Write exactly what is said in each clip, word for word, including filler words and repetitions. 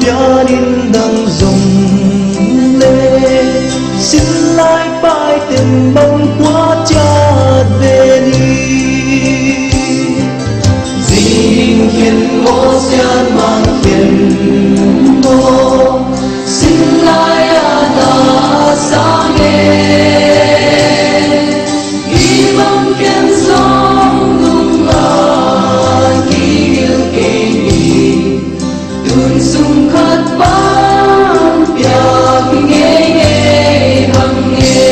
Pianin dang zong le, sin lai paiten bang kua ciat ve ni. Zing khen maw, sian mang khen maw, sin lai a na sang e. Hih bang ken zong lungla kigil kei ni. Tun sum khat bang piak ngeingei hang e.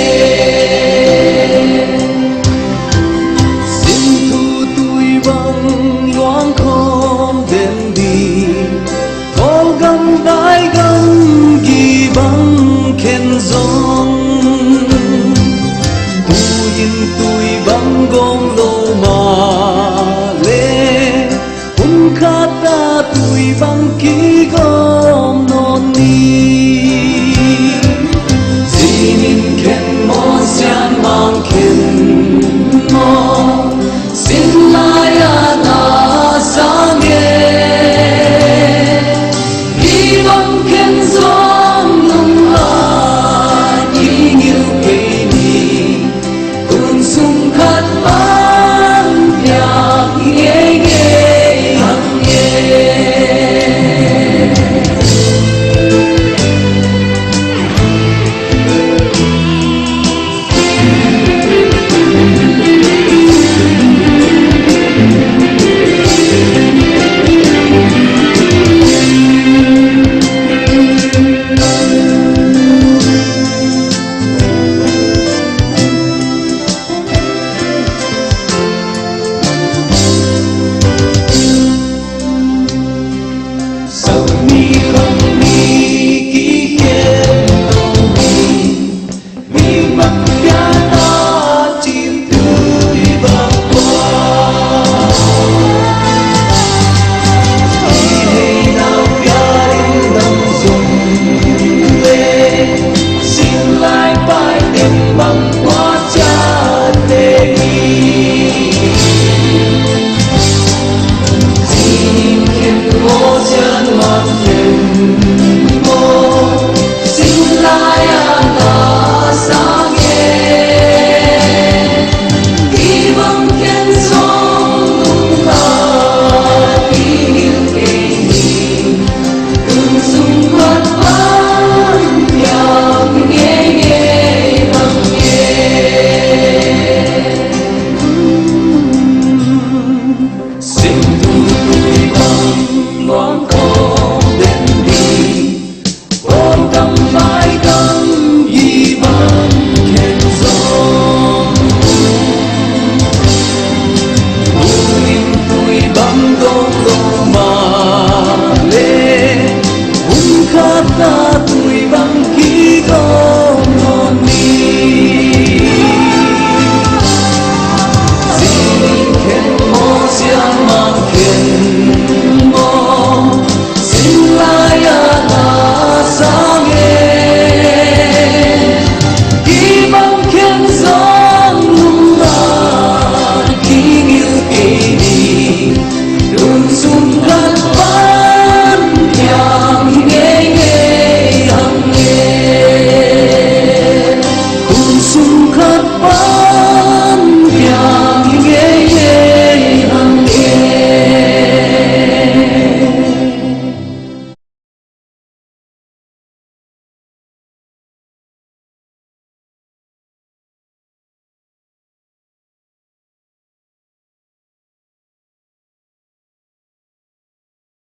Sin thu tui bang luang khawm den ding, Kawlgam vai gamgi bang khen zong, tu-in tui bang gawm lo mah leh, hun khat a tui bang kigawm nawn ni. Zinin khen maw, sian mang khen maw, sin lai a na sang e. Hih bang ken zong lungla kigil kei ni. Tun sum khat bang piak ngeingei hang e.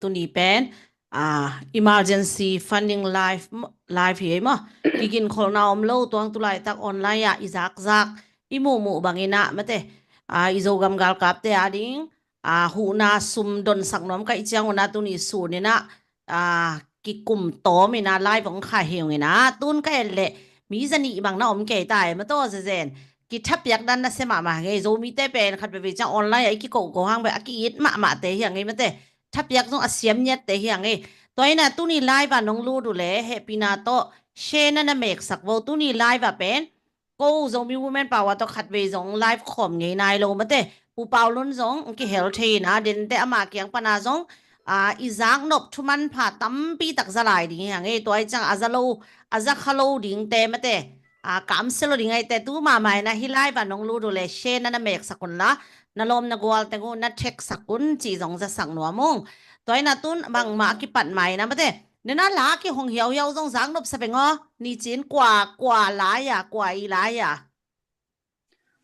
Tuni pen, ah, emergency funding live, live hi ei maw. Kiginkholhna om lo, tuang tu laitak online ah i zakzak, i muhmuh bangin ah mate, ah, i Zogam galkapte ading, ah, huhna sum donsak nuam ka hih ciangun ah tuni sunin ah, ah, kikum tawmin ah live hong khah hi ung in ah, tun ka et leh mi zanih bang na om kei ta e maw, tua zezen kithapiak dan nasia mahmah ngei. Zomite pen khat veivei ciang online ah i kikohkoh hang bek a ki-it mahmahte hi a ngei mate. Thapiak zong a siam ngiatte hi a ngei. Tua in ah tuni live ah nong lut uh leh hehpihna tawh share na na meksak vo. Tuni live ah pen ko Zomi Women Power tawh khatvei zong live khawm ngei nai lo mate. Pu Pau Lun zong kihel thei in ah, dente ama kiang pana zong, a, i zaknop thumanpha tampi tak za lai ding hi hang e. Tua hi ciang a za lo, a za kha lo dingte mate, a, kamsia lo ding ahih teh tu mahmah in ah hih live ah nong lut uh leh share na na meksak un la, na lawm na gual teng uh na tag sak un cih zong zasak nuam ung. Tua hi in ah tun bangmah a kipat mai in ah mate, nena la kihong hiauhiau zong zaknop sa veng aw. Ni cin kua, kua lai a, kua i lai a?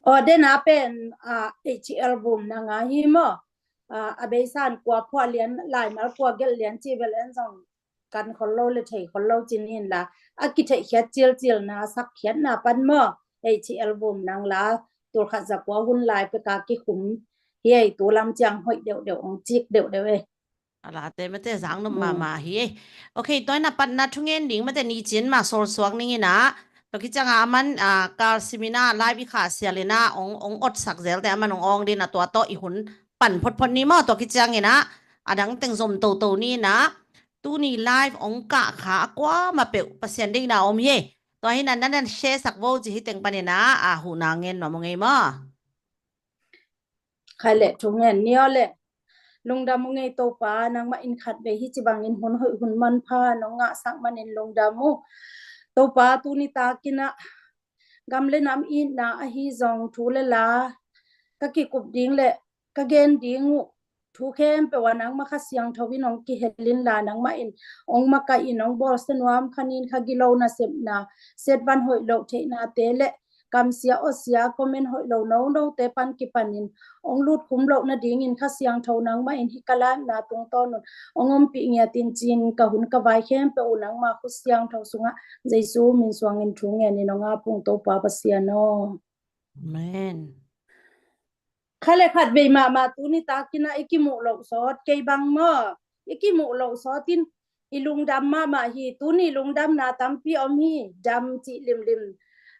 Aw, dena pen, ah, H L Vum Nang a hi maw. Ah, a beisa in kua phuah lian, laimal kua gelh lian cih bel en zong kan khol lo le thei khol lo ci ni in la, a kitheihkhiat cilcilna, sakkhiatna pan maw, H L Vum Nang la, tulkhat zakua hun lai pek a kikhum hi ei. Tu lam ciang hoih deuhdeuh, hong cik deuhdeuh ei. A late mate zaknop mahmah hi ei. Ok, tua hi in ah patna thungen ding mate ni cin mah sawlsuak ning in ah, tua khit ciang a aman, a, Carl Sim in ah live i khahsial in ah hong, hong otsak zel teh aman hong awng ding in ah tua tawh i hun pan photphot ni maw. Tua khit ciang in ah a dang teng zom toto ni in ah, tuni live hong kah kha a kuamah peuh Pasian deihna om hi ei. Tua hi in ah na na share sak vo ci hi teng pan in ah, a, huhna ngen nuam ung ei maw. Khai leh thungen ni aw leh. Lungdam ung ei Topa, nangmah in khatvei hih ci bangin hun hoih hun manpha nong ngahsak manin lungdam uh. Topa, tuni tak in ah gam le nam itna ahi zong thu le la ka kikup ding le ka gen ding uh thu khempeuh ah nangmah Kha Siangtho in hong kihel in la, nangmah in hong makaih in hong bawlsia nuam, kha nin kha gilo nasepna, siatvan hoih loh theihnate le kamsia awsia, comment hoih lo nonote pan kipanin hong lutkhum loh nadingin Kha Siangtho nangmah in hih ka live-na tungtawn un hong ompih ngiat in ci-in ka hun ka vai khempeuh uh nangma khut siangtho sungah Jesu min suangin thu ngenin hong ap ung Topa Pasian aw. Amen. Kha le khatvei mahmah tuni tak in ah i kimuh loh sawt kei bang maw, i kimuh loh sawt in i lungdam mahmah hi. Tuni lungdamna tampi om hi, dam cih limlim.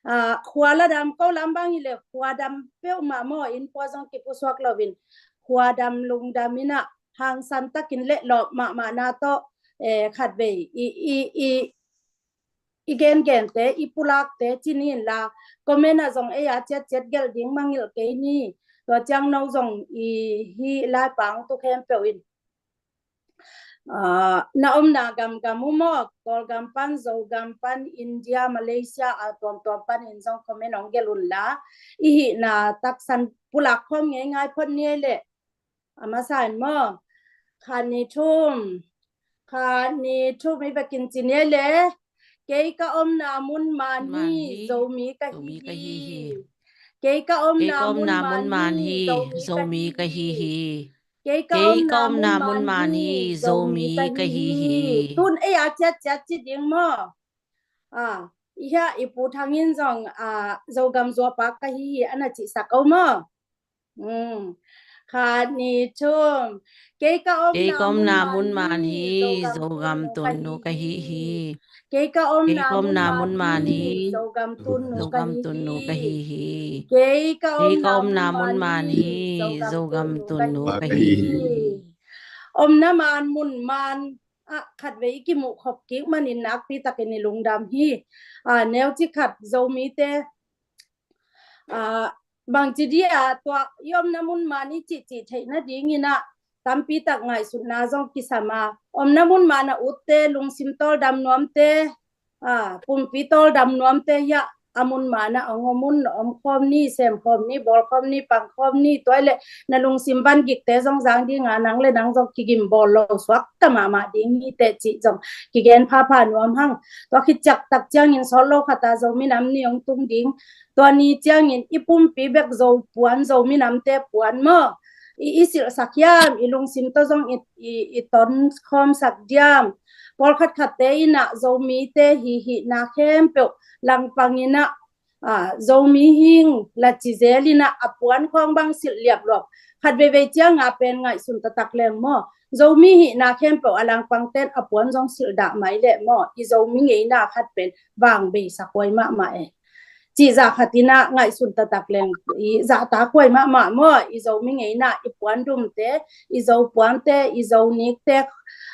Ah, khua la dam ko lam bang hi le khua dam peuhmah maw, inn pua zong kipusuak loin khua dam lungdam in ah hangsan takin lehlawp mahmahna tawh, eh, khatvei i, i, i, i gengente, i pulakte ci ni in la, comment ah zong ei a ciatciat gelh ding mangngilh kei ni. Tua ciang no zong i hih laipang tu khempeuh in, ah, na omna gamgam uh maw, Kawlgam pan, Zogam pan, India, Malaysia, a tuamtuam panin zong comment hong gelh un la, i hihna taksan pulak khawm ngeingai phot ni ei leh. A masa in maw, khat ni thum, khat ni thum i vekin ci ni ei leh. Kei ka omna mun man hi, Zomi ka hi hi. Kei ka omna mun man hi, Zomi ka hi hi. Kei ka omna mun man hi, Zomi ka hi hi. Tun ei a ciatciat ci ding maw. Ah, i hia i Pu Thang in zong, ah, Zogam zuapak ka hi hi a na cihsak o maw. Khat ni thum. Kei ka omna mun man hi, Zogam tunnu ka hi hi. Kei ka omna mun man hi, Zogam tunnu ka hi hi. Kei ka omna mun man hi, Zogam tunnu ka hi hi. Omna man mun man ah khatvei i kimuh khop kik manin nakpi takin i lungdam hi. Ah, neuci khat Zomite, ah, bangci dia tua i omna mun man i cihcih theih nadingin ah tampi tak ngaihsutna zong kisam a, omna mun man a utte, lungsim tawldam nuamte, ah, pumpi tawldam nuamte hiah a mun man ah hong om un, omkhawm ni, semkhawm ni, bawlkhawm ni, pangkhawm ni. Tua i leh na lungsim van gikte zong zang dinga nang le nang zong kigim bawl lo suak ta mahmah ding hi teh cih zong kigen phapha nuam hang. Tua khit ciaktak ciangin sawt lo khata Zomi Nam Ni hong tung ding. Tua ni ciangin i pumpi bek Zo puan, Zomi Namte puan maw, i, i silhsak hiam, i lungsim tawh zong i, i, i tonkhawmsak diam? Pawlkhat khatte in ah Zomite hihihna khempeuh langpang in ah, ah, Zomi hing la ci zel in ah a puan khawng bang silh liapluap. Khat veivei cianga pen ngaihsun taktak leng maw, Zomi hihna khempeuh a langpangten a puan zong silh dah mai leh maw, i Zomi ngeina khat pen vangbei sakhuai mahmah e. Cih zah khat in ah ngaihsun taktak leng, i zahtakhuai mahmah maw, i Zomi ngeina i puandumte, i Zo puante, i Zo nikte,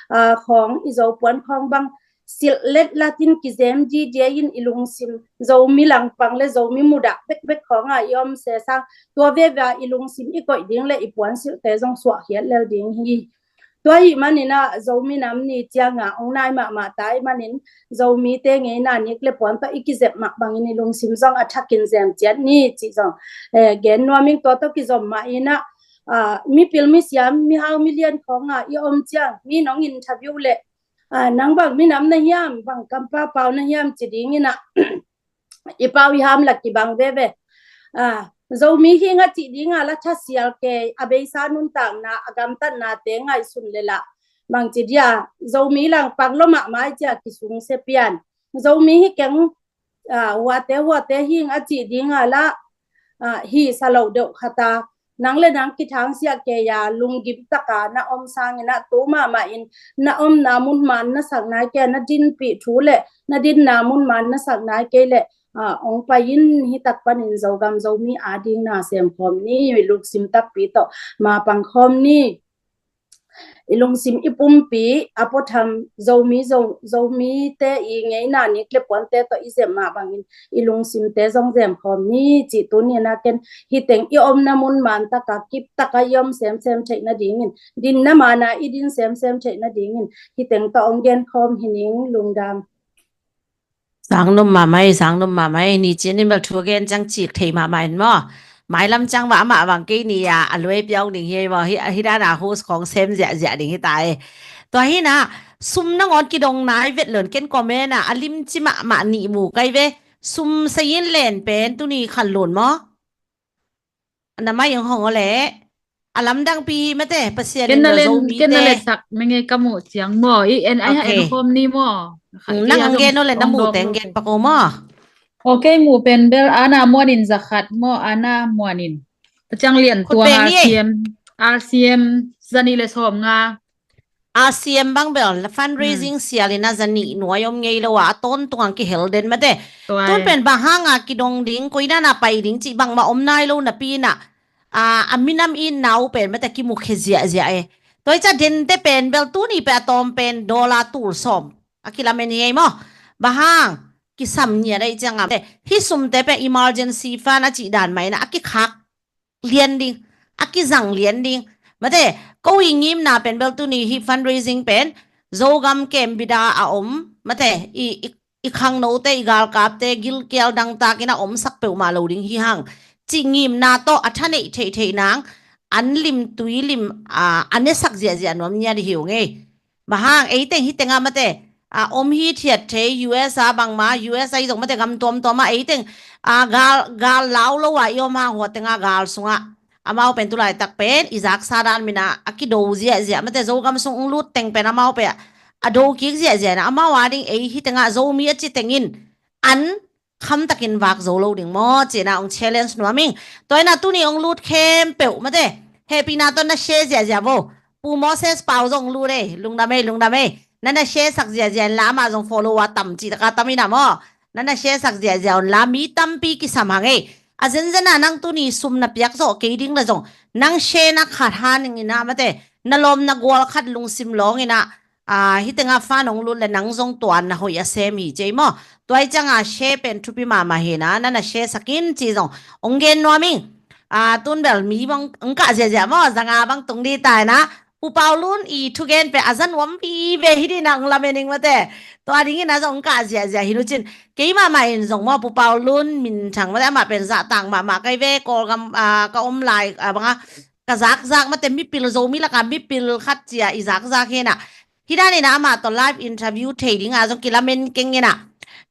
ah, khawng, i Zo puan khawng bang silh letlatin kizem didia in i lungsim, Zomi langpang le Zomi mudah bekbek khawngah i om sesang, tua veve a i lungsim i koih ding le i puan silhte zong suahkhiat lel ding hi. Tua ahih manin ah Zomi Nam Ni ciangah hong nai mahmah ta ahih manin Zomite ngeina nik le puan tawh i kizep mah bangin i lungsim zong a thakin zem ciat ni cih zong, eh, gen nuam ing. Tua tawh kizom mah in ah, ah, mipil misiam mihau milian khawngah i om ciang mi nong interview leh, ah, nang bang minam na hiam, bang kampau pau na hiam ci dingin ah i pau i ham la kibang veve. Ah, Zomi hing a cih dinga la thasial kei, a beisa nuntakna, a gamtatnate ngaihsun le lah bangci dia Zomi lang pak lo mahmah i cia kisungsia pian. Zomi hi keng, ah, huate huate hing a cih dinga la, ah, hi sa lo deuh khata nang le nang kithangsiah kei a lunggim taka na om sangin ah tu mahmah in na omna mun man na sak nai kei a, na dinpih thu le na dinna mun man na sak nai kei le, ah, hong pai in. Hi tak panin Zogam Zomi ading na sem khawm ni, lungsim takpi tawh ma pang khawm ni. I lungsim i pumpi a puatham Zomi, Zo-, Zomite i ngeina nik le puante tawh i zem mah bangin i lungsimte zong zem khawm ni cih tuni-in ah ken hi teng i omna mun man taka kip taka i om semsem theih nadingin, dinna mana i din semsem theih nadingin hi teng tawh hong gen khawm hi ning. Lungdam. Sang num mahmah ei, sang num mahmah ei. Ni cin in bel thu gen ciang cik thei mahmah in maw. Mailam ciang mah amah bang kei ni a, a luai piau ding hi ei maw. Hi, hi dan a host khawng sem ziahziah ding hi ta ei. Tua hi na, sum nangawn kidong nai vet lon ken comment a, a limci mahmah nih mu kai ve. Sum sayin len pen tuni khan lun maw. Na mai hong hong ole. A lamdangpi mate, Pasian in na len, Zomite. Ken na le sak menge ka muh ciang maw. I en ai ha en khawm ni maw. Nang ang gen ole na mu teng gen pako maw. Okay, mu pen bel ana muanin zakhat maw, ana muanin. Ciang lian tua R C M, R C M zani le sawm nga. R C M bang bel fundraising sial in a zanih nuai om ngei lo a, a tawntung ang kihel den mate. Tun pen bang hanga kidong ding, koi dana pai ding cih bangmah om nai lo napi in a, a, a minam i nau pen mate kimu khe ziahziah e. Tua i ca dente pen bel tuni pen a tawm pen dollar tul sawm a kilamen hi ei maw. Bang hang kisam ngiat a i ciang a mate. Hi sumte pen emergency fund a cih dan mah in a kikhak lian ding, a kizang lian ding. Mate, ko i ngimna pen bel tuni hi fundraising pen Zogam kem bida a om, mate, i, i, i khangnote, i galkapte gilkial dangtakin a omsak peuhmah lo ding hi hang. Cih ngimna tawh a thaneih theihtheih nang, an lim tui lim, a, a nesak ziahziah nuam ngiat hi ung ei. Bang hang, ei teng hi tengah mate, a, om hi thiat thei, U S a bangmah, U S a i zong mate gam tuamtuamah, ei teng, a, gal, gal lau lo a i om hang hua tengah gal sungah. Amau pen tulaitak pen i zaksa dan mina a kido ziahziah mate, Zogam sung ung lut teng pen amau pen a do kik ziahziah na, amau a ding ei hi tengah Zomi a ci tengin an khamtakin vak zo lo ding maw, cina ong challenge nuam ing. Tua ina tuni ong lut khempeuh mate, hehpihna tawh na share ziahziah vo. Pu Moses Pau zong lut ei, lungdam ei, lungdam ei. Na na share sak ziahziah in la amah zong follower tam cih taka tam ina maw. Na na share sak ziahziah un la mi tampi kisam hang ei. A zenzen a nang tuni sum na piak zawh kei ding le zong nang share na khat han ing ina mate, na lawm na gual khat lungsim lawng ina, a, hi tengah fan ong lut le nang zong tuan na hoih a sem hi cei maw. Tua i cianga share pen thupi mahmah hi na, na na share sakin ci zong ong gen nuam ing. A, tun bel mi bang ong kah ziahziah maw, zanga bang tung di tai na. Pu Pau Lun i thugen pen a za nuam vive hi di na ong lamen ing mate. Tua dingin a zong ong kah ziahziah hi nu cin. Kei mahmah in zong maw Pu Pau Lun min thang mate, amah pen zahtak mahmah kai ve, Kawlgam, a, ka om lai, a, banga ka zakzak mate, mipil Zomi laka mipil khat cia i zakzak hi na. Hi dan ina amah tawh live interview thei dinga zong kilamen keng ina.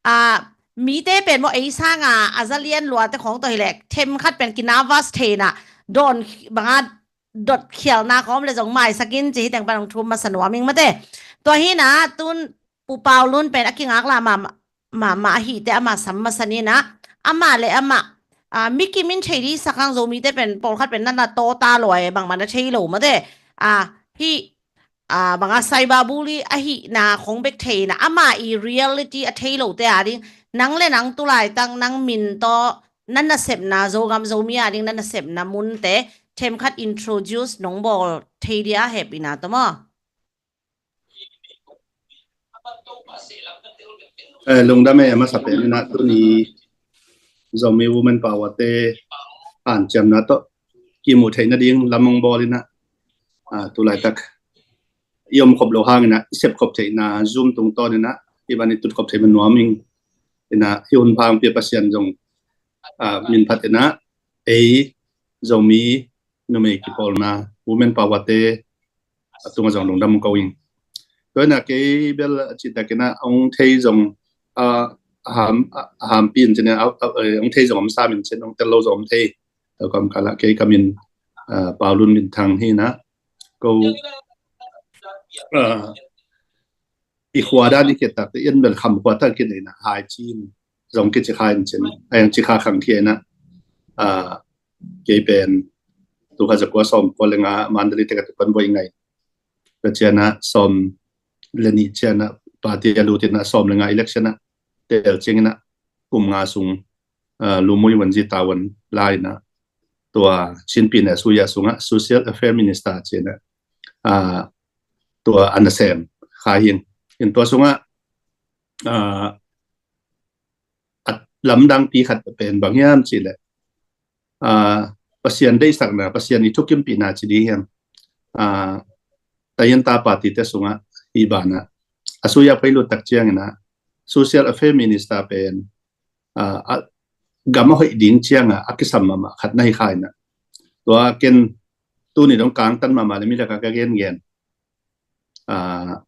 A, mite pen maw ei sanga a za lian luate khawng tawh hileh them khat pen kinavas thei na, dawn banga dot khialna khawm le zong maisakin ci hi teng pan ong thum masa nuam ing mate. Tua hi na tun Pu Pau Lun pen a kingak la mahmah, mahmah ahihte ama sam masa ni na, amah le amah, a, mi kimin thei di sak hang, Zomite pen pawlkhat pen na na tawta luai bangmah na thei lo mate. A, hi, a, banga cyberbully ahihna khong bek thei na, ama i reality a thei lote a ding, nang le nang tulaitak nang min tawh na nasepna, Zogam Zomi a ding na nasepna munte them khat introduce nong bawl thei dia hehpihna tawh maw. Eh, lungdam e, a masa pen ina tuni Zomi Women Power te hanciamna tawh kimu theih nading lam ong bawl ina, a, tulaitak i om khop lo hangin ah i sep khop theihna Zoom tungtawn in ah i ban i tut khop theih man nuam ing. In ah hih hun pha hong pia Pasian zong ah, min phat in ah ei Zomi numei kipawlna, women power te a tungah zong lungdam ko ing. Tua in ah kei bel a cihtak in ah hong thei zong ah, a ham, a hampi in cin ah, ah, eh, hong thei zong om sam in cin, hong tel lo zong om thei. Tua kam kal ah kei ka min ah, Pau Lun Min Thang hi in ah ko ah, i khua dan i khit tak te in bel Kham khua tak kit in ah Hai Cin zong kici kha in cin, a yang ci kha khang khia in ah ah, kei pen tul khat za kua sawm kua le nga Mandalay te ka tupan buai ngai. Tua ciang ah sawm le nih ciang ah party a lut in ah sawm le nga election ah tel ciangin ah kum nga sung ah, Lumui Wanzi Tawan la in ah tua Chin pyine a suya sungah Social Affair Minister ci in ah ah, tua a na sem kha hi ing. In tua sungah ah, a lamdangpi khat pen bang hiam cih leh ah, Pasian deihsakna, Pasian i thukimpihna ci ding hiam, ah, tayan ta party te sungah hih banah a suya phei lut tak ciangin ah Social Affair Minister pen ah, a, gam a hoih ding ciangah a kisam mahmah khat na hi kha in ah tua ken tuni dong kangtan mahmah le mi lakah ka gengen ah,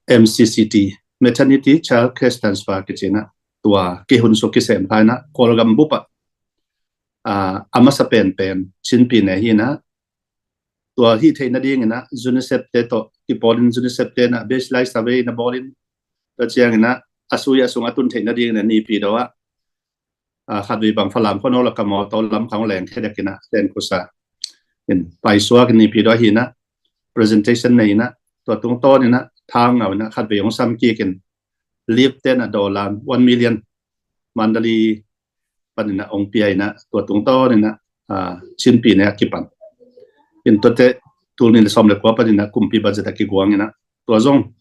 M C C T, Maternity Child Cash Transfer kici in ah tua kihun suk kisem kha in ah Kawlgam bup ah ah, a masa penpen Chin pyine hi in ah tua hih theih nadingin ah UNICEF te tawh kipawl in UNICEF te in ah baseline survey na bawl in tua ciangin ah a suya sung a tun theih nadingin ah Naypyidaw ah ah, khatvei bang Falam khua no la ka mawtaw lam khang leng khedek in ah len khusa in paisuak in Naypyidaw hi in ah presentation nei in ah tua tungtawn in ah thang ngau in ah khatvei hong sam kik in lift ten a dollar one million Mandalay pan in ah hong pia in ah tua tungtawn in ah ah, Chin pyine a kipan in tuate tul nih le sawm le kua pan in ah kumpi budget a kiguang in ah tua zong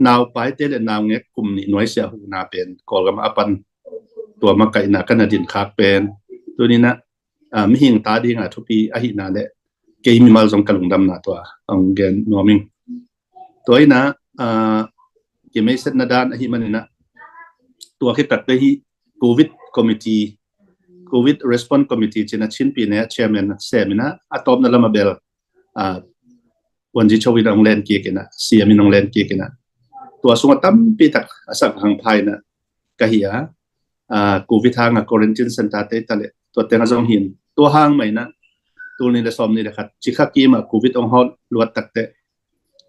naupaite le naungek kum nih nuaisiah huhna pen Kawlgam a pan tua makaihna ka na din khak pen tuni in ah ah, mihing ta ding a thupi ahihna le kei mimal zong ka lungdamna tua hong gen nuam ing. Tua in ah ah, kimeisetna dan ahih man in ah tua khit tak te hih Covid Committee, Covid Response Committee ci in ah Chin pyine a chairman sem in ah a tawpna lam a bel ah, Wanzi Cho in ah hong len kik in ah, siam in hong len kik in ah tua sungah tampi tak a sak hang pha in ah ka hi a ah, Covid hang a quarantine center te ta le tua teng a zong hi in tua hang mah in ah tul nih le sawm nih le khat cikha kim ah Covid hong hawt luat tak te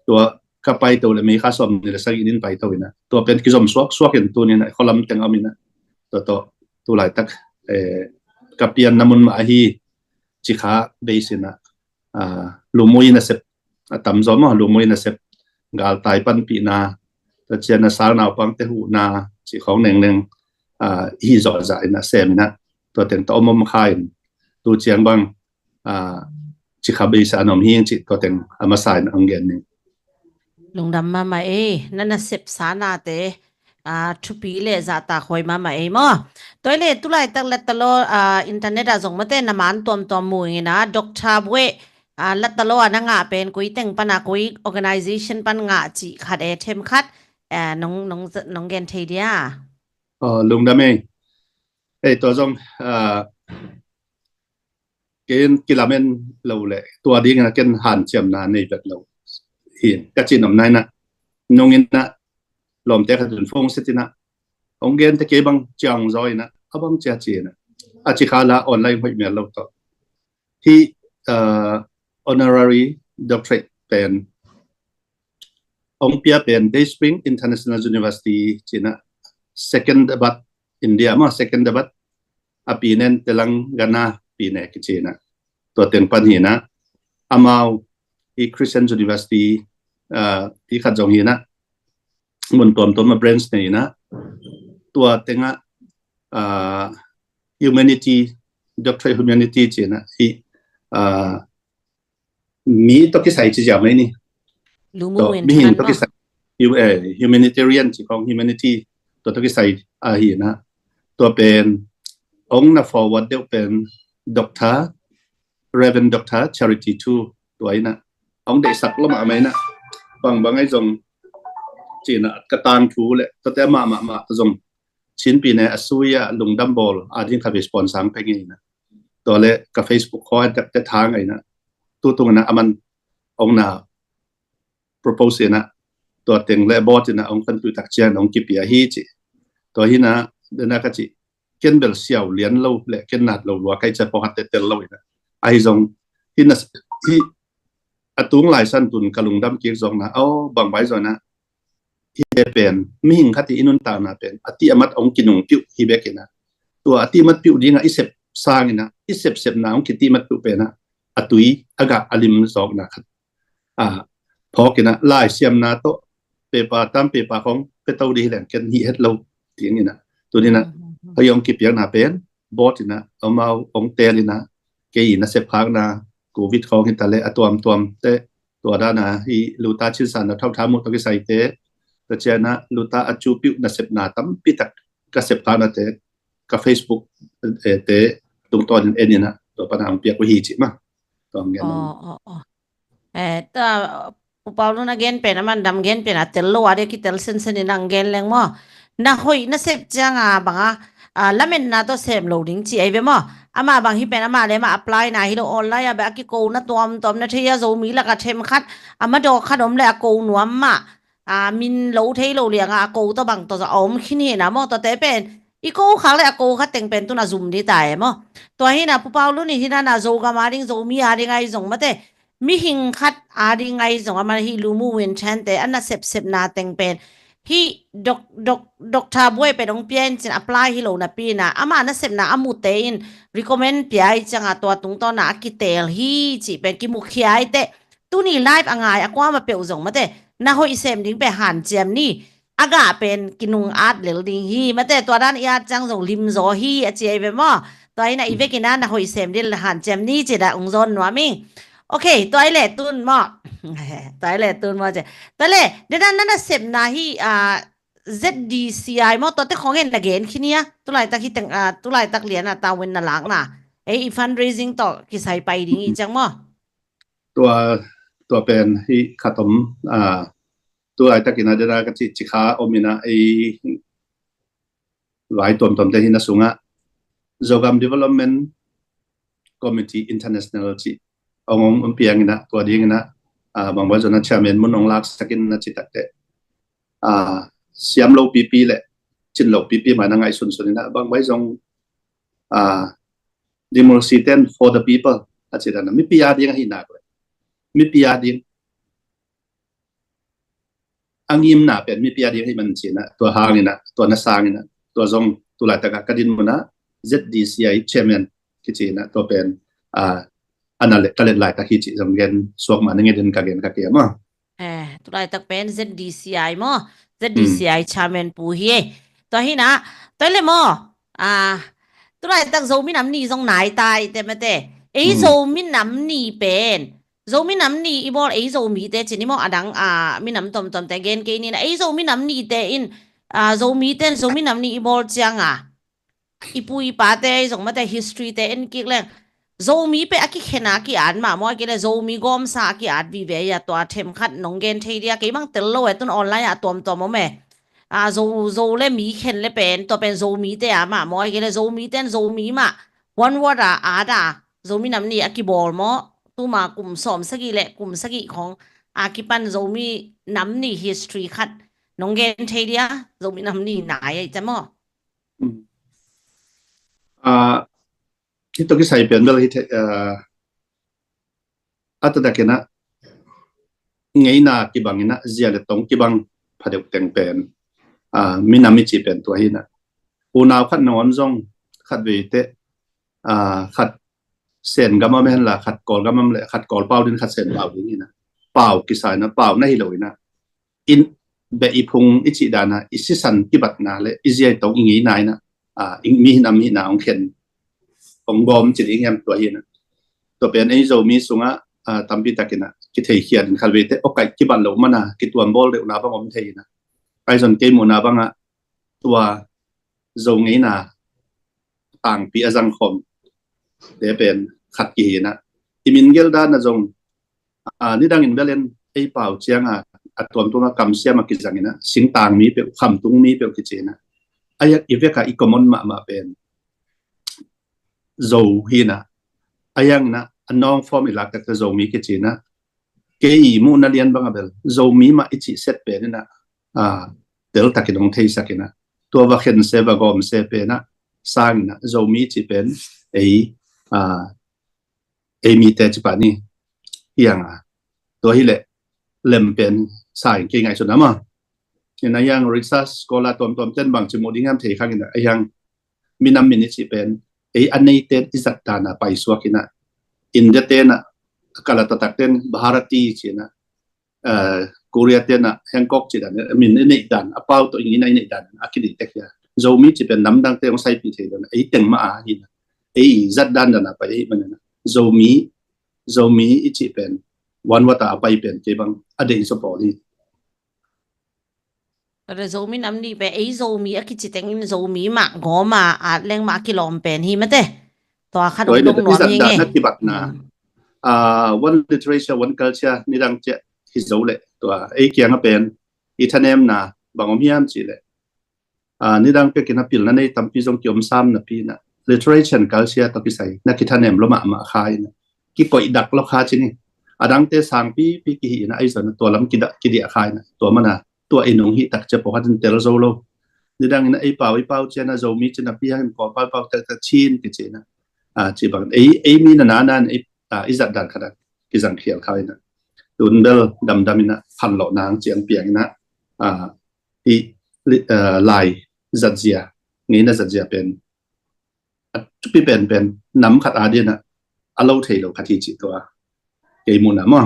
tua ka paito le May kha sawm nih le sagih nin paito in ah tua pen kizom suak suak in tuni in ah khualam teng a om in ah tua tawh tu laitak eh, ka pianna mun mah ahi cikha base in ah ah, Lumui nasep a tamzaw maw, Lumui nasep galtai panpihna tua ciang a sal naupangte huhna cih khawng nengneng ah, hi zawhzah in ah sem in ah tua teng tawh om om kha in tu ciang bang ah, cikha base a na om hi ing cih tua teng a masa in hong gen ning. Lungdam mahmah ei, na nasep sa nate ah, thupi le zahtak huai mahmah ei maw. Tua hi le tulaitak lattalo ah, internet ah zong mate na man tuamtuam mu ing in ah Doctor Bueh ah, lattalo ah na ngah pen koi teng pan ah koi organization pan ngah cih khat e them khat ah, nong, nong, nong gen thei dia. Oh, lungdam ei. Ei tua zong ah, ken kilamen lo le tua ding in ah ken hanciamna nei vet lo hi in ka cin om na in ah nung in ah lawmte khat in phone set in ah hong gen te kei bang ciang zaw in ah a bang cia ci in ah a cikha la online hoih mial lo tawh hih ah, honorary doctorate pen hong pia pen Day Spring International University ci in ah Secunderabad India maw, Secunderabad a pyine in Telangana pyine kici in ah tua teng pan hi in ah amau i Christian University ah, i khat zong hi in ah mun tuamtuam a branch nei in ah tua teng ah ah, humanity, doctorate humanity ci in ah hi ah, mi tawh kisai ci ziau mai ni. Lumu tawh, in mihing tawh kisai hu- eh, humanitarian ci khawng humanity tawh tawh kisai ahi in ah tua pen hong na forward deuh pen Doctor Reverend Doctor Charity Thu tua in ah hong deihsak lo mahmah in ah bangbang ahi zong cina ka tangthu le tate amah mahmah zong Chin pi ne a sui a lungdam bawl a ding khat vei sponsor pia ngei na. Tua le ka Facebook khawng a te thang ahi na. Tutung na aman ong na propose ina tua teng le bawt ina ong kan tu tak cian ong kipia hi ci. Tua hi na dena ka ci ken bel siau lian lo le ken nat lo lua kai cia pawh hat te tel lo ina. Ahi zong hi na hi a tung lai san tun ka lungdam kik zong na aw bang bai zong na hi te pen mihing khat i nuntakna pen a ti amat ong kinung piu hi bek ina. Tua a ti amat piu dinga i sep sang ina i sep sep na ong kiti amat piu pen a a tui a gah a lim zawkna khat a phawk ina lai siamna tawh pepa tam pepa khong pe to dih leng ken hi het lo ting ina. Tun ina hoi ong kipiakna pen bawt ina amau ong tel ina kei ina sep khakna covid khong hi ta le a tuamtuam te tua dana hi luta chinsan na thau thamu to kisai te ta ciana luta a chu piu na sepna tampi tak ka sep khakna te ka Facebook te tungtawn in en ina tua pana ang piak uh hi ci ma. Tua ang gen. Oh, oh, oh. Eh, ta Pu Paulu na gen pen a man dam gen pen a tel lo a de ki tel sen sen in ang gen leng maw. Na hoih na sep cianga banga a lametna tawh sem lo ding ci ei ve maw. Ama bang hi pen ama le ma apply na hi lo online a be a ki ko na tuam tuam na thei a Zomi laka them khat ama dawk khat om le a ko nuam ma a min lo thei lo lianga a ko tawh bang tawh a om khin hi na maw tua te pen i ko khak le a ko khat teng pen tun a zum dih ta e maw. Tua hi na Pu Paulu ni hi na na Zogam a ding Zomi a ding ai zong mate mihing khat a ding ai zong a man hi lumu win chan te a na sep sep na teng pen hi dok dok dok tha buai pen ong pia in cin apply hi lo na pi na ama na sep na a mu te in recommend pia i cianga tua tungtawn na a kitel hi ci pen ki mu khia i te tuni live a ngai a kuama peuh zong mate na hoih sem ding pe hanciam ni a gah pen kinung at lel ding hi mate tua dan i at ciang zong lim zaw hi a ci ei ve maw. Tua ina i vekin a na hoih sem ding hanciam ni ci da ung zawn nuam i. Ok, tua i le tun maw. Tua i le tun maw ci tua le dena na na sepna hi a Z D C I maw tua te khong en na gen khinia tulai tak hi teng a tulai tak lian a tawin na lakna ei i fundraising tawh kisai pai ding i ciang maw. Tua tua pen hi khat om a tulai takin a dena ka ci ci kha om ina ei vai tuamtuam te hi na sunga Zogam Development Committee International ci ong ong piang ina tua ding ina a bang bai zona chairman mun ong lak sakin na ci tak te a siam lo pipi le cin lo pipi mai na ngai sun sun ina bang bai zong a democracy ten for the people a ci dana mi pia ding a hi nak le mi pia ding a ngimna pen mi pia ding hi man cina tua hangina tua na sangina tua zong tulai taka ka din muna Z D C I chairman kicina tua pen a ana le ka let lai tak hi ci zong gen suak ma na ngedin ka gen ka kia ma. Eh, tulai tak pen Z D C I maw Z D C I chairman pu hi e. Tua hi na tua le maw a tulai tak Zomi nam ni zong nai tai te mate ei Zomi nam ni pen Zomi nam ni i bawl ei Zomi te cini maw adang a minam tomtom te gen kei nina ei Zomi nam ni te in a Zomi ten Zomi nam ni i bawl cianga i pu i pa te ei zong mate history te en kik leng Zomi pe a kikhen a ki at mah maw a kile Zomi gawmsa a ki at vive a tua them khat nong gen thei dia kei mang tel lo e tun online a tuamtuam om e. A zo zo le mi khen le pen tua pen Zomi te a mah maw a kile Zomi ten Zomi mah one word a at a Zomi nam ni a kibawl maw tuma kum sawm sagih le kum sagih khong a kipan Zomi nam ni history khat nong gen thei dia Zomi nam ni nai ai ca maw. A hito kisai pen bel hi thei a a tadakina ngeina kibangina zia le tong kibang phadeuh teng pen a minam i ci pen tua hina unau khat nong om zong khat vei te a khat sen gamam hen la khat kawl gamam le khat kawl pau din khat sen pau din ina pau kisaina pau na hi lo ina in be i phung i cih dana i sisan kibatna le i ziai tong i ngeina ina a mi hinam hina ong khen ong gawm cil i ngiam tua hina tua pen ei Zomi sunga a tampi takina kithei khiat in khalvei te okaih kibat lo mana kituam bawl deuhna bang om thei ina ai zon kei muhna banga tua Zo ngeina tangpi a zangkhawm te pen khat kihina i min gel dana zong a nidangin belen ei pau cianga a tuamtuam a kamsiam a kizang inah, singtang mi peuh, khamtung mi peuh kici inah, a yak i vek a i common mahmah pen Zo hi inah, a yang inah a nong form i lak takte Zomi kici inah, kei i muhna lian bang a bel Zomi mah i cih set pen inah, a, tel takin hong theisak inah, tua va khense va gawmse pen ah sang inah Zomi cih pen ei, a, ei mite ci pah ni. Hiang a, tua hileh lem pen sa in kei ngaihsun a maw. Inah hiang research scholar tuamtuam ten bang ci muh ding hiam thei khang inah, a hiang minam min i cih pen ei a neite i zat dan a paisuak inah, India te inah, Karnataka ten Bharati ci inah, eh, Korea te inah Hancock ci dan, min i neih dan, a pau tawh ing inah i neih dan a kineih tek hia. Zomi cih pen namdangte hong saipih thei dan, ei teng mah a hi inah, ei zat dan dan a pai ahih manin ah Zomi, Zomi i cih pen one word a a pai pen kei bang a deih zaw pawl hi. Tua Zomi nam nih pen ei Zomi a kici tengin Zomi mah gawm a, at leng mah a kilawm pen hi mate. Tua khat tua hong hi le dong i nuam zat hi dan nge. A kibatna, Mm. ah, one literature, one culture, nidang ciah hi zo leh tua ei kiang a pen i thanemna bang om hiam cih leh, ah, nidang pekin a pilna nei tampi zong kiom sam napi inah, literature and culture tawh kisai na kithanem lo mahmah kha inah, kikoih dak lo kha ci ni. A dangte sangpipi kihi inah, ahi zong tua lam kidah kidiah kha inah, tua mana tua ei nong hih tak ciah pawlkhat in tel zo lo. Nidang inah ei pau, ei pau ciah na Zomi ci napi hangin Kawlpau pau taktak Chin kici inah, ah, ci bangin ei, ei mi na na na in ei, ah, i zat dan khat ah kizang khial kha inah, tun bel damdam inah phanlawh nang ciang piang inah, ah, i li-, ah, lai zatzia, ngeina zatzia pen a thupi penpen nam khat a ding inah a lo thei lo khat hi cih tua kei muhna maw.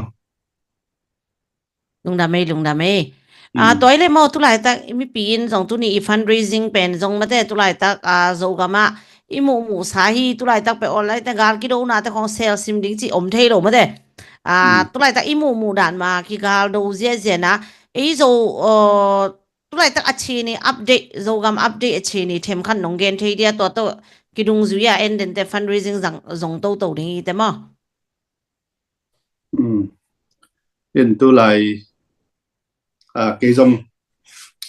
Lungdam ei, lungdam ei. Ah, Mm. Tua hi leh maw, tulaitak mipi in zong tuni i fundraising pen zong mate, tulaitak, ah, Zogam ah i muhmuhsa hi, tulaitak pen online te gal kidona te khong sel sim ding cih om thei lo mate. Ah, Mm. Tulaitak i muhmuh dan mah kigal do ziazia inah, ei Zo, ah, tulaitak a chin i update, Zogam update a chin i themkhat nong gen thei dia, tua tawh kidungzui a en dente fundraising zang, zong toto ding hi te maw. Mm. In tulai, ah, kei zong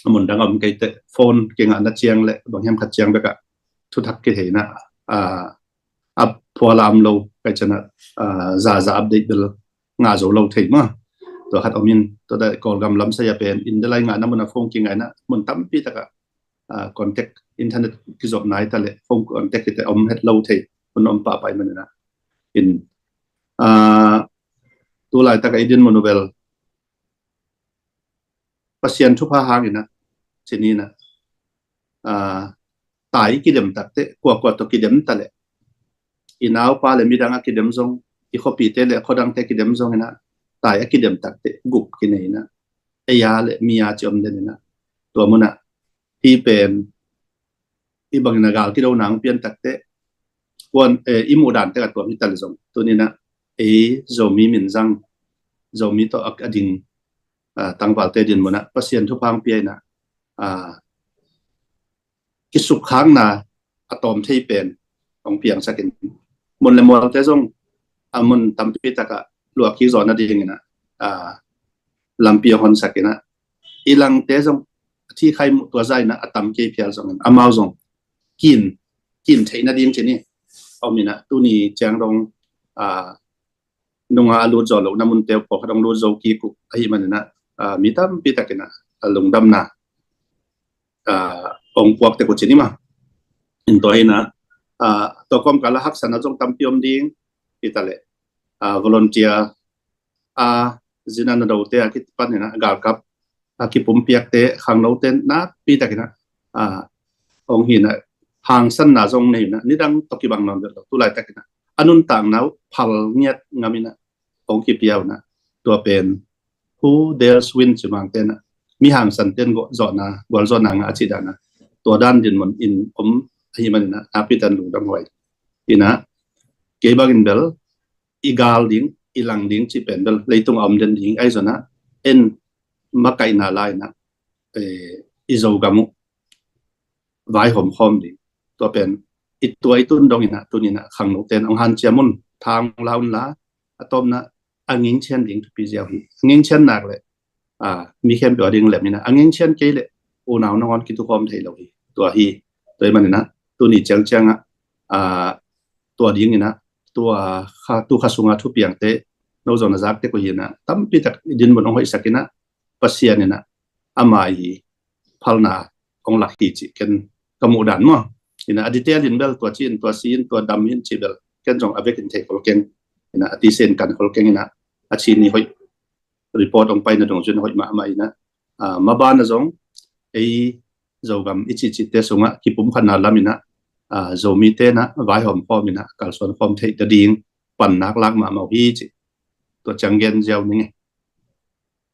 a mun dang a om kei teh phone kingahna ciang le bang hiam khat ciang bek ah thuthak kithei inah, ah, a phual a om lo kei ciang ah, ah, zaza update bel ngah zo lo thei maw. Tua khat om in, tua dah Kawlgam lam sai a pen in delai ngahna mun a phone kingah inah mun tampi tak ah, ah, contact, internet kizopna hi ta leh phone contact hi te om het lo thei mun om pahpah ahih manin ah. In, ah, tulaitak a i din mun uh bel Pasian thupha hang inah, ci ni inah, ah, tai i kidem tak teh, kuakua tawh kidem ta leh, i naupa le midang a kidem zong, i khuapite le khuadangte kidem zong inah, tai a kidem tak teh gup kinei inah, ei a le mi a ci om den inah, tua mun ah hih pen i bangin a gal kido nang pian tak teh, kuan, eh, i muh dan tek a tuam hi ta le zong, tuni inah ei Zomi min zang, Zomi tawh a, a ding, ah, tangvalte din mun ah Pasian thupha hang pia inah, ah, kisukkhakna a tawm thei pen hong piangsak in, mun le mualte zong a mun tampi tak ah luah kik zawh nading inah, ah, lampi hong honsak inah, i langte zong a thi khai muh tua zah inah a tam kei phial zongin amau zong kin, kin theih nading ci ni. Om inah tuni ciang dong, ah, nunga a lut zawh lohna munte uh pawlkhat hong lut zo kik uh ahih manin ah, ah, mi tampi tak inah a lungdamna, ah, hong puak tek uh ci ni maw. In tua hi inah, ah, tua kawmkal ah haksatna zong tampi om ding hi ta leh, ah, volunteer a zina na dote a kipan inah galkap a kipumpiakte khangnote nakpi tak inah, ah, hong hi inah hangsanna zong nei inah nidang tawh kibang nawn vet lo, tulaitak inah a nuntakna uh phal ngiat ngam inah hong kipia uh inah, tua pen who dares win ci Mangte inah, mi hangsan ten gualzawhna, gualzawhna ngah a cih dan ah, tua dan din mun in om ahih manin ah nakpi tak in lungdam huai. Inah kei bangin bel i gal ding, i lang ding cih pen bel leitung a om den ding ahi zong ah, en makaihna lai inah, eh, i Zogam uh vaihawm khawm ding. Tua pen i tua i tun dong inah, tuni inah khangnote in hong hanciam un, tha hong la un la, a tawpna a ngingchian ding thupi ziau hi. A ngingchian nak leh a, mi khempeuh a ding lem inah a ngengchian kei leh unau nangawn kitukhawm thei lo hi. Tua hi, tua hi maninah tuni ciangciangah, a, tua dinginah tua kha, tu kha sunga thupiangte no zong na zakte ko hinah tampitak i dinmun hong hoihsak inah Pasian inah ama i phalna hong lak hi cih ken ka muh dan maw. Inah a detail in bel tua ci in tua si in tua dam in cih bel ken zong a vekin thei khol keng. Inah a tisen kan khol keng inah a chin i hoih report hong paina dong cun hoih mahmah inah, a, mabana zong ei Zogam i cihcihte sungah kipumkhatna lam inah, a, Zomite inah vaihawm khawm inah kalsuan khawm theih ta ding pannak lak mahmah uh hi cih tua ciang gen ziau ning e.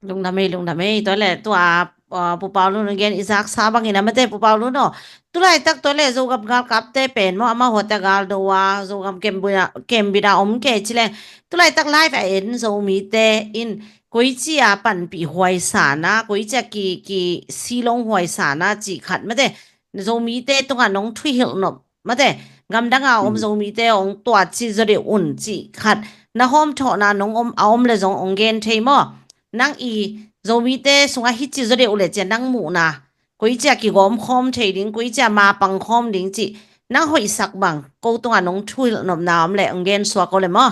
Lungdam ei, lungdam ei. Tua le tua, a, Pu Pau Lun gen i zaksa bangin a mate Pu Pau Lun aw. Tulaitak tua le Zogam galkapte pen maw, amau huate gal do a Zogam kembina, kembina om kei cileng. Tulaitak live a en Zomite in koici a panpih huai sana, koici a ki, ki silong huai sana cih khat mate Zomite tungah nong thuhilh nop mate, gamdanga om Zomite ong tua ci zaw deuh un cih khat na hawm thawhna nong om a om le zong ong gen thei maw? Nang i Zomite sungah hi ci zaw deuh le cia nang muhna koicia kigawm khawm thei ding, koicia mapang khawm ding cih nang hoihsak bang ko tungah nong thuhilh nopna om le ong gen suak o le maw?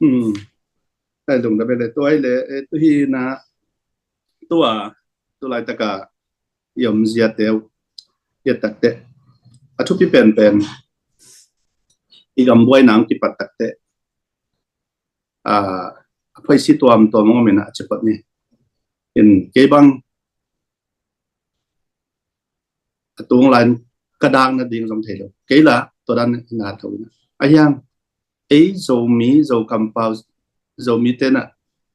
Hmm. Ai lungdam ei le tua ei le, eh, tuhina tua tulaitaka i omziate uh i et takteh a thupi penpen i gambuaina hong kipat takteh, ah, a phoisi tuamtuam hong om inah a ciphot ni. In kei bang a tung lain ka dang nading zong thei lo. Kei la tua dan na tho inah a hiang ei Zomi, Zo kampau, Zomi tenah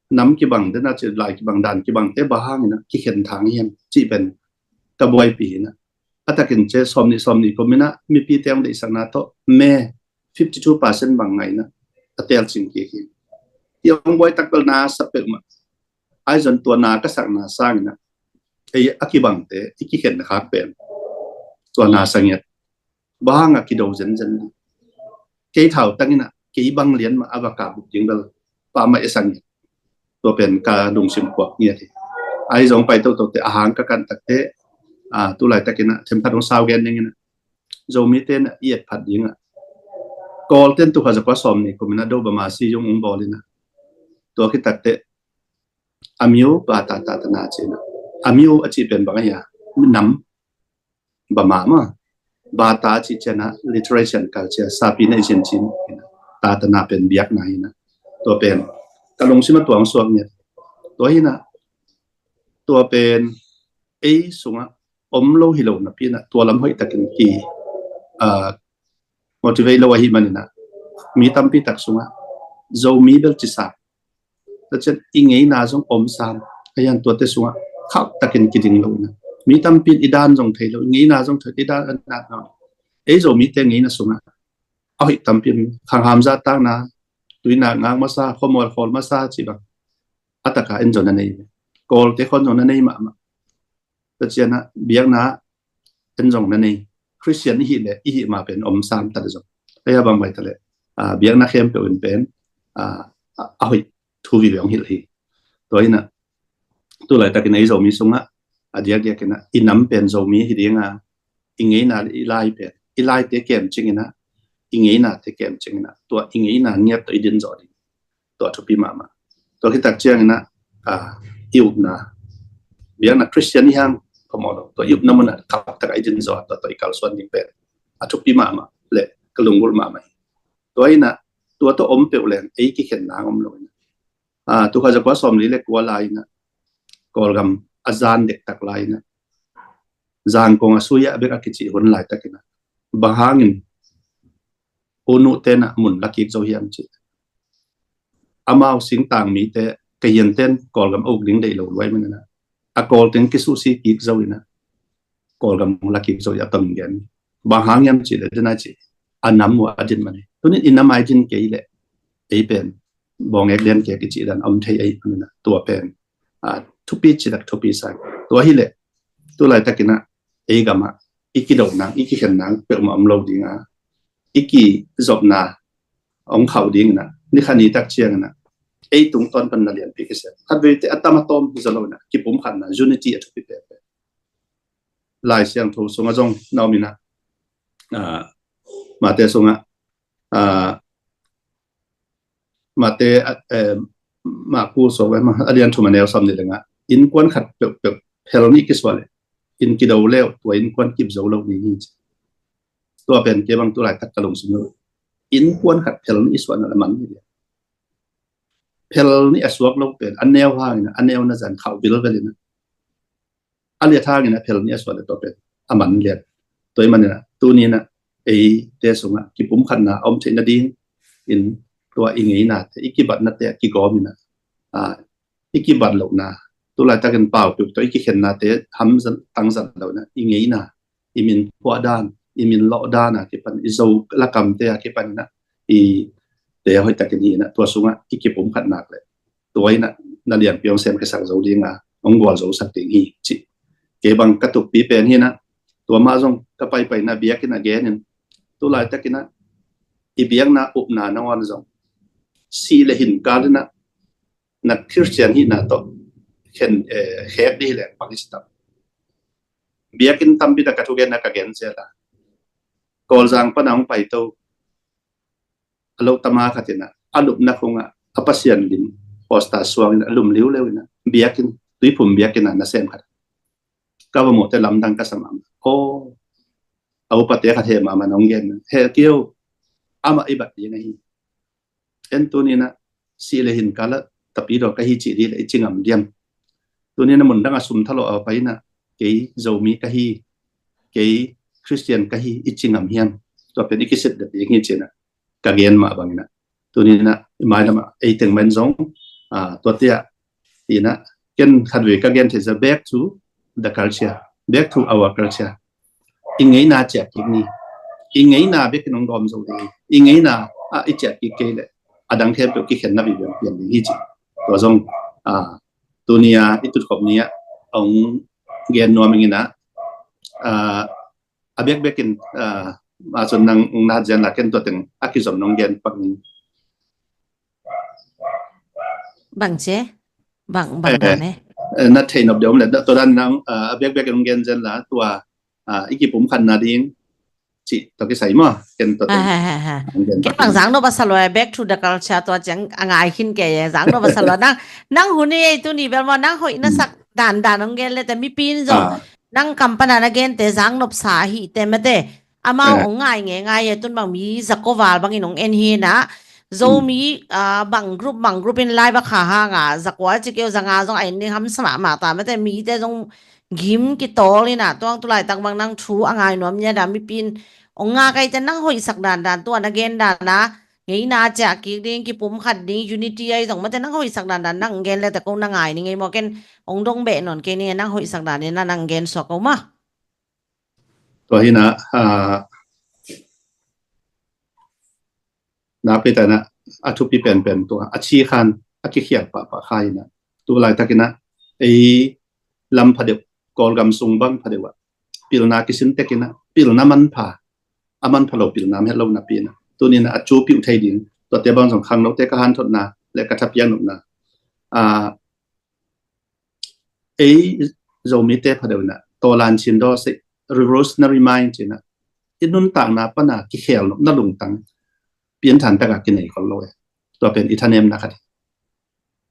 nam kibang dena ci lai kibang dan kibang te bang hang inah kikhen thang hiam cih pen ka buaipi inah a takin ce sawm nih sawm nih kum inah mipi teng deihsakna tawh me fifty two percent bang ngai inah a tel cing kik hi. I ong buai tak bel na sa peuhmah. Ai zon tua na ka sakna sang inah ei a kibangte i kikhen khak pen tua na sa ngiat. Bang hang a kido zenzen. Kei thau tang inah kei bang lian mah a va kap ding bel pah mah e sa ngiat. Tua pen ka lungsim kuak ngiat hi. Ai zong pai toto te a hang ka kan takteh, ah, tulaitak inah themkhat hong sau gen ding inah Zomi tenah i et phat dingah Kawl ten tukha zakua sawm nih kum inah do bama si yung ung bawl inah tua khit takteh a miu ba ta ta ta na ci inah a miu a cih pen bang a hia nam bama ma ba ta a cih cianah literature and culture sapi na i cin cin inah ta ta na pen biakna inah tua pen ka lungsim a tuang suak ngiat. Tua hinah tua pen ei sungah om lo hi lo napi inah tua lam hoih takin ki, ah, motivate lo ahi maninah mi tampi tak sungah Zomi bel cisa tacian i ngeina zong om sam a hian tuate sungah khauh takin kiding lo inah mi tampi in i dan zong thei lo i ngeina zong thei i dan an nak lo. Ei Zomite ngeina sungah a hoih tampi in khangham zahtakna tuina ngak masa khuamual khawl masa cih bang a taka en zong na nei ve. Kawlte khawn zong na nei mahmah. Tacianah biakna en zong na nei. Khristian i hih leh i hih ma pen om sam ta le zong a hia bang bai ta leh, ah, biakna khempeuh in pen, ah, a, a hoih thu vive hong hilh hi. Tua inah tulaitakin ei Zomi sungah a diakdiak inah i nam pen Zomi hi dinga i ngeina i lai pen i laite kem cing inah i ngeinate kem cing inah tua i ngeina ngiat tawh i din zawh ding. Tua thupi mahmah. Tua khit tak ciang inah, ah, i upna biakna Khristian i hang phamawh lo tua i upna munah khauh takah i din zawh tua tua i kalsuan ding pen a thupi mahmah le ka lunggulh mahmah hi. Tua inah tua tawh om peuh leng ei kikhen nang om lo inah, ah, tukha zakua sawmli le kua lai inah Kawlgam a zan dektak lai inah Zangkong a suya a bek a kicih hun laitak inah bang hangin u nu tenah mun la kik zo hiam cih amau singtang mite ka hianten Kawlgam a uk ding deih lo luai man inah a Kawl teng kisuhsi kik zo inah Kawlgam la kik zo i a tong gen bang hang hiam cih le dena cih a nam uh a din man hi. Tunin i nam ai din kei leh ei pen bawng ek lian kek i cih dan a om thei ahi man inah tua pen, ah, thupi cih tak thupi sai. Tua hileh tulaitakinah ei gamah i kido nang i kikhen nang peuhmah om lo dinga i kizopna hong khauh dinginah ni khat ni tak cianginah ei tungtawn pan na lianpi kisia. Khatveite a tam a tawm hi zaw lo ina, kipumkhatna, unity a thupi pek pek. Lai Siangtho sungah zong na om ina, ah, Mate sungah, ah, Mate, ah, eh, Maku sungah, a lian thum a neu sawm nih le nga, innkuan khat peuhpeuh phel nih kisuah le, inn kido leu, tua innkuan kip zo lo ni hi ci. Tua pen kei bang tu laitak ka lungsim lo. Innkuan khat phel nih suahna le man hi le. Phel nih a suak lo pen, a neu hangin, a neu na zan khauh bilbel ina. A liat hangin a phel nih a suak le tua pen a man lian. Tua i manina, tuni ina, eite sungah kipumkhatna a om theih nading in tua i ngeinate, i kibatnate a kigawm ina, ah, i kibat lohna, tu laitakin pau piuk tawh i kikhennate hamzat tangzat lo ina, i ngeina, i min phuah dan, i min lawh dan a kipan, i Zo lakamte a kipan ina, i te hoih takin hi ina, tua sungah i kipumkhat nak le tua ina, na lianpi hong sem khesak zo dinga, hong gual zo sak ding hi ci. Kei bang ka tukpi pen hi ina, tua mah zong ka paipai ina biakinn a genin, tu laitak ina, i biakna upna nangawn zong, sih le hin kal ina, na Khristian hihna tawh khen, eh, khek dih leng pang i si tam. Biakinn tampi tak ka thugenna ka gen sia la. Kawlzang pana hong paito a lo tama khat ina, a lupna khungah a Pasian lim, posta suang ina, a lum liuleu ina, biakinn, Tuiphum biakinn a nasem khat. Ka va muhte lamdang ka sa mahmah. Aw, a upate khat he mahmah nong gen. He kio, amah i bat ding ahi. En tuni ina, sih le hin kal a tapidaw ka hi cih dih le i ci ngam diam. Tuni ina mun dang a sum thalawh a pai ina, kei Zomi ka hi, kei Khristian ka hi, i ci ngam hiam. Tua pen i kisit dek ding hi ci ina, ka gen mah bang ina. Tuni ina, i mailam ah, ei teng mah in zong, ah, tua tia, ina, ken khatvei ka gen thei sia, back to the culture, back to our culture. I ngeina ciah kik ni. I ngeina bek in hong gawm zo ding. I ngeina, ah, i ciah kik kei le, a dang khempeuh kikhenna vivian pian ding hi ci. Tua zong, ah, tuni a, i tutkhop ni a, hong gen nuam ing ina, ah, a bekbek in, ah, a cun nang na hat zian la ken tua teng a kizom nong gen pak ning. Bang ci? Bang, bang, eh, dan, eh? Eh, na thei nop deuh om le, tua dan nang, ah, a bekbek in nong gen zian la, tua, ah, i kipumkhatna ding, cih tua kisai maw, ken tua teng. Ha, ha, ha, ha. Nong gen pak ning. Ken bang zang nop a sa lua, back to the culture tua ciang a ngai khin kei, zang nop a sa lua. Nang, nang hun i ei tuni bel maw, nang hoih na sak dan dan nong gen le, te mipi in zong, ah, nang kam pana na gente zang nopsa ahi te mate. Amau, eh, hong ngai ngeingai e, tun bang mi za ko val bangin hong en hi ina. Zomi, ah, bang group, bang group in lai bak kha hanga, za kua ci keu, za nga zong a en ding hamsa mahmah ta mate, mite zong gim kitawl ina, tuang tu laitak bang nang thu a ngai nuam nia da, mipi in hong nga kai te nang hoihsak dan dan tua na gen dan a, ngeina ciah kik ding, kipumkhat ding, unity ai zong mate nang hoihsak dan dan nang gen le te ko na ngai ni ngei maw, ken hong dong beh nawn kei ni, nang hoihsak dan ina nang gen suak ko maw. Tua hi ina, ah, nakpi tak ina, a thupi penpen tua, a cikhan, a kikhial pahpah kha ina. Tu laitak ina, ei lam phadeuh, Kawlgam sung bang phadeuh ah, pilna kisin tek ina, pilna manpha, a manpha lo pilna om het lo napi ina. Tuni ina a cu piuh thei ding, tuate bang zong khangnote ka hanthotna, le ka thapiak nopna. Ah, ei Zomite phadeuh ina, tawlan cin daw sei, revolutionary mind ci ina, i nuntakna pana kikhel nopna lungtang, pianthan taka kinei khol lo e. Tua pen i thanemna khat hi.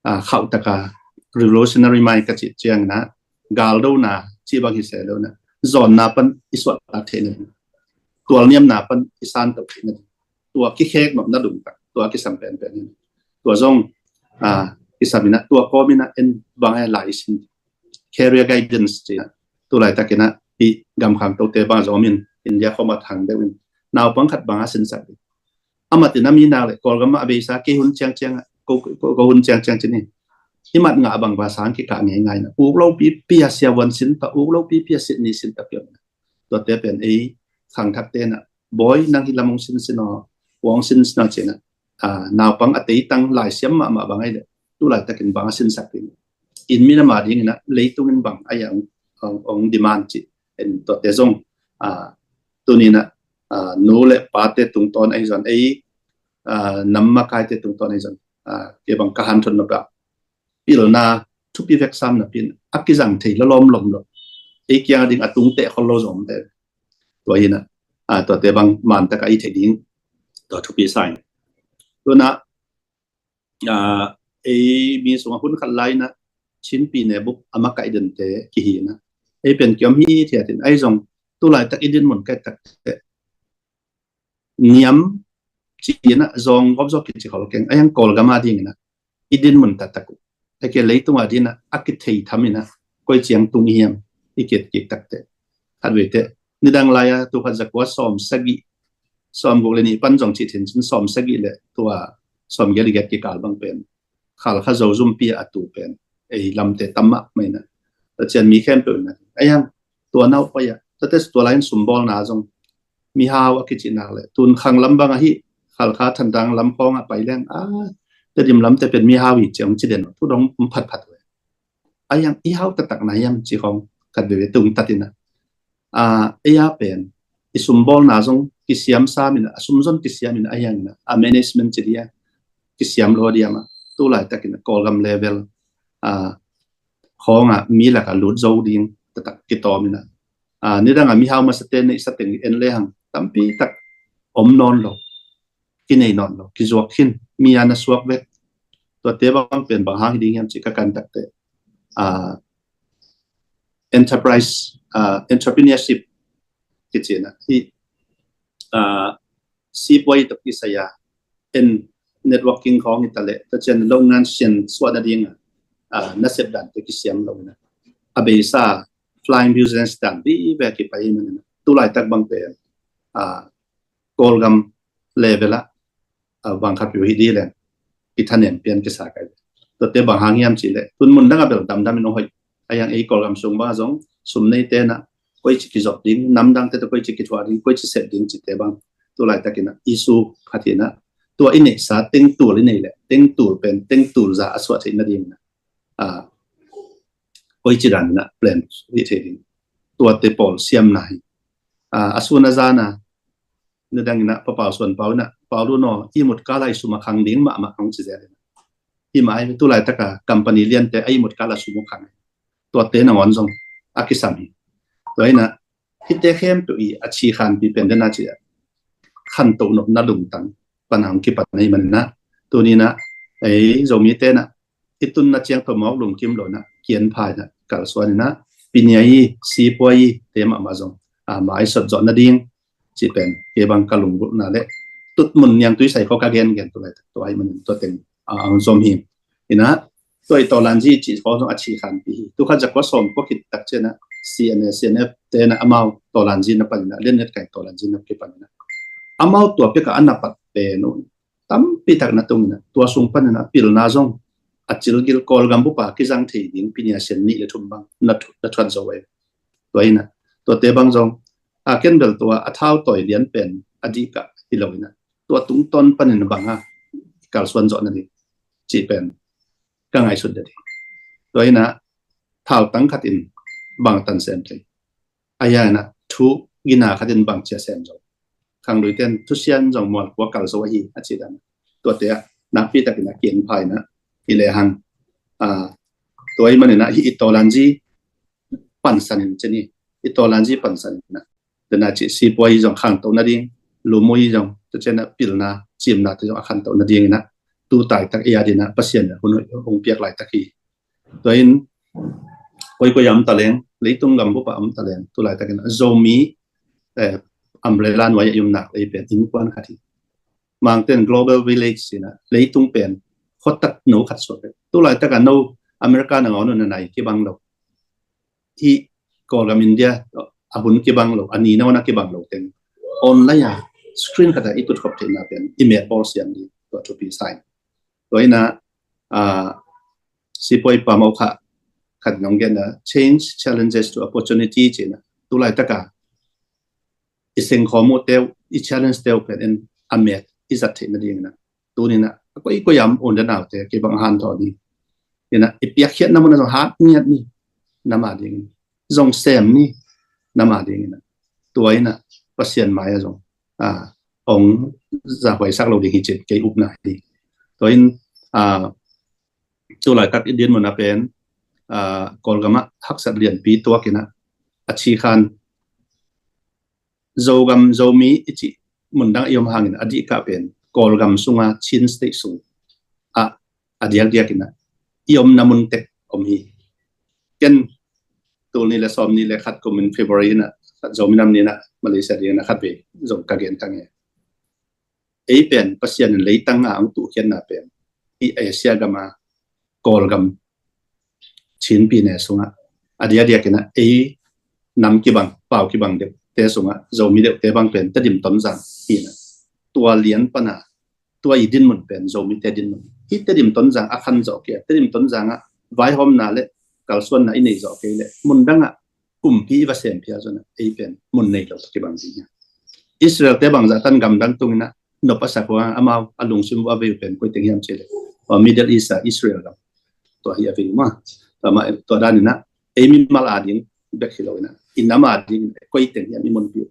Ah, khauh taka revolutionary mind ka cih ciang ina, galdona cih bang hi se lo ina, zawnna pan i suahtak theihna ding, tualniamna pan i santoh theihna ding, tua kikhek nopna lungtang, tua kisam penpen hi. Tua zong, ah, kisam ina, tua kawm ina en bang e lai i sin, career guidance ci ina, tu laitak ina, i gam khangtote bang zong om in, India khawm a thang deuh in, naupang khat bang a sinsak ding. Amah tina mi nak le Kawlgam ah a beisa kei hun ciangciang ah, ko, ko, ko hun ciangciang ci ni. I mat ngah bang ba sang kikah ngeingai na. Uk lo pipi a siavuan sin ta, uk lo pipi a sitni sin ta pion. Tuate pen ei khangthakte na, bawi nang hi lam hong sinsin aw, hong sinsin aw ci na. Ah, naupang a teitang laisiam mahmah bang ai le, tu laitakin bang a sinsak ding. Inn mi na ma ding ina, leitung in bang ai a hong, hong, hong demand ci. En tuate zong, ah, tuni na, ah, nu le pate tungtawn ahi zon, ei, ah, nam makaite tungtawn ahi zon, Kei bang ka hanthot nop ah pilna thupi vek sam napi in a kizang thei lawlawm lom lo, ei kiang a ding a tung teh khol lo zong om te. Tua hi na, tuate bang man tak a i thei ding tua thupi sa in. Tua na, ei mi sungah hun khat lai na Chinpi ne bup a makaih dente kihi na, ei pen kiom hi thiat in, ahi zong tulaitak i dinmun kaih tak teh niam ci na zong gop zawk kici khol keng, a hiang Kawlgam a ding ina i dinmun taktak uh, a ke leitung a ding ina a kithei tham ina koi ciang tung hiam i kit kik takte. Khat vei te nidang lai a tu khat zakua sawm sagih, sawm guk le nih pan zong cih thin cin sawm sagih le tua sawm giat i giat kikal bang pen Khalkha Zozumpi a tu pen ei lamte tam mahmah ina, Pasian mi khempeuh ina, a hiang tua nau pai a, tate tua lai in sumbawlna zong mihau a kici nak le tun khang lam bang ahi, Khalkha Thantlang lam khawng a pai leng a, Tedim lamte pen mihau hi ciang ci den thu dong phatphat ve. A hiang i hau taktak na hiam ci khawng khat veve tung tat ina, a, ei a pen i sumbawlna zong kisiam sam ina, a sumzon kisiam ina, a hiang ina a management ci dia kisiam lo diam a, tulaitak ina Kawlgam level a khawng a mi lak a lut zo ding taktak kitawm ina, a, nidang a mihau masa te neihsa teng en le hang tampi tak om nawn lo, kinei nawn lo, kizuak khin, mi a na suak vek. Tuate bang pen bang hang hi ding hiam ci ka kan takte, a, enterprise, a, entrepreneurship kici na hi, a, sipuai tok kisai a, en networking khawng hi ta le, tua ciang lo ngan sian suah na ding a, a, na sep dante kisiam lo na, a beisa flying business dan vive kipai hi na, tulaitak bang pen, a, Kawlgam level a, a, bang khat piu hi di leng i thanem pian kisa kai. Tuate bang hang hiam ci le tun mun dang a bel damdam in ong hoih. A hiang ei Kawlgam sung bang a zong sum nei te na koi ci kizop ding, nam dang te koi ci kithuah ding, koi ci sep ding ci te bang tulaitak ina issue khat ina, tua i neihsa tengtul i nei le tengtul pen tengtul za a suah theih na ding ina, a, koi ci dan ina plan hi thei ding. Tuate pawl siamna hi, a, a sun a zan a nidang ina Pa Pau Suan Pau ina, Pau Lun aw, i mut kala i sum a khang ding mahmah hong ci zel ina, hi mah ai, tulaitak a company liante a i mut kala sum a khang, tuate nangawn zong a kisam hi. Tua ina hite khempeuh i a ci khanpi pen dena ci a khantoh nopna lungtang pan a hong kipan ahi man ina, tuni ina ei Zomi te na i tunna ciang tawh mawk lungkim lo ina kian pha ina kalsuan ina, pinia i, sipuai i te mahmah zong, a, mai sot zawh na ding ci pen kei bang ka lunggulhna le tutmun niangtui sai khaw ka gengen tu lai tua hi man in tua teng, a, ang zom hi. Ina tua i tawlanzi ci khaw zong a ci khanpi hi. Tu khat zakua sawm kua khit tak ciana C N A, C N F te na amau tawlanzi na pan ina, lian net kai tawlanzi na kipan ina, amau tua peka a na pat pen uh tampi tak na tung ina, tua sung pan ina pilna zong a cilgil Kawlgam bupa kizang thei ding pinia sian nih le thum bang na thu-, na thuan zo ai. Tua ina, tuate bang zong a ken bel tua a thau tawi lian pen a dih kah hi lo ina, tua tungtawn pan ina bang a kalsuan zawh na ding ci pen ka ngaihsut ding. Tua ina thau tang khat in bang tan sem thei, a hiang ina thu gina khat in bang cia sem zo. Khangluite in thusian zong mual kua kal zo ahi a ci dan. Tuate ah nakpi takin a kian pha ina hi le hang, a, tua i man ina hi i tawlanzi pansan in ceni, i tawlanzi pansan ina, dena ci sipuai zong khantoh na ding, lumui zong, tu ciana pilna cimna te zong a khantoh na ding ina, tu tai tak i a dina Pasian hun hong piak lai tak hi. Tua in koi koi a om ta leng, leitung gam bupa om ta leng, tu lai takin a Zomi, eh, umbrella nuai a i om nak lei pen innkuan khat hi. Mangten global village sina, leitung pen khuatak no khat suak. Tu lai taka no America na ngawn na nai kibang lo, hi Kawlgam India a hun kibang lo, a ni na wana kibang lo teng online a screen khata i tut khop theihna pen i met bawl siam ding tua thupi sa in. Tua ina, a, sipuai pa mau kha khat nong gen a, change challenges to opportunity cina. Tu lai taka i seng khawmu teu, i challenge teu pen in a met i zat theihna ding ina. Tunina a koi koi am un da nau te kei bang han thaw ding ina, i piakkhiatna mun a zong hat ngiat ni, nama ding ina, zong sem ni, nama ding ina. Tua ina Pasian mai a zong, a, ong za huai sak lo ding hi cin kei upna hi. Tua in Ah, tu laitak i dinmun ah pen, ah, Kawlgam ah haksat lianpi tuak in ah, a ci khan Zogam, Zomi i cih mundang i om hangin a dihkah pen Kawlgam sunga Chin State sung ah a diakdiak in ah i omna mun tek om hi. Ken tul nih le sawm nih le khat kumin February in ah, khat Zomi Nam Ni in ah Malaysia ding in ah khat vei zong ka gen ka nge. Ei pen Pasian in leitang a ang tuhkhiatna pen i Asia gam a Kawlgam Chin pyine sungah a diakdiak in ah ei nam kibang, pau kibang deuhte sungah Zomi deuhte bang pen Tedim Tonzang hi in ah, tua lian pan a tua i dinmun pen Zomite dinmun hi. Tedim Tonzang a khan zawh kei a, Tedim Tonzang ah vaihawmna le kalsuanna i nei zawh kei le mundang ah kumpi i va sem phial zong ah ei pen mun nei lo tawh kibang ding hi. Israel te bangzah tan gamdang tung in ah nop a sak uh a, amau a lungsim uh a vei uh pen koi teng hiam cih leh, tua Middle East ah Israel gam tua hi a vei uh mah. Tua mah, tua dan in ah ei mimal a ding bek hi lo in ah i nam a ding koi teng hiam i munpi uh.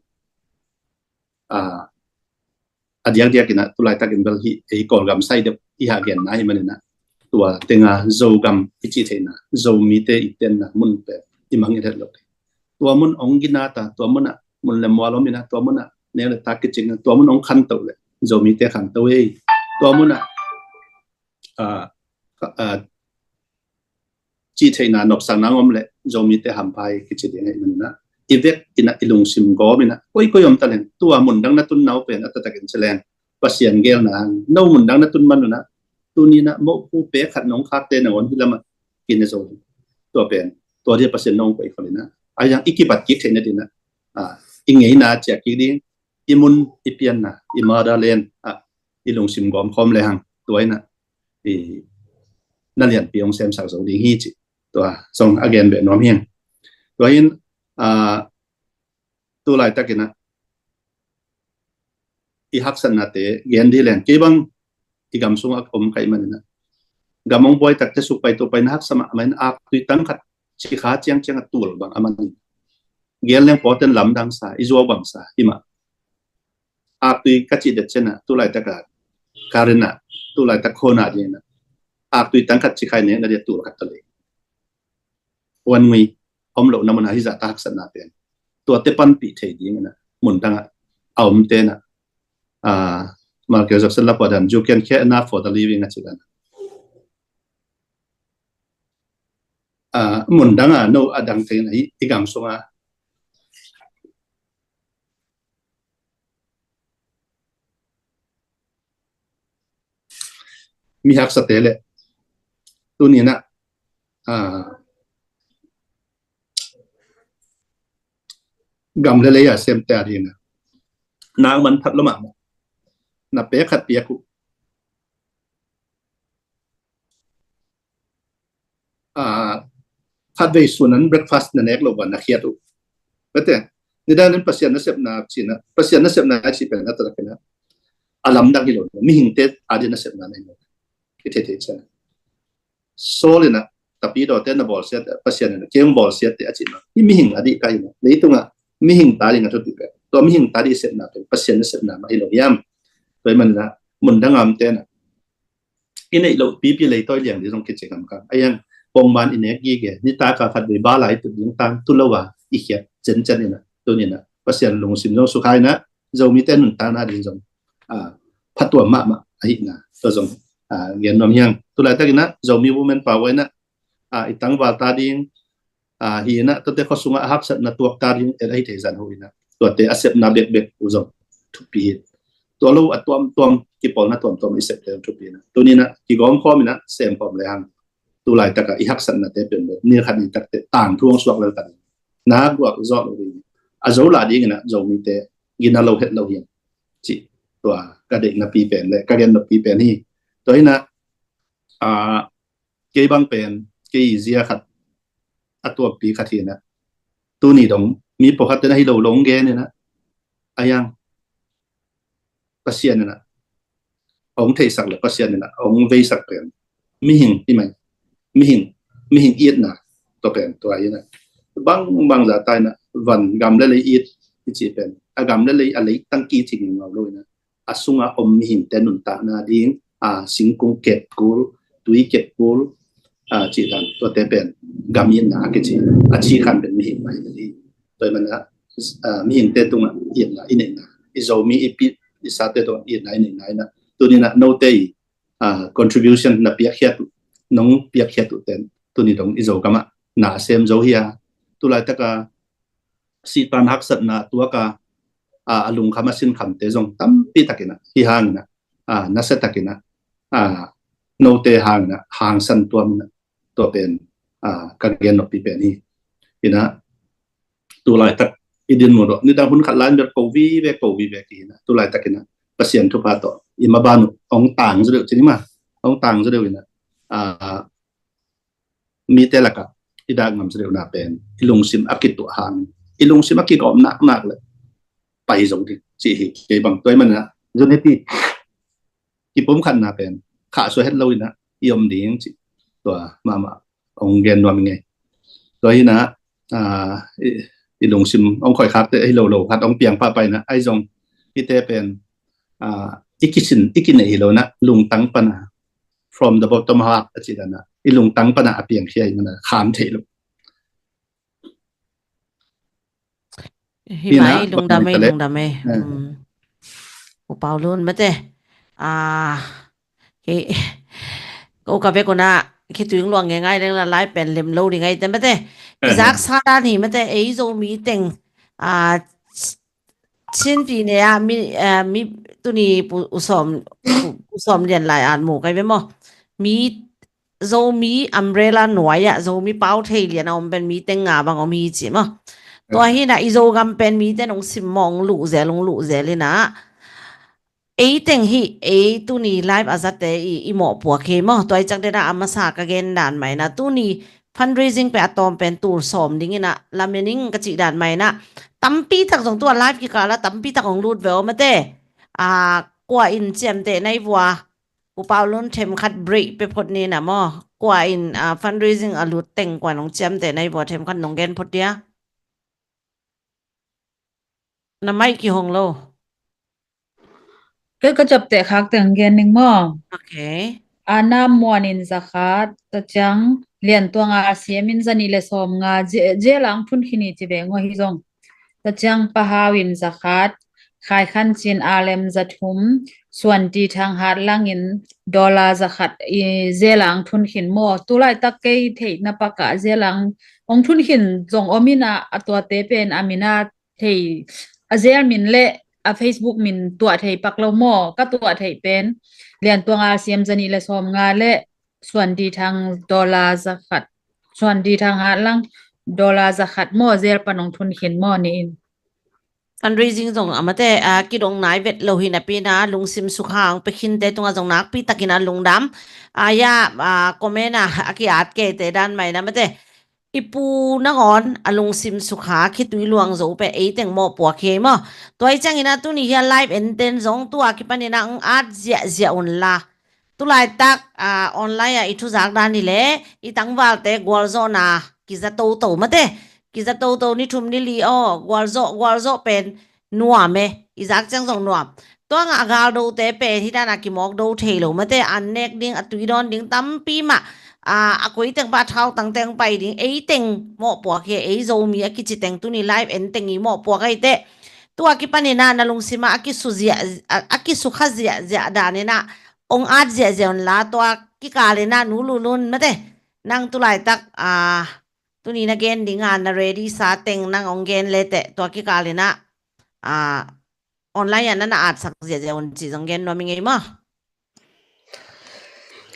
Ah, a diakdiak in ah tu laitakin bel hih ei Kawlgam sai deuh i hah genna ahih manin ah tua teng a Zogam i cih theihna, Zomite i tenna mun pen i mangngilh het lo. Tua mun hong gina ta, tua mun ah mun le mual om in ah, tua mun ah neu le tak kicing, tua mun hong khanto leh Zomite khanto ei. Tua mun ah, ah, ah, cih theihna nopsakna hong om leh Zomite hampha hi kici ding ahih manin ah i vek in ah i lungsim gawm in ah koikoi om ta leng tua mundang na tunna uh pen a taktakin ci leng Pasian geelna hang no mundang na tun man un ah tuni in ah mopu pek khat nong khakte nangawn hih lam ah kine zo ding. Tua pen tua dia Pasian nong koih khol in ah a yang i kibat kik theihna ding ah, ah, i ngeina ciah kik ding, i mun i pianna, i motherland ah i lungsim gawm khawm le hang tua in ah i na lianpi hong semsak zo ding hi cih tua zong a gen beh nuam hi. Tua in, ah, tu laitakin ah i haksatnate gen dih leng kei bang i gam sungah om ka hih manin ah gam hong buai takte suk pai to pai na haksa mahmah in aktui tang khat cikha ciangciang a tul bang a man in gen leng pawten lamdang sa, i zuau bang sa hi mah. Aktui ka cih det ciang ah tu laitak a current ah tu laitak khawna ding in ah aktui tang khat cikha i nek na dia tul khat ta lei. Wan ngui om lohna mun ah hih zahta haksatna pen tuate panpih thei ding in ah mundang ah a omte in ah, ah, Michael Jackson la pua dan, "You can care enough for the living," a ci dan. Ah, mundang ah no a dang thei in ah i gam sungah mi haksate le tuni in ah, ah, gam le lei a semte a ding in ah nak man phat lo mahmah. Na pek khat piak uh, ah, khatvei sun an breakfast na nek lo ban na khiat uh. Bete, nidan in Pasian nasepna cih na, Pasian nasepna a cih pen a taktakin ah a lamdang hi lo, mihingte a ding nasepna na hi lo. I thei thei ciang Saul in ah tapidawte na bawlsiat, Pasian in ah kei hong bawlsiat teh a cih mah. Hih mihing a dih ka hi mah. Leitungah mihing ta ding a thupi pen, tua mihing ta ding i sepna pen Pasian nasepna mah hi lo hiam? Tua ahih manin ah mundang a omte in ah i neih loh pipi leitawi liang ding zong kici ngamkang. A yang pongman i nek gige, nitak a khatvei bala i tut ding tang tu lo a i khiat cencen in ah tuni in ah Pasian lungsim zong sukha in ah Zomite nuntakna ding zong, ah, phatuam mahmah ahihna tua zong, ah, gen nuam hi hang. Tu laitakin ah Zomi Women Power in ah, ah, i tangval ta ding, ah, hi in ah tuate khua sungah a haksatna tuak ta ding et ahi thei zan ho in ah tuate a sepna bekbek uh zong thupi hi. Tua lo a tuamtuam, kipawlna tuamtuam i septe zong thupi in ah tuni in ah kigawm khawm in ah sem khawm le hang. Tu laitak a i haksatnate pen bel ni khat ni takte tangthu hong suak lel ta ding, na guak zawh lo ding, a zo lah ding in ah Zomite gina lo het lo hi cih tua ka deihna pi pen le ka genna pi pen hi. Tua hi in ah, ah, kei bang pen kei i zia khat a tuampi khat hi in ah tuni dong mi pawlkhat ten ahi lo lo hong gen in ah a yang Pasian in ah hong theihsak le Pasian in ah hong veisak pen mihing hi mai. Mihing, mihing itna tua pen tua hi in ah bang bang zahta in ah van gam le lei it i cih pen a gam le lei a leitang kici ngingau lo in ah a sungah om mihingte nuntakna ding a, singkung kep kul, tui kep kul, a, cih dan tuate pen gam itna a kici a, ci khan pen mihing mah hi. Tua hi mana, a, mihingte tungah itna i neihna, i Zomi i pi i sate tungah itna i neihna ina, tunina note i, a, contribution na piakkhiat uh, nong piakkhiat uh ten tuni dong i Zogamah na a sem zo hi a, tulaitaka sihtan haksatna tuaka, a, a lungkham a sinkhamte zong tampi takina hi hangina, a, nasia takina, a, note hangina hangsan tuamina tua pen, a, ka gen noppi pen hi. Ina tulaitak i din mu dawh nidang hun khat lai bel ko vive ko vive kihina tulaitakina Pasian thupha tawh i maban uh ong tang zaw deuh cini ma ong tang zaw deuh ina, a, mite lakah i dak ngam zaw deuhna pen i lungsim a kituah hang, i lungsim a kigawm naknak le pai zo ding ci hi. Kei bang tua hi mana unity kipumkhatna pen khahsuah het lo ina i om ding ci tua mahmah ong gen nuam i ngei. Tua hina, a, i, i lungsim ong khoikhakte hi lo lo khat ong piang pahpah ina ai zong ite pen, a, i kisin i kinei hi lo ina lungtang pana from the bottom heart a ci dana i lungtang pana a piangkhia hi mana kham thei lo. Hi mai, lungdam ei, lungdam ei. Pu Pau Lun mate. A, ko ka vekuna khitui luang ngai ngai leng la lai pen lem lo ding ai te mate. Kizak sa dan hi mate, ei Zomi teng, a, Chin pi ne a mi, a, mi tuni pu, u som, pu, u som lian lai an mu kai ve mo. Mi Zomi umbrella nuai ah Zomi pau thei lian a om pen mi teng nga bang om hi ci mo. Tua hina i Zogam pen mi ten ong sim mo ong luh zel ong luh zel ina. Ei teng hi ei tuni live a zate i, i mawhpuak hi mo. Tua i cak dena a masa ka gen dan mai na tuni fundraising pe a tawm pen tul sawm dingina lamening ka cih dan mai na tampi tak zong tua live kikala tampi tak ong lut ve aw mate. A, kua in ciamteh nai vua Pu Pau Lun them khat break pe phot ni na maw? Kua in, a, fundraising a lut teng kua nong ciamteh nai vua them khat nong gen phot dia? Na mai kihong lo. Kei ka ciapteh khak teng gen ning maw? Okay. Ana Muan in zakhat, ta ciang Lian Tuang a siam in zani le sawm nga je, je lang phun khini ci ve ngo hi zong. Ta ciang Pahau in zakhat, Khai Khan Cin Alem zathum, Suan Ti Thang Hat Lang in dollar zakhat i zelang thun khin maw. Tulaitak kei theih na pakah zelang ong thun khin zong om ina a tuate pen a mina thei a zel min le a Facebook min tuah thei pak lo maw. Ka tuah thei pen Lian Tuang a siam zani le sawm nga le Suan Ti Thang dollar zakhat. Suan Ti Thang Hat Lang dollar zakhat maw zel pan ong thun khin maw ni in. Fundraising zong a mate, a, kidong nai vet lo hi napi na lungsim sukha ong pe khinte tunga zong nakpi takin a lungdam. A, ya, a, comment a, a ki-at kei te dan mai na mate. I pu nangawn a lungsim sukha khitui luang zo pe ei teng mawhpuak hi maw. Tua i ciangin a tuni hi a live enten zong tua kipanin a ong at ziahziah un la. Tulaitak, a, online a i thuzak dan hi le i tangvalte gualzawhna kiza toto mate. Kiza toto ni thum ni li aw gualzawh gualzawh pen nuam e, i zak ciang zong nuam. Tua ngah a galdote pen hi dana kimawk do thei lo mate, an nek ding a tui dawn ding tampi mah, a, a koi teng pah thau tang teng pai ding ei teng mawhpuak hi ei Zomi a kici teng tuni live en teng i mawhpuak ai teh. Tua kipanin a na lungsima a kisukha ziahziah danin a ong at ziahziah un la tua kikalin a Nu Lulun mate. Nang tulaitak, a, tuni na gen ding a na ready sa teng nang ong gen le teh tua kikalin a, a, online a na na atsak ziahziah un ci zong gen nuam i ngei maw?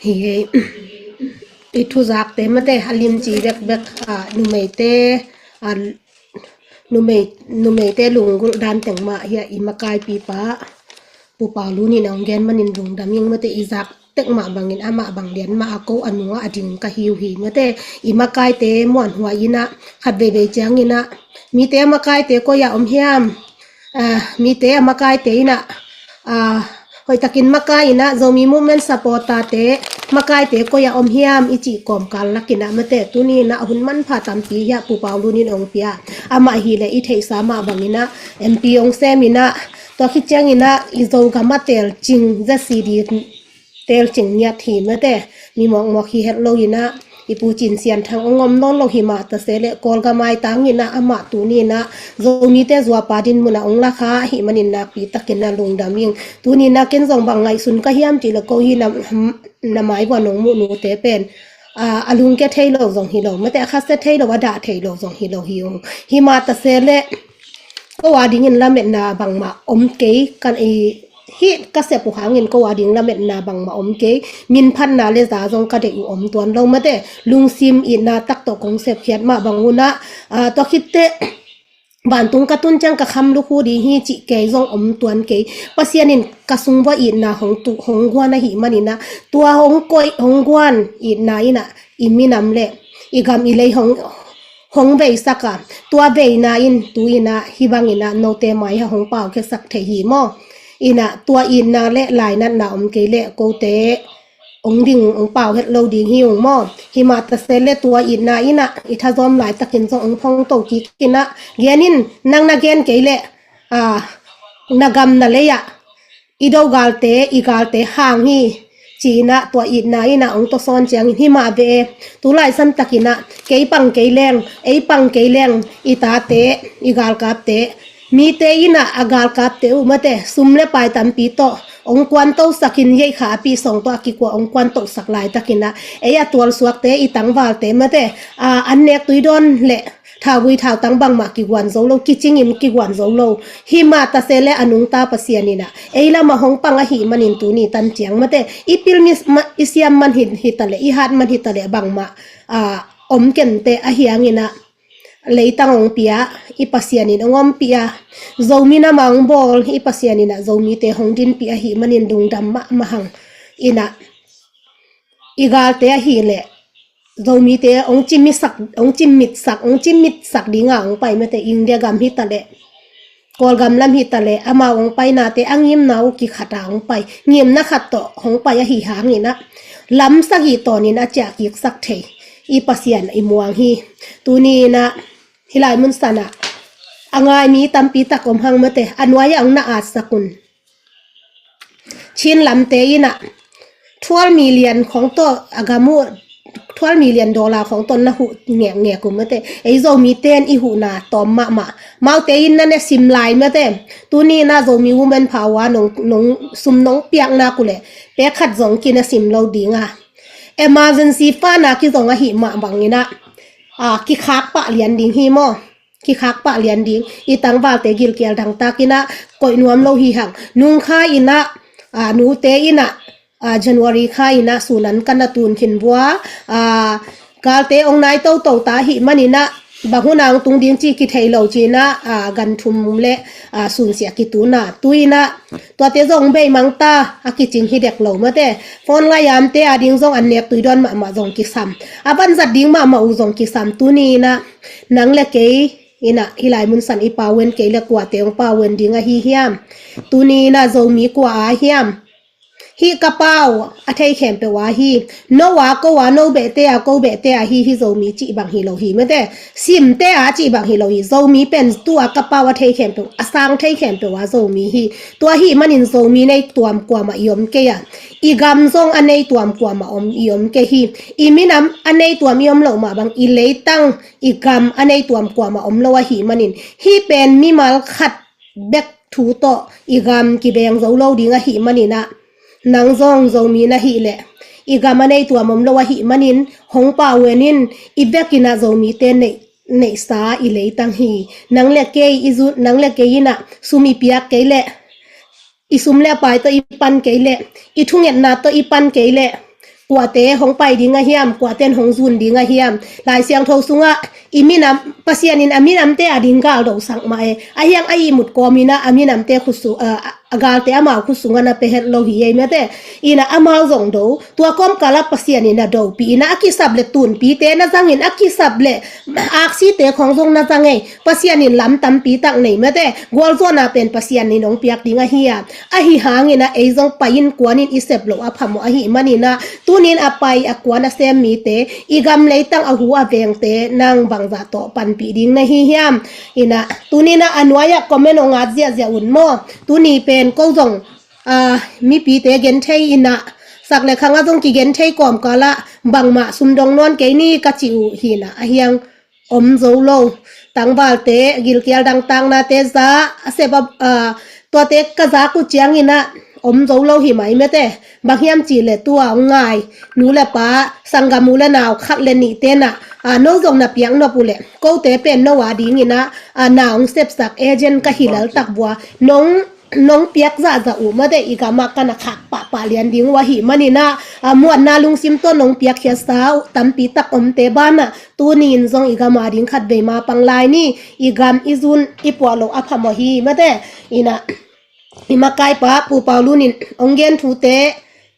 Hi hei. I thuzakte mate a limci bekbek, a, numeite, a, numei, numeite lunggulh dan teng mah hi a i makaipipa Pu Pau Lun in ong gen manin lungdam ing mate i zak tek mah bangin amah bang lian mah a ko a nunga a ding ka hi uh hi mate i makaite muanhuai in a khat veivei ciangin a mite a makaite koi a om hiam? A, mite a makaite in a, a, hoihtakin makai in a Zomi Movement supporter te makaite koi a om hiam i cih kawmkal lakin a mate tuni in a hun manpha tampi hi a Pu Pau Lun in ong pia. Amah hi le i theihsa mah bangin a M P ong sem in a tua khit ciangin a i Zogam a telcing Z C D telcing ngiat hi mate, mi mawkmawk hi het lo inah, i Pu Cin Sian Thang ong om nawn lo hi mah ta se leh, Kawlgam ai tang inah, amah tuni inah Zomite zuapa din munah ong lakha ahih manin nakpi takin a lungdam ing. Tuni inah ken zong bang ngaihsun ka hiam cih leh, ko hi na, na mai vua nong muh nute pen, a, a lungke thei lo zong hi lo mate, a khasia thei lo, a dah thei lo zong hi lo hi ung. Hi mah ta se leh, ko a dingin lametna bangmah om kei, kan i, hih ka sep uh hangin ko a ding lametna bangmah om kei, min phatna le za zong ka deih uh om tuan lo mate, lungsim itna tak tawh kong sepkhiat mah bang unah, a, tua khitteh, vantung ka tun ciang ka kham lukhu ding hi cih kei zong om tuan kei. Pasian in ka sung vua itna hong tuh, hong guan ahih maninah, tua hong koih, hong guan itna inah, i minam le i gam i lei hong, hong veisak a, tua veina in tu inah, hih bang inah note mai-ah hong paukhiasak thei hi maw? Inah tua itna le lainatna om kei leh kote ong ding ong pau het lo ding hi ung maw? Hi mah ta se leh tua itna inah i thazawm laitakin zong ong phongto kik inah, gen in, nang na gen kei leh, a, na gam na lei-ah i do galte, i galte hang hi, ci inah tua itna inah ong tawsawn ciangin, hi mah ve e, tu laisan tak inah kei pang kei leng, ei pang kei leng, i tate, i galkapte, mite inah a galkapte uh mate, sum le pai tampi tawh ong kuantosakin, yeikha a pi sawng tawh a kikua ong kuantosak laitak inah, ei a tualsuakte, i tangvalte mate, a, an nek tui dawn le thauvui thautang bangmah kiguan zo lo, kicingin kiguan zo lo. Hi mah ta se leh a nungta Pasian inah ei lamah hong pang ahih manin tuni tan ciang mate, i pil mi, ma, i siam man hi, hi ta leh, i hat man hi ta leh bangmah, a, om kenteh, ahi hang inah leitang ong pia, i Pasian in ong ompih a, Zomi nam a ong bawl, i Pasian inah Zomite hong dinpih ahih manin lungdam mahmah hang inah, i galte ahih leh Zomite ong cimmitsak, ong cimmitsak, ong cimmitsak dinga ong pai mate, India gam hi ta leh, Kawlgam lam hi ta leh, amau ong painate a ngimna uh kikhat a ong pai, ngimna khat tawh hong pai ahih hang inah, lam sagih tawnin a ciah kiksak thei i Pasian i muang hi. Tuni inah hih lai mun sanah a ngai mi tampi tak om hang mate, a nuai-ah ong na atsak un. Chin lamte inah twelve million khong tawh a gam uh, twelve million dollar khong tawh na huh ngekngek uh mate, ei Zomite in i huhna tawm mahmah. Maute in na ne sim lai mate, tuni inah Zomi Women Power nong, nong sum nong piak nak uh leh pek khat zong kine sim lo ding a, emergency fund a kizong ahih mah bang inah, a, kikhak pah lian ding hi maw? Kikhak pah lian ding, i tangvalte gilkial dangtak inah koih nuam lo hi hang. Nungkha inah, a, nute inah, a, January kha inah sun an ka na tun khin vua, a, galte ong nai toto ta ahih man inah, bang hun a ong tung ding cih kithei lo ci inah, a, gan thum le, a, sunsia kitun a, tu inah tuate zong beimang ta, a kicing hi dek lo mate. Phone line amte a ding zong an nek tui dawn mahmah zong kisam, a vanzat ding mahmah uh zong kisam. Tuni inah nang le kei inah hih lai mun san i pau en kei leh kuate ong pau en ding ahi hiam? Tuni inah Zomi kua a hiam? Hih ka pau a thei khempeuh a hi. No a, ko a, no behte a, ko behte a hi, hih Zomi cih bang hi lo hi mate, simte a cih bang hi lo hi. Zomi pen tu a ka pau a thei khempeuh, a sang thei khempeuh a Zomi hi. Tua ahih manin Zomi nei tuam kuamah i om kei a, i gam zong a nei tuam kuamah om, i om kei hi. I minam a nei tuam i om loh mah bang, i leitang, i gam a nei tuam kuamah om lo ahih manin, hih pen mimal khat bek thu tawh i gam kibeng zo lo ding ahih man inah, nang zong Zomi na hih leh i gam a nei tuam om lo ahih manin, hong pau en in, i vek inah Zomite neih, neihsa i leitang hi. Nang le kei i zut, nang le kei inah sum i piak kei leh, i sum le pai tawh i pan kei leh, i thungetna tawh i pan kei leh, kuate hong pai ding ahiam, kuate in hong zun ding ahiam? Lai Siangtho sungah i minam, Pasian in a minamte a ding galdosak mah e, ahi hang a ihmut kawm inah a minamte khut su, a, a galte amau khut sungah na pia het lo hi ei mate. Inah amau zong do, tua kawmkal ah Pasian in a dopih inah, a kisap leh tunpite na zang in, a kisap leh aksite khong zong na zang ei. Pasian in lam tampi tak nei mate, gualzawhna pen Pasian in hong piak ding ahi a, ahi hang inah ei zong pai in kuan in i sep loh a phamawh ahih man inah, tuni in a pai a kuan a sem mite, i gam leitang a hu a vengte, nang bangzah tawh panpih ding na hi hiam? Inah tuni inah a nuai-ah comment hong at ziahziah un maw? Tuni pen ko zong, a, mipite genthei inah tak le khang a zong kigen thei kawmkal ah bangmah sum dong nawn kei ni ka ci uh hi na, a hiang om zo lo. Tangvalte gilkial dangtaknate za a sep a, ah, tuate ka zak uh ciangin ah om zo lo hi mai mate. Bang hiam cih le tua hong ngai nu le pa, sanggam u le nau khat le nihte na, ah, no zong na piak nop uh le kote pen no a dingin ah, ah, na hong sepsak agent ka hi lel tak vua, nong nong piak zahzah uh mate, i gam ah ka na khak pahpah lian ding uh ahih manin ah, ah, muanna lungsim tawh nong piakkhiatsa uh tampi tak omte banah tuni in zong i gam a ding khatvei ma pang lai ni. I gam i zun i puah loh a phamawh hi mate. Ina i makaipa Pu Pau Lun in hong gen thute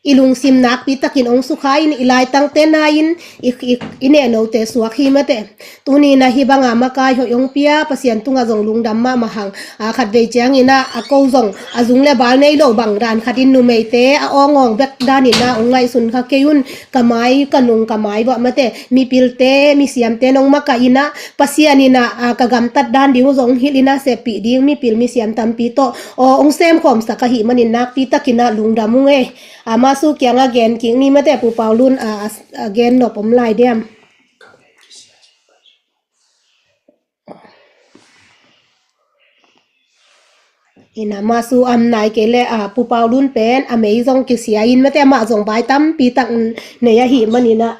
i lungsim nakpi takin hong sukha in, i laitangte nai in i, i, i nehnote suak hi mate. Tuni na hih banga makai hoih hong pia Pasian tungah zong lungdam mahmah hang. A khatvei ciangin ah a ko zong a zung le bal nei lo bang dan khatin numeite a awngawng bek danin ah hong ngaihsun kha kei un. Ka mai ka nung ka mai vah mate, mipilte misiamte nong makaih in ah Pasian in ah, ah, ka gamtat dan ding uh zong hilh in ah seppih ding mipil misiam tampi tawh aw hong semkhawmsak ahih manin nakpi takin ah lungdam ung ei. A masu kiangah gen kik ni mate, Pu Pau Lun a, a, a gen nop om lai diam? Ina masu am nai kei le, a, Pu Pau Lun pen a mei zong kisia in mate, amah zong vai tampi tak nei ahih manin ah.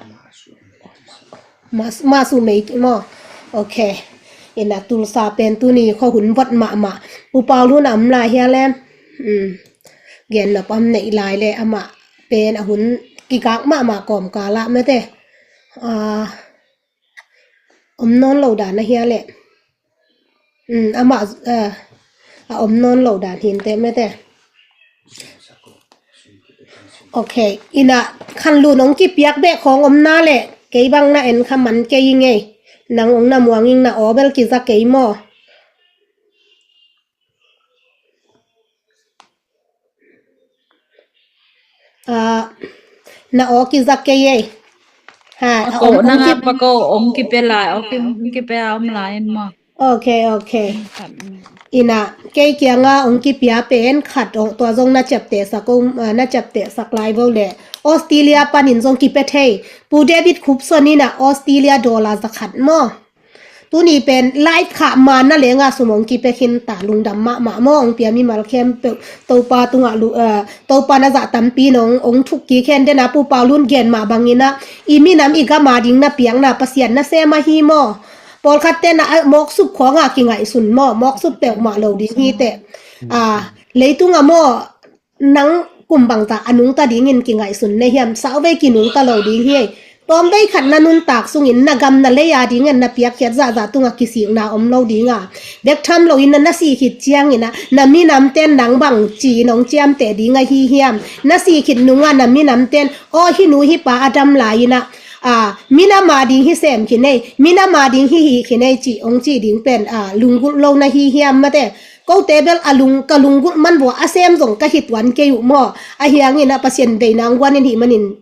Mas-, masu mei maw? Ok. Ina tulsa pen tuni khuahun vot mahmah. Pu Pau Lun a om lai hia le? Hmm. Gen nop am neih lai le amah pen a hun kikak mahmah kawmkal ah mate. Ah, om nawn lo dan a hia le? Um, amah, eh, a om nawn lo dan hinte mate. Ok, ina khanlun hong kipiak beh khawng om na le kei bang na en kha man kei i ngei. Nang hong na muang ing, na aw bel kiza kei maw? Ah, na aw kiza kei ei. Ha, a ko om, na om nga ki- pa ko ong kipe lai, ong ki, ong kipe a om lai en maw? Ok, ok. Ina kei kianga ong kipia pen khat ong, tua zong na ciaptehsak ong, ah, na ciaptehsak lai vo le. Australia panin zong kipe thei. Pu David Khupson ina Australia dollar za khat maw? Tuni pen live khah ma na lenga sum ong kipe khin ta, lungdam mahmah maw, ong pia mimal khempeuh Topa tungah lu, eh, Topa na zah tampi nong ong thuk kik hen. Dena Pu Pau Lun gen mah bangina i minam i gama ding na piakna Pasian na sem ahi maw? Pawlkhat tena, eh, mawksup khawnga kingaihsun maw, mawksup peuhmah lo ding hi teh. Ah, leitunga maw, nang kum bangzah a nungta dingin kingaihsun na hiam? Sauvei kinungta lo ding hi. Tawmvei khat na nuntak sungin na gam na lei a dingin na piakkhiat zahzah tunga kisikna om lo dinga, bek tham loin na, na sih khit ciangina na minamten nang bang ci-in ong ciamteh ding ahi hiam? Na sih khit nunga na minamten aw hih nu hih pa a dam lai-ina, a, minam a ding hi sem khin ei, minam a ding hi hih khin ei ci ong ci ding pen, a, lunggulh lo na hi hiam mate? Kote bel a lung, ka lunggulh man vua a sem zong ka hi tuan kei uh maw? Ahi hangin a Pasian veina ong guanin hih manin,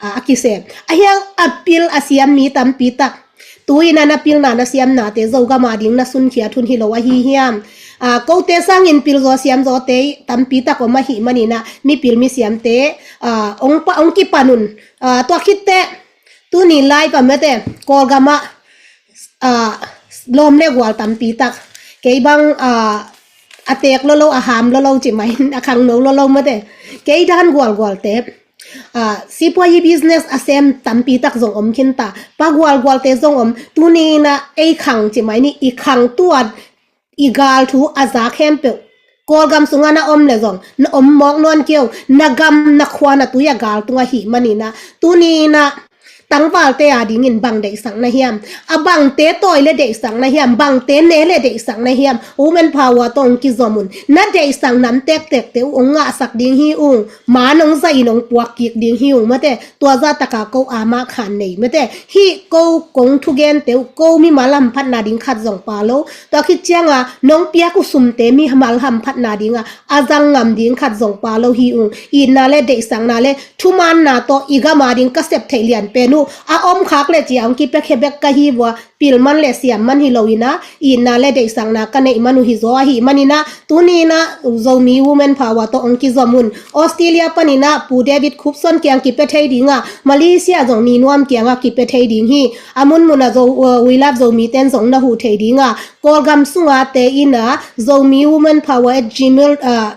a, a kisem. Ahi hang a pil a siam mi tampi tak, tu-in a na pilna na siamnate Zogam a ding na sunkhiat hun hi lo ahi hiam? A, kote sangin pilzaw siamzawte tampi tak om ahih manin a mipil misiamte, a, ong pa, ong kipan un. A, tua khitteh tuni lai pa mate, Kawlgam ah, ah, lawm le gual tampi tak, kei bang, ah, a teek lolo, a ham lolo ci mai, a khangno lolo mate, kei dan gualgualte, ah, sipuayi business a sem tampi tak zong om khin ta, pa gualgualte zong om. Tuni-in a ei khang ci mai ni, i khang tua i gal thu a za khempeuh Kawlgam sungah na om le zong na om mawk nawn kei uh, na gam na khua na tui a gal tung ahih manin a, tuni-in a tangvalte a dingin bang deihsak na hiam? A bangte tawi le deihsak na hiam? Bangte ne le deihsak na hiam? Women power tawh ong kizom un. Na deihsak nam tektekte uh ong ngahsak ding hi ung. Man ong zahin ong puak kik ding hi ung mate. Tua zahtaka ko amah khan nei mate. Hih ko kong thugente uh ko mimal hamphatna ding khat zong pha lo. Tua khit cianga nong piak uh sumte mimal hamphatna dinga a zang ngam ding khat zong pha lo hi ung. Itna le deihsakna le thumaanna tawh i gama ding ka sep theih lian pen uh a om khak le cia hong kipiakhia bek ka hi vua, pil man le siam man hi lo ina, itna le deihsakna ka neih man uh hi zaw ahih manina, tuni ina Zomi Women Power tawh hong kizom un. Australia panina Pu David Khupson kiang kipia thei dinga, Malaysia zong ni nuam kianga kipia thei ding hi. A munmuna Zo, uh, We Love Zomi ten zong na huh thei dinga, Kawlgam sunga te ina Zomi Women Power at gmail, uh,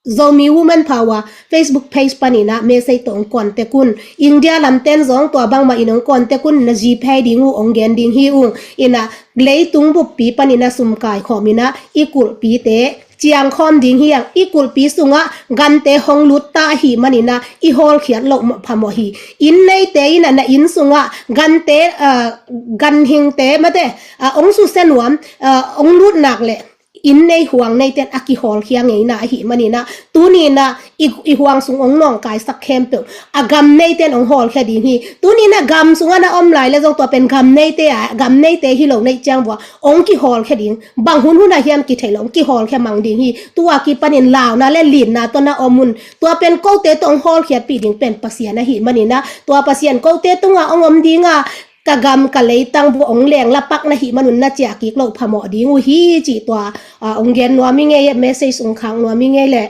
Zomi Women Power Facebook page panina message tawh hong contact un. India lamten zong tua bangmah in hong contact un, na GPay ding uh hong gen ding hi ung. Ina leitung buppi panina sum kaikhawm ina i kulhpite ciangkhawm ding hi ang. I kulhpi sungah gante hong lut ta ahih manina i hawlkhiat loh phamawh hi. Inn neite ina na inn sungah gante, ah, ganhingte mate, ah, hong susia nuam, ah, hong lut nak leh inn nei huang neiten a kihawlkhia ngeina ahih manina, tunina i, i huang sung hong nawngkaisak khempeuh a gam neiten hong hawlkhia ding hi. Tunina gam sungah na om lai le zong tua pen gam neite a, gam neite hi lo neih ciang vua hong kihawlkhia ding. Bang hunhun a hiam kithei lo hong kihawlkhia mang ding hi. Tua kipanin launa le litna tawh na om un. Tua pen kote tawh hong hawlkhiatpih ding pen Pasian ahih manina, tua Pasian kote tungah hong om dinga, ka gam ka leitang bu hong leng lapak na hih manun na ciah kik loh phamawh ding uh hi cih tua, ah, hong gen nuam i ngei, message hong khak nuam i ngei leh.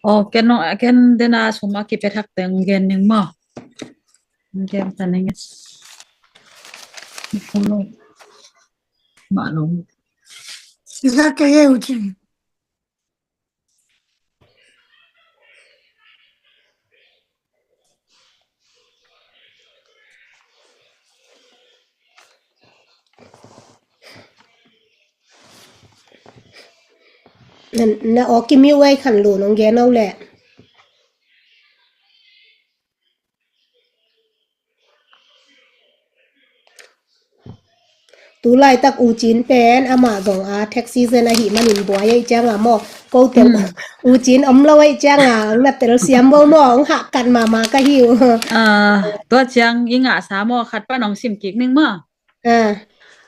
Oh, ken no, ken dena suma kipia thak teng hong gen ning maw. Hong gen ta ning. Mahlong. Sisa kei e ucing. Na, na aw kimi uai khan lu nong gen au le. Tu laitak U Cin pen amah zong a tax season ahih manin buai ei cianga maw. Ko tel U Cin om lo ei cianga hong na tel siam bo maw, hong hah kat mahmah ka hi uh. Ah, tua ciang i ngah sa maw, khat pan hong sim kik ning maw. Ah.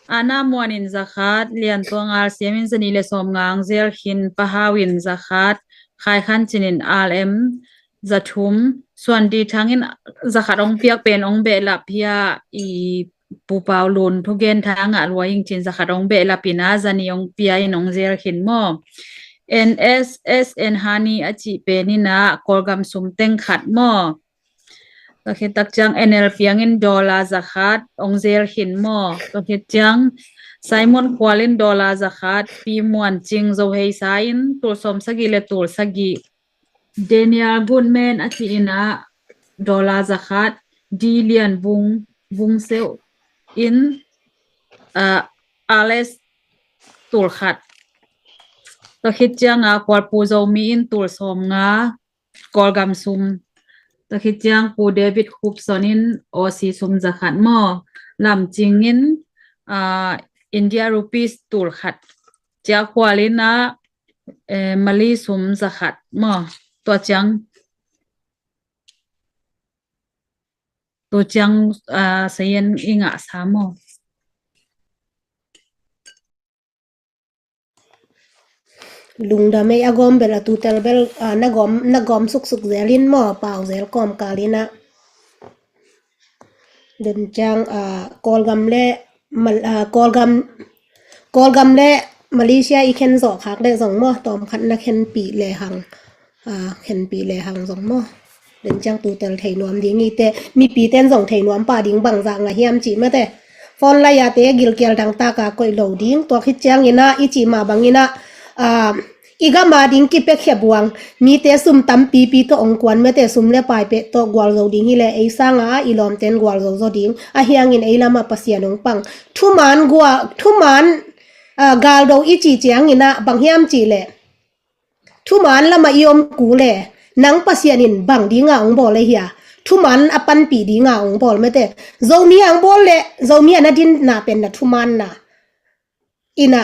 Ana Muan in zakhat, Lian Tuang Al Siam in zani le sawm nga hong zel khin, Pahau in zakhat, Khai Khan Cin in R M zathum, Suan Di Thang in zakhat hong piak pen hong behlap hi a, i Pu Pau Lun thugen tha ngah lua ing cin zakhat hong behlap ina zani hong pia in hong zel khin maw. N S S N Hani a cih pen ina Kawlgam sum teng khat maw. Tua khit tak ciang N L Piang in dollar zakhat hong zel khin maw. Tua khit ciang Simon Kual in dollar zakhat, Pi Muan Cing Zo Hei Sa in tul sawm sagih le tul sagih. Daniel Goodman a cih ina dollar zakhat, Di Lian Vung, Vung Seuh in, ah, Alice tul khat. Tua khit cianga Kual Pu Zomi in tul sawm nga, Kawlgam sum. Tua khit ciang Pu David Khupson in Aussie sum zakhat maw. Lam Cing in, ah, India rupees tul khat. Cia Kual ina, eh, Mali sum zakhat maw. Tua ciang, tua ciang, ah, sayan i ngah sa maw. Lungdam ei, a gawm bel a tutel bel, ah, na gawm, na gawm suksuk zel in maw, pau zel kawmkal ina. Den ciang, ah, Kawlgam le Mal-, ah, Kawlgam, Kawlgam le Malaysia i khen zawh khak le zong maw, tawm khat na khenpih le hang, ah, khenpih le hang zong maw. Den ciang tutel thei nuam ding i te, mipi ten zong thei nuam pah ding bangzah ngah hiam cih mate. Phone lai a te gilkial dangtak a koih lo ding, tua khit ciang ina i cih mah bang ina, ah, i gam a ding kipiakhia buang, mite sum tampipi tawh hong kuan mate, sum le pai peh tawh gualzo ding hi le ei sanga i lawmten gualzo zaw ding, a hiangin ei lamah Pasian hong pang. Thuman gua, thuman, ah, galdo i cih ciang ina bang hiam cih le. Thuman lamah i om kul le, nang Pasian in bang dinga hong bawl ei hia? Thuman a panpih dinga hong bawl mate. Zomi a hong bawl le, Zomi a na dinna pen na thumanna. Ina,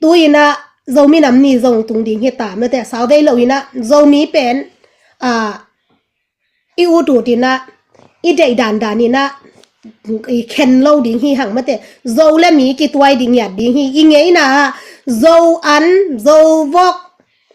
tu ina, Zomi nam ni zong tung ding hi ta mate. Sau vei lo ina, Zomi pen, ah, i ut ut ina, i deih dandan ina, i khen lo ding hi hang mate. Zo le mi kituai ding iat ding hi. I ngeina ah, Zo an, Zo vok,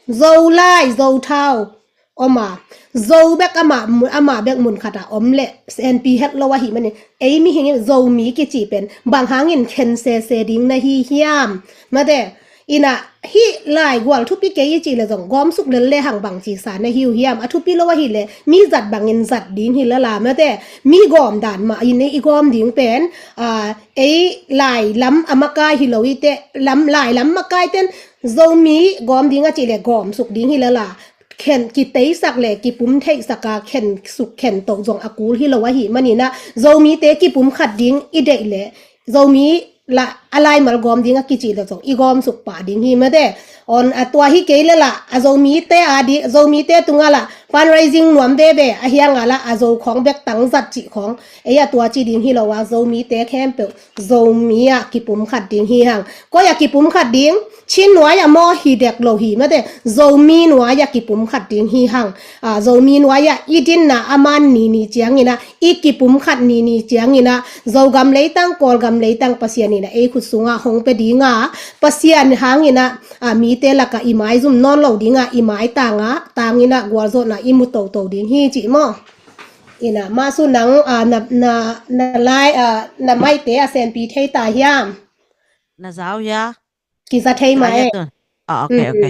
Zo lai, Zo thau om a. Zo bek amah mu-, amah bek mun khat ah om leh senpi het lo ahih manin, ei mihing in Zomi kici pen bang hangin khen sese ding na hi hiam? Mate, ina hih laigual thupi kei i cih leh zong gawmsuk lel lehang bangci sa na hi uh hiam? A thupi lo ahih leh mi zat bangin zat ding hi lala, mate, mi gawm dan mah in i gawm ding pen, a, ei lai lam a makai hi lo i te, lam, lai lam makai ten Zomi gawm ding a cih leh gawmsuk ding hi lala, khen, kiteisak le kipum theihsak a khen suk khen toh zong a kul hi lo ahih manin ah, Zomite kipum khat ding i deih leh, Zomi la, a laimal gawm ding a kici leh zong i gawmsuk pah ding hi, mate. On a tua hi kei leh lah, a Zomite a di, Zomite tungah lah fundraising nuam veve a hiang a lah, a Zo khawng bek tang zat cih khawng, ei a tua ci ding hi lo a, Zomite khempeuh Zomi ah kipum khat ding hi hang. Koi ah kipum khat ding? Chin nuai ah maw? Hi dek lo hi, mate. Zomi nuai ah kipum khat ding hi hang. A, Zomi nuai ah i dinna a man ni ni ciangin ah, i kipum khat ni ni ciangin ah, Zogam leitang, Kawlgam leitang, Pasian in ah ei khut sungah hong pia ding a, Pasian hangin ah, a, mite lakah i maizum nawn lo ding a, i maitang a, tangin ah gualzawhna i mu toto ding hi cih maw? Ina, Masu, nang, a, na, na, na lai, a, na maite a senpi thei ta hiam? Na zau hia? Kiza thei mah e. Ah, ok, ok.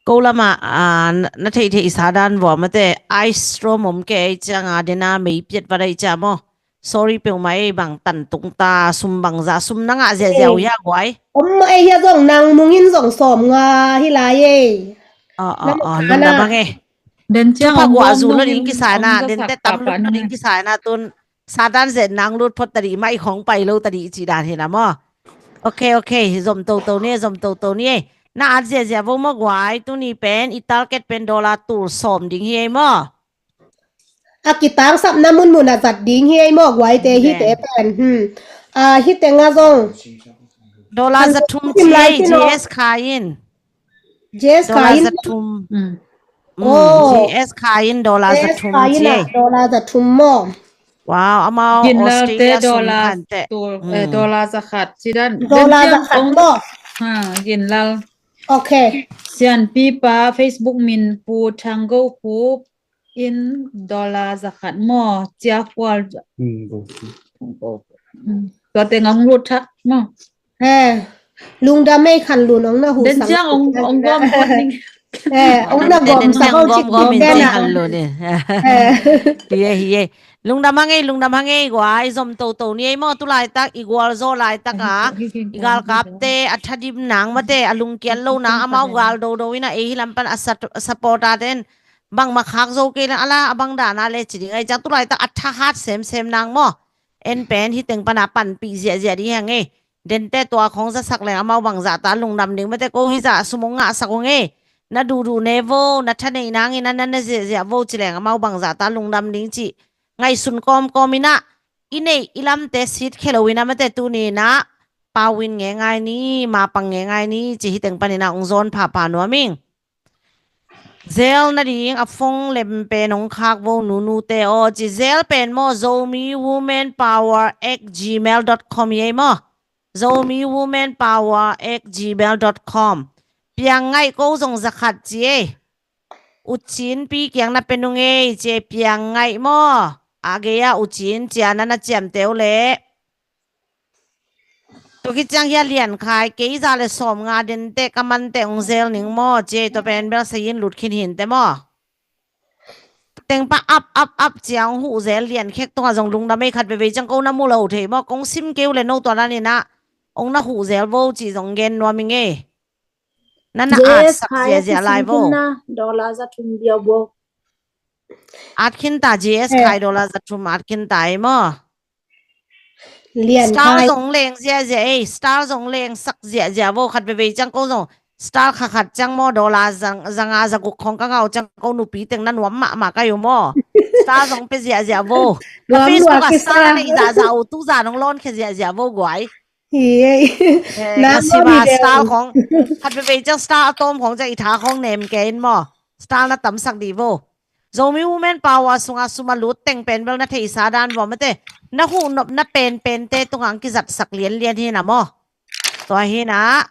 Ko lamah, a, na, na theih theih sa dan vua, mate, ice storm om kei ciang a, dena mei piat va dai cia maw? Sorry peuhmah ei, bang tan tung ta, sum bangzah sum na ngah ziahziah uh hia guai? Om mah ei hia zong, nang mungin zong sawm nga hi lai ei. Ah, ah, ah, lungdam hang ei. Den ciang pha guah zu lo ding kisai na, den te tam lo ding kisai na, tun Satan zet nang lut phot ta dih, mai khong pai lo ta dih ci dan hi na maw? Ok, ok, zom toto ni, zom toto ni ei. Na at ziahziah vo maw guai, tuni pen i target pen dollar tul sawm ding hi ei maw? A kitangsapna munmun a zat ding hi ei maw guaite, hite pen. Hmm. A, hite nga zong. Dollar za thum ci ei, G S kha in. G S kha in. Dollar za thum. Mm. Oh. G S kha in dollar za thum ci ei. Dollar za thum maw? Wow, amau Australia sum khan teh. Dollar za khat ci dan. Dollar za khat maw? Ha, Ginlal. Ok. Sianpi pa Facebook min Pu Thang Go Khup in dollar za khat maw, cia kual. Tua teng hong lut thak maw? He, lungdam ei, Khanlun, hong na hu sang. Den ciang hong gawm hot ning. He, hong na gawm sa hong cik gawm gawm hot ning. Hi e, hi e. Lungdam hang ei, lungdam hang ei guai, zom toto ni ei maw, tu laitak i gualzaw laitak a i galkapte a thadim nang mate, a lungkiat lo nang, amau gal dodo in a ei hi lam pan a sat-, a supporter ten bangmah khak zo kei leng a la a bang dana le ci ding ahi ciang, tu laitak a thahat semsem nang maw? En pen hi teng pana panpih ziahziah ding hi hang ei. Dente tua khong zasak leng amau bangzah ta lungdam ding mate, ko hi zah sum hong ngahsak hong ei. Na duhduh ne vo, na thaneih nangin a na ne ziahziah vo ci leng amau bangzah ta lungdam ding cih ngaihsun kawmkawm in ah, i neih i lamte sit khia lo in ah mate, tuni in ah pau in ngengai ni, mapang ngengai ni ci hi teng panin ah hong zawn phapha nuam ing. Zel nading a phone lem pen hong khak vo nunute aw ci. Zel pen maw, Zomi Women Power at gmail dot com hi ei maw? Zomi Women Power at gmail dot com. Piang ngaih ko zong zakhat ci ei. U Cin pi kiang na pe nung ei ci ei, piang ngaih maw? A gei a U Cin ci a na na ciamteh uh leh. Tua khit ciang hi a Lian Khai, kei za le sawm nga dente ka mante hong zel ning maw ci ei, tua pen bel sayin lut khin hinte maw? Teng pa ap ap ap ciang huh zel Lian Khek tungah zong lungdam ei, khat veve ciang ko na mu lo thei maw, kong sim kei uh le no tua dan in ah hong na huh zel vo ci zong gen nuam ing ei. Na na at sak ziahziah lai vo. Dollar za thum biau bo. At khin ta, G S Khai dollar za thum at khin ta ei maw? Star zong leng ziahziah ei, star zong leng sak ziahziah vo, khat veve ciang ko zong star kha khat ciang maw, dollar za nga za guk khong ka ngah uh ciang ko nupi teng na nuam mahmah ka hi uh maw? Star zong pe ziahziah vo. Na Facebook ah star na neih zahzah uh tu zan hong lawn khia ziahziah vo guai. Hi ei. Na sima star khong khat veve ciang star a tawm khong ciang i tha khong nem kei in maw? Star na tamsak dih vo. Zomi Women Power sungah sum a lut teng pen bel na theihsa dan vua mate, na huh nopna penpente tungah ang kizatsak lianlian hi na maw? Tua hi na,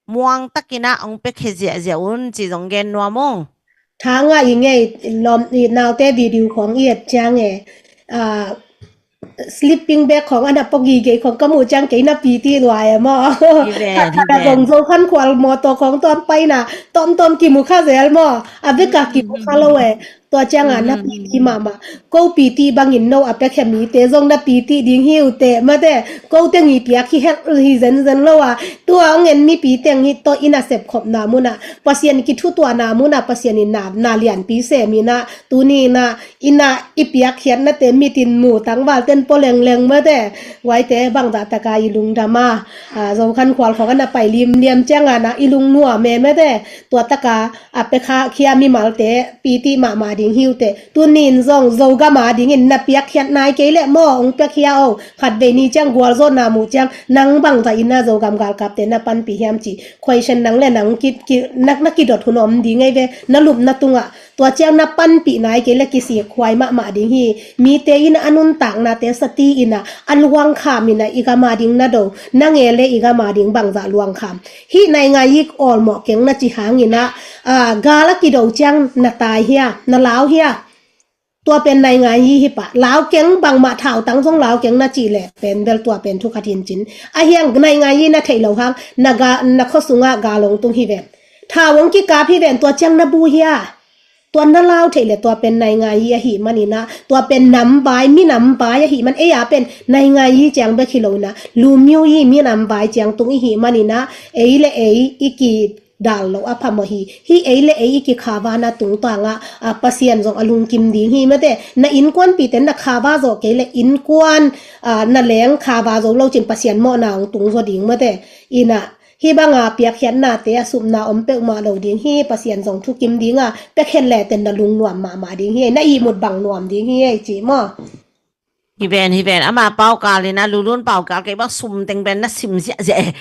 muang takin ah hong pia khia ziahziah un ci zong gen nuam ung. Tha nga i ngei lawm i naute video khawng i et ciang e. Ah, sleeping bag khawng a na pua gige khawng ka muh ciang kei na piti lua e maw. Hi ven, hi ven. Zong Zo Khan Khual mawtaw khawng tawm paina tawmtawm kimu kha zel maw. A bek a kimu kha lo e. Tua ciang a na piti mahmah. Ko piti bangin no a piakhia mite zong na piti ding hi uh teh mate. Ko teng i piak hi het hi zenzen lo a. Tua hong en mipi teng hi tawh i nasep khopna munah Pasian kithutuahna munah Pasian in na, na lianpi sem inah tuni inah, inah i piakkhiatnate mitin mu tangvalten pua lengleng mate. Guaite bangzah taka i lungdam a, ah, Zo Khan Khual khawng a na pai limliam ciang a na i lungnuam e mate. Tua taka a piakhia mimalte piti mahmah ding hi uh teh. Tuni in zong Zogam a dingin na piakkhiat nai kei leh maw, hong piakhia o. Khatvei ni ciang gualzawhna muh ciang nang bangzah inah Zogam galkapte na panpih hiam cih question nang le nang ki, ki, na, na kidot hun om ding ei ve, na lupna tungah. Tua ciang na panpih nai kei le kisik huai mahmah ding hi. Mite in a nuntaknate sati inah a luangkham inah i gam a ding na do, na nge le i gam a ding bangzah luangkham. Hih naingai yik awlmawh keng na ci hang inah, ah, gal a kido ciang na tai hia, na lau hia. Tua pen naingai yi hi pah. Lau keng bangmah thautang zong lau keng na cih leh pen bel tua pen thu khat hin cin. A hiang naingai yi na theih lo hang na ga, na khua sungah gal hong tung hi ven. Thau hong kikap hi ven tua ciang na bu hia. Tua na lau theih leh tua pen naingai yi ahih man inah. Tua pen nam vai, mi nam vai ahih man. Ei a pen naingai yi ciang bek hi lo inah. Lu miu yi mi nam vai ciang tung ihih man inah. Ei le ei i ki dal lo a phamawh hi. Hih ei le ei i kikhava na tungtangah, ah, Pasian zong a lungkim ding hi mate. Na innkuanpite na khava zawh kei le innkuan, ah, na leng khava zo lo cin Pasian mawhna hong tung zaw ding mate. Inah hih banga piakkhiatnate a supna om peuhmah lo ding hi. Pasian zong thukim dinga piakkhiat leten na lungnuam mahmah ding hi. Na ihmut bang nuam ding hi ei cih maw. Hi ven, hi ven. Ama paukal inah, Lulun paukal kei bang sum teng pen na sim ziahziah e.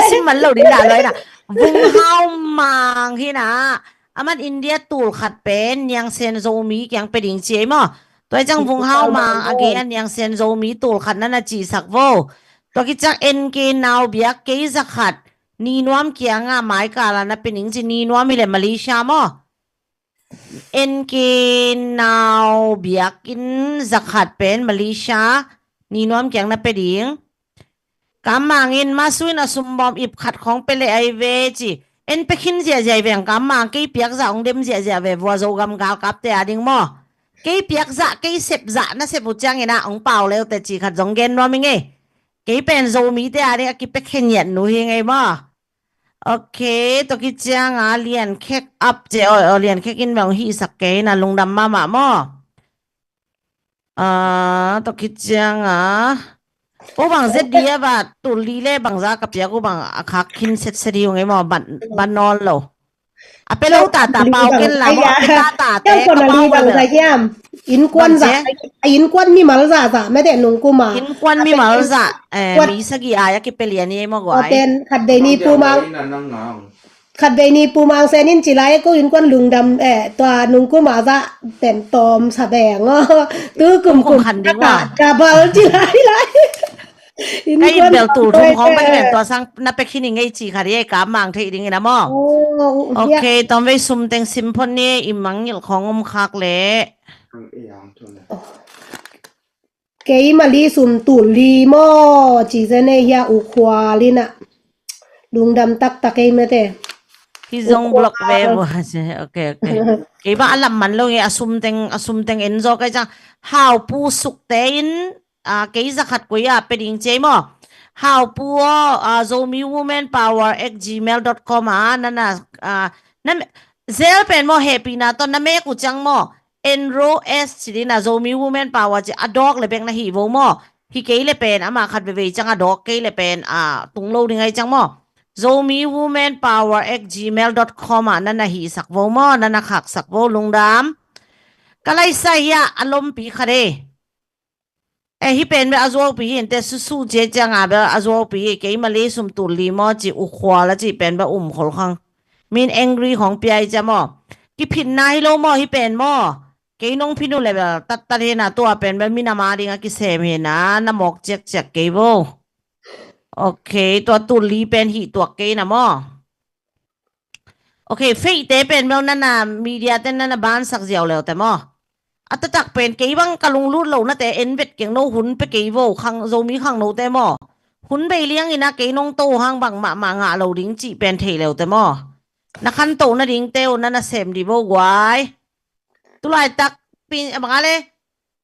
Sim man lo ding dah lo inah. Vung Hau Mang hinah. Aman India tul khat pen Niang Sen Zomi kiang pe ding ci ei maw. Tua i ciang Vung Hau Mang a gei a Niang Sen Zomi tul khat na na cihsak vo. Tua ki ciang N K Nau Biak kei za khat. Ni Nuam kiangah maikal a na pe ning ci Ni Nuam hi le Malaysia maw. N K Nau Biak in za khat pen Malaysia Ni Nuam kiang na pe ding. Kam Mang in masuin a sumbawm ip khat khawng pe leh ai ve ci. En pe khin ziahziah veng Kam Mang kei piak zah hong dem ziahziah ve vua Zogam galkapte a ding maw. Kei piak zah, kei sep zah na sep uh ciang inah hong pau leute ci khat zong gen nuam i ngei. Kei pen Zomite a ding a kipia khen ngiat nu hi ngei maw. Ok, tua ki cianga Lian Khek ap ce, oi, oi, Lian Khek in meng hihsak kei na lungdam mahmah maw. Ah, tua ki cianga. Ko bang zet di a ba, tul li le bangza ka piak ko bang a khak khin set set hi ung ei maw, ban, ban nawl lo. A pe lo ta ta pau ken la maw, a pe ta ta te ka pau bang za hiam. Innkuan za, a innkuan mimal za za, mete nungkuma. Innkuan mimal za, eh, mi sagi a ya ki pe lian i ei maw guai. Open, khat dei ni pumang. Khat vei ni pumang senin ci lai ko innkuan lungdam, eh, tua nungkuma za pen tawm sa beng aw. Tu kum kum khan ding aw. Ka bal ci lai lai. Ka ip bel tul thum khawng bek pen tua sang na pek hi ni ngei ci kha di ei Kam Mang thei ding ina maw. Ok, tawm vei sum teng sim phot ni i mangngilh khawng om khak le. Keima li sum tul li maw ci zen ei hia u khua li na. Lungdam taktak ei mete. Hi zong block ve vua se. Ok, ok. Kei bang a lam man lo nge a sum teng, a sum teng en zaw kai ciang. Hau Pu Suk te in, ah, kei za khat koi a pe ding ci ei maw. Hau Pu aw, ah, Zomi Women Power at gmail dot com a, na na, ah, na me-, zel pen maw hehpihna tawh na mek uh ciang maw. Enro S ci dina Zomi Women Power ci a dawk le bek na hih vo maw. Hi kei le pen ama khat vevei ciang a dawk kei le pen a tung lo ding ai ciang maw. Zomi Women Power at gmail dot com ah na na hihsak vo maw, na na khaksak vo lungdam. Ka laisai hiah a lompi khat e. Eh, hi pen bel a zuaupi hi inte susu cia cianga bel a zuaupi hi keima le sum tul li maw ci u khual a ci pen bel um khol khang. Min angry khong piai cia maw. Kiphinna hi lo maw hi pen maw. Kei nong phin uh le bel tattat hi na tua pen bel minam a dinga kisem hi na na mawk ciakciak kei vo. Ok, tua tul li pen hih tuak kei na maw. Ok, fake te pen bel nana media ten nana bansak ziau leute maw. A taktak pen kei bang ka lunglut lo nate en vet keng, no hun pe kei vo, khang Zomi khangnote maw. Hun bei liang ina kei nong to hang bang mahmah ngah lo ding cih pen thei leute maw. Na khantoh nadingte uh nana sem dih vo guai. Tulaitak pin a bang a le.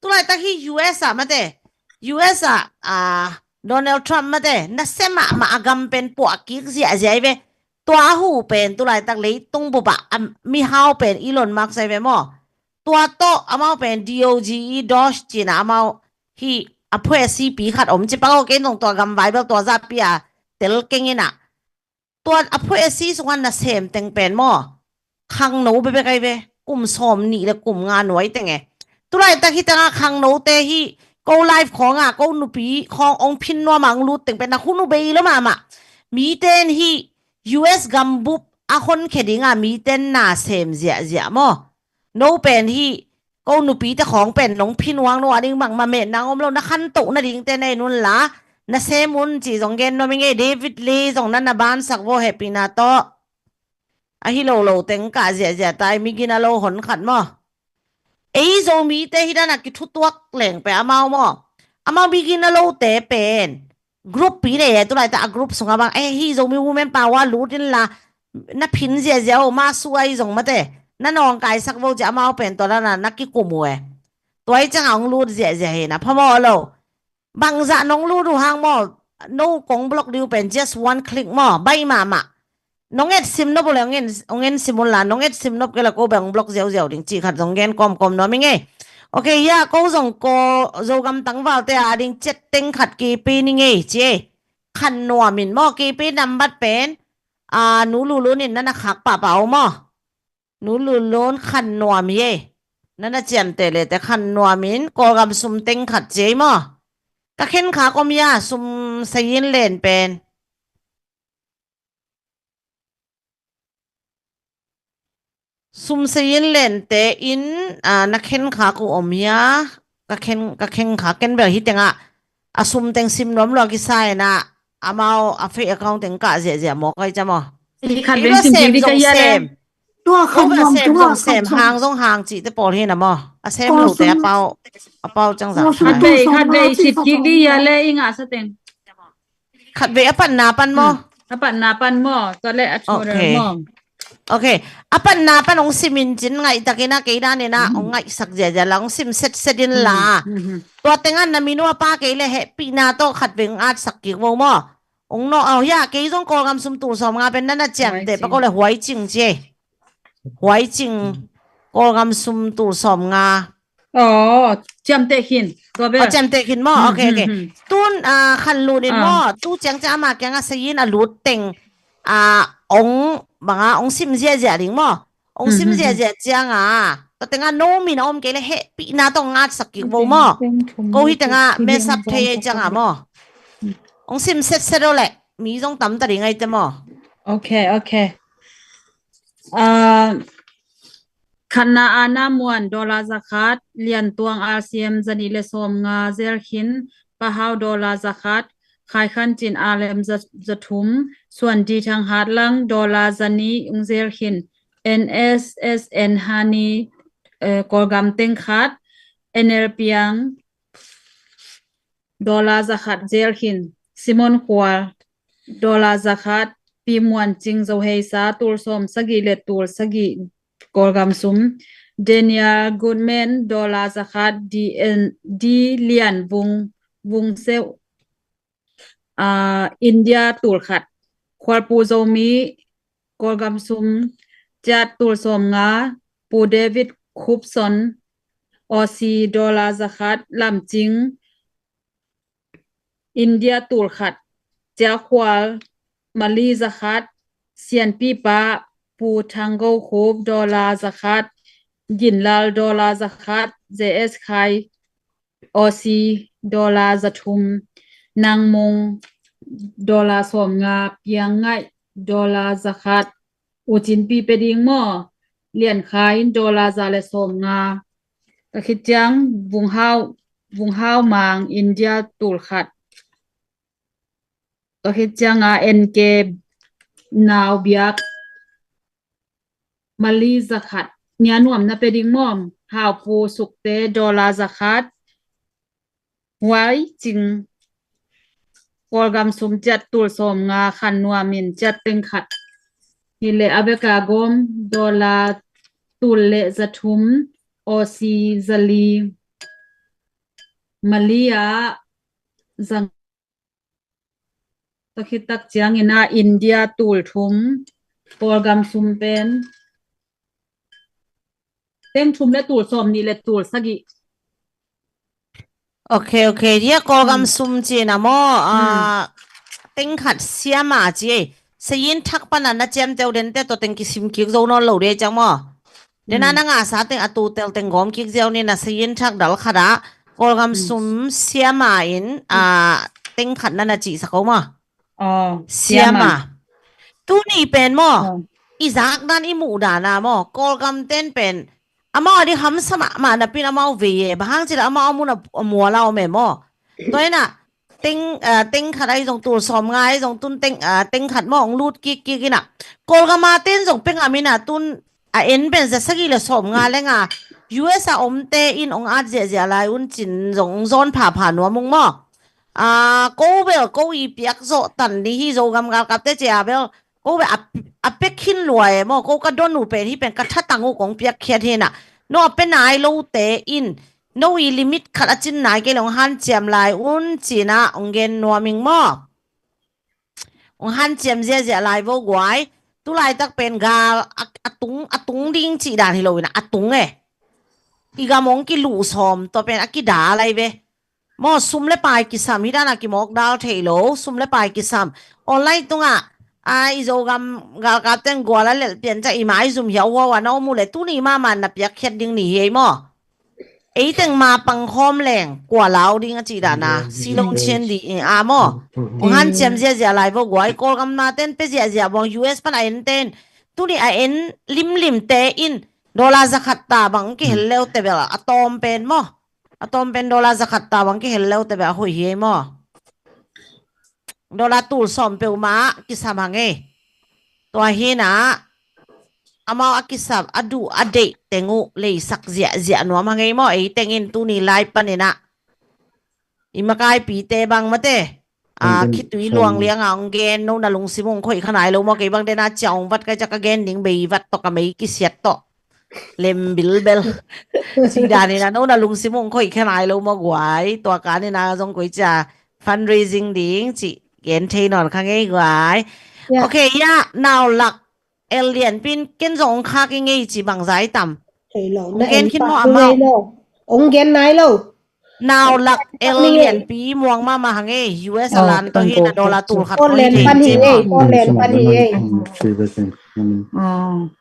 Tulaitak hi U S ah mate. U S ah, ah, Donald Trump mate. Nasem mahmah a gam pen puah kik ziahziah hi ve. Tua hu pen tulaitak leitung bup ah, am, mihau pen Elon Musk ahi ve maw. Tua tawh amau pen D O G E Doge cina amau hi a phuesi pi khat om ci pak aw, kei nong tua gam vai bel tua zahpi a tel keng ina. Tua a phuesi sungah nasem teng pen maw. Khangno bebek ahi ve. Kum sawm nih le kum nga nuai teng e. Tulaitak hi tengah khangnote hi ko live khawngah ko nupi khawng ong phin nuam a ong lut teng pen na hun uh bei lo mahmah. Miten hi U S gambup a honkhia dingah miten nasem ziahziah maw. No pen hi ko nupite khawng pen nong phin uang no a ding bangmah metna om lo, na khantoh nadingte na en unla na sem un ci zong gen nuam ing ei. David Lee zong nana bansak vo hehpihna tawh. Ahi lo lo teng kah ziahziah tai, migin a lo hon khat maw. Ei Zomite hi dana kithutuak leng pe amau maw. Amau migin a lote pen group pi nei e, tulaitak a group sungah bang, eh, hi Zomi Women Power lut inla na phin ziahziah uh, ma su ahi zong mate. Na nawngkaisak vo ci amau pen tua dana na kikum uh e. Tua hi ciangah ong lut ziahziah hi na phamawh lo. Bangzah nong lut uh hang maw, no kong block dih uh pen just one click maw, baih mahmah. Nong et sim nop uh le ong en, ong en sim unla, nong et sim nop kei le ko bel ong block ziauziau ding cih khat zong gen kawmkawm nuam ing ei. Ok, hiah ko zong ko Zogam tangvalte a ding chat teng khat kipi ning ei ci ei. Khan nuam in maw, kipi nambat pen, a, Nu Lulun in nana khak pahpah uh maw. Nu Lulun khan nuam hi ei. Nana ciamteh lete khan nuam in Kawlgam sum teng khat ci ei maw. Ka khenkhak om hia, sum sayin len pen. Sum sayin lente in, a, na khenkhak uh om hia, ka khen, ka khenkhak ken bel hi tengah. A sum teng sim nuam lua kisa ina, amau a fake account teng kah ziahziah mawk ahi ciam aw. Khat vei sim kik dih ka hia le. Tua khan nuam sem, tua zong sem, hang zong hang cihte pawl hi na maw. A sem lote a pau, a pau ciang zang. Khat vei, khat vei sim kik dih hia le i ngahsa teng. Khat vei a patna pan maw. A patna pan maw, tua le a thuader maw. Ok. A patna pan ong sim in cin ngaihtakin a kei danin a ong ngaihsak ziahziah la ong sim setset inla. Tua tengah na minu a pa kei le hehpihna tawh khat vei ong atsak kik vo maw. Ong nawh aw hia, kei zong Kawlgam sum tul sawm nga pen nana ciamteh pak aw le Huai Cing ci ei. Huai Cing Kawlgam sum tul sawm nga. Aw, ciamteh khin. Tua bel. Aw, ciamteh khin maw. Ok, ok. Tun, a, khan lut in maw. Tu ciang ciang ama kiangah sayin a lut teng, a, ong banga ong sim ziahziah ding maw. Ong sim ziahziah cianga tua tengah no min a om kei le hehpihna tawh ong atsak kik vo maw. Ko hi tengah mesap thei ei cianga maw. Ong sim setset aw le mi zong tam ta ding ahi te maw. Ok, ok. A, Khatna Ana Muan dollar zakhat, Lian Tuang R C M zanih le sawm nga zel khin, Pahau dollar zakhat, Khai Khan Cin R M za, zathum, Suan Di Thang Hat Lang dollar zanih ung zel khin, N S S N Hani, eh, Kawlgam teng khat, N L Piang dollar zakhat zel khin, Simon Khual dollar zakhat, Pi Muan Cing Zo Hei Sa tul sawm sagih le tul sagih Kawlgam sum, Daniel Goodman dollar zakhat, D N, D Lian Vung, Vung Seuh, ah, India tul khat, Khualpu Zomi Kawlgam sum, Ciat tul sawm nga, Pu David Khupson Aussie dollar zakhat, Lam Cing India tul khat, Cia Khual Mali zakhat, Sianpipa Pu Thang Go Khup dollar zakhat, Ginlal dollar zakhat, J S Khai Aussie dollar zathum, Nang Mung dollar sawm nga, Piang Ngaih dollar zakhat, U Cin Pi pe ding maw, Lian Khai in dollar za le sawm nga. Ka khit ciang Vung Hau, Vung Hau Mang India tul khat. Ka khit cianga N K Nau Biak Mali zakhat. Nia nuam na pe ding mawm. Haupu sukte dollar zakhat. Huai cing. Kawlgam sum ciat tul sawm nga khan nuamin ciat teng khat. Hi le a beka gawm dollar tul le za thum, Aussie za li. Mali ah zang. Takhitak ciangin a India tul thum, Kawlgam sum pen. Teng thum le tul sawm nih le tul sagih. Ok, ok. Dia Kawlgam sum cina maw? Ah, teng khat siama ci ei. Sayin thak pana na ciamteu dente to teng kisim kik zo nawn lo de ciang maw? Dena na ngahsa teng a tutel teng gawm kik ziau ni na sayin thak dal khat ah Kawlgam sum siama in, ah, teng khat na na cihsak ko maw? Siama. Tuni pen maw? I zakdan i muhdana maw? Kawlgam ten pen amau a di hamsa mahmah napin amau vei e. Bang hang cila amau a mun a muala om e maw? Tua ina teng, ah, teng khat ahi zong tul sawm nga ahi zong tun teng, ah, teng khat maw ong lut kik kik ina. Kawlgama ten zong pengam ina tun a en pen za sagih le sawm nga le nga U S a omte in ong at ziahziah lai un cin zong ong zawn phapha nuam ung maw? Ah, ko bel ko i piak zawh tan ni hi Zogam galkapte cia bel ko bel a, a pek khin lua e maw? Ko ka don uh pen hi pen ka thatang uh kong piak khiat hi na. No a pe nai lote in no i limit khat a cin nai kei le ong hanciam lai un cina ong gen nuam ing maw? Ong hanciam ziahziah lai vo guai. Tulaitak pen gal a, a tung, a tung ding cih dan hi lo ina a tung e. I gam ong kiluh sawm tua pen a kida lai ve. Maw sum le pai kisam hi dana kimawk dal thei lo, sum le pai kisam. Online tungah a i Zogam galkap teng gual a lelh pian ca i maizum hiauhuau a na om uh le tuni mahmah na piak khiat ding ni hi ei maw? Eiteng ma pangkhawm leng kua lau ding a cih dana silong cian di a maw? Ong hanciam ziahziah lai vo guai. Kawlgam na ten pe ziahziah buang U S pan a en ten tuni a en limlimte in dollar zakhat ta bang kihel leute bel a tawm pen maw? A tawm pen dollar zakhat ta bang kihel leute bel a hoih hi ei maw? Dollar tul sawm peuhmah kisam hang ei. Tua hina amau a kisap a duh a deih teng uh leisak ziahziah nuam hang ei maw? Ei tengin tuni lai panina i makaipite bang mate a khitui luang lianga ong gen no na lungsim ong khoih khanai lo maw? Kei bang dena cia ong vat kai ca ka gen ding bei vat tawh ka mei kisiat tawh lem bilbel. Sidanina no na lungsim ong khoih khanai lo maw guai? Tua kanina zong koi cia fundraising ding cih gen thei nawn kha ngei guai. Ok, ya naulak el lianpin ken zong ong khak i ngei ci bangzai tam. Ong gen khin maw amau? Ong gen nai lo. Naulak el lianpi muang mahmah hang ei. U S a lan tawh hi na dollar tul khat ong hi thei ci maw?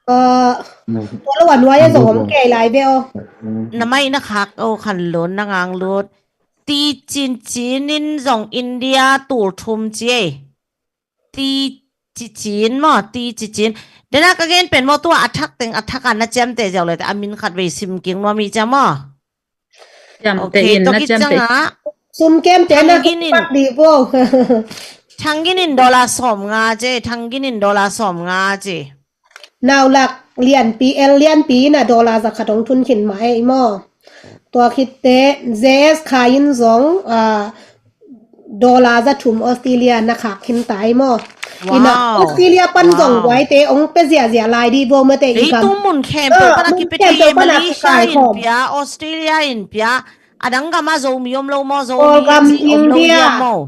Tua lo a nuai a zong om kei lai ve aw. Na mai na khak aw khan lon na ngang lut. Ti cin cin in zong India tul thum ci ei. Ti ci cin maw, ti ci cin. Dena ka gen pen maw tua a thak teng a thak a na ciamte ziau le te a min khat vei sim king nuam i ciam maw? Ciamte in na ciamte. Sum kemte na khat di bo. Thang ginin dollar sawm nga ci, thang ginin dollar sawm nga ci. Naulak lianpi, el lianpi na dollar zakhat ong thun khin mah ei maw? Tua khitte Z S kha in zong, ah, dollar za thum Australia na khak khin tai maw? Ina Australia pan zong guaite ong pe ziahziah lai di bo mate i gam. Ei tu mun khempeuh pan a kipe thei e, Malaysia in pia, Australia in pia, a dang gam a Zomi om lo maw? Zomi om lo hiam maw?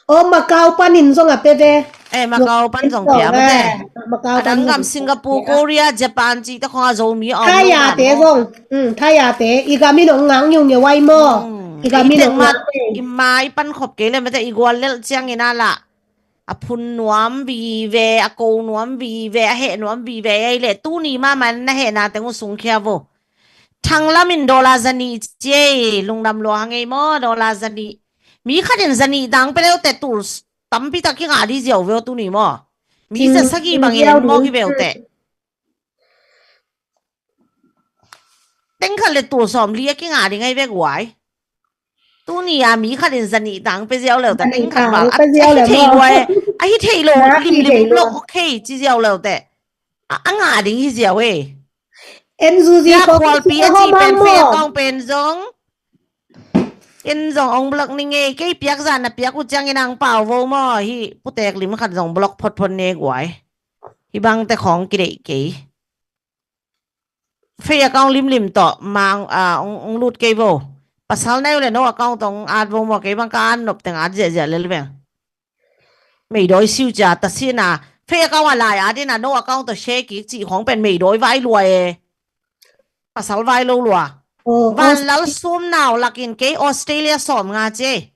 Aw, Macau panin zong a pe ve. Eh, Macau pan zong pia mate. A dang gam Singapore, Korea, Japan cihte khong a Zomi a om lo. Thaiate zong. Thaiate i gam in ong ngang ngiungeu ai maw? I gam in ong ngang. I mai pan khop kei le mate i gual lelh ciangin a lah a phun nuam vive, a ko nuam vive, a heh nuam vive ei le tuni mahmah na hehna teng uh sungkhia vo. Thanglamin dollar zanih ci ei, lungdam lua hang ei maw, dollar zanih. Mi khatin zanih dang pe leute tul tampi tak kingah di ziau veu tuni maw? Mi za sagih bangin en maw ki veute. Teng khat le tul sawm li a kingah di ngai vek uai. Tuni a mi khatin zanih dang pe ziau leute teng khat bang a hi thei uai. A hi thei lo limlim lo ok ci ziau leute. A ngah ding hi ziau ei. En zuzi. Piak khualpi a ci pen fei a kong pen zong. In zong ong block ni ngei, kei piak zah na piak uh ciangin ang pau vo maw, hi putek lim khat zong block photphot ne guai. Hi bangte khong kideih kei. Fei a kong limlim tawh mang a ong lut kei vo. Pasal neu le no a kong tong at vo maw, kei bang ka an nop teng at ziahziah lel veng. Meidawi siu cia ta sina. Fei a kong a lai a dina no a kong tawh share kik cih khong pen meidawi vai lua e. Pasal vai lo lua. Vanlal sum nau lakin kei Australia sawm nga ci.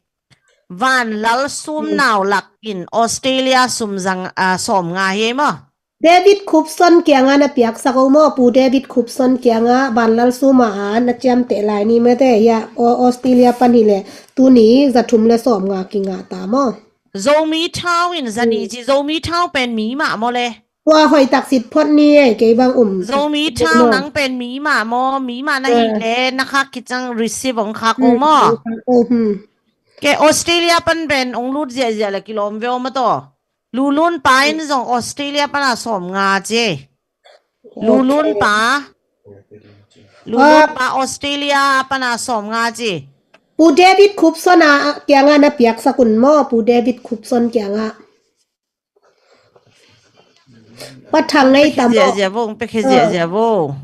Vanlal sum nau lakin Australia sum zang a sawm nga hi maw? David Khupson kianga na piaksak o maw? Pu David Khupson kianga vanlal suma a na ciamteh lai ni mete hia Australia pan hi le tuni zathum le sawm nga kinga ta maw? Zomi Town in zani ci, Zomi Town pen mi mah maw le? Tua hoih tak sit phot ni e, kei bang um. Zomi Town nang pen mi mah maw, mi mah na hi le na khak kicang receive ong khak o maw? Ke Australia pan pen ong lut ziahziah le kilawm ve o maw taw? Lulun pa in zong Australia pana sawm nga ci. Lulun pa. Lulun pa Australia pana sawm nga ci. Pu David Khupson a kianga na piaksak un maw, Pu David Khupson kianga. Pathang ngei tam ziahziah vo, pekhe ziahziah vo.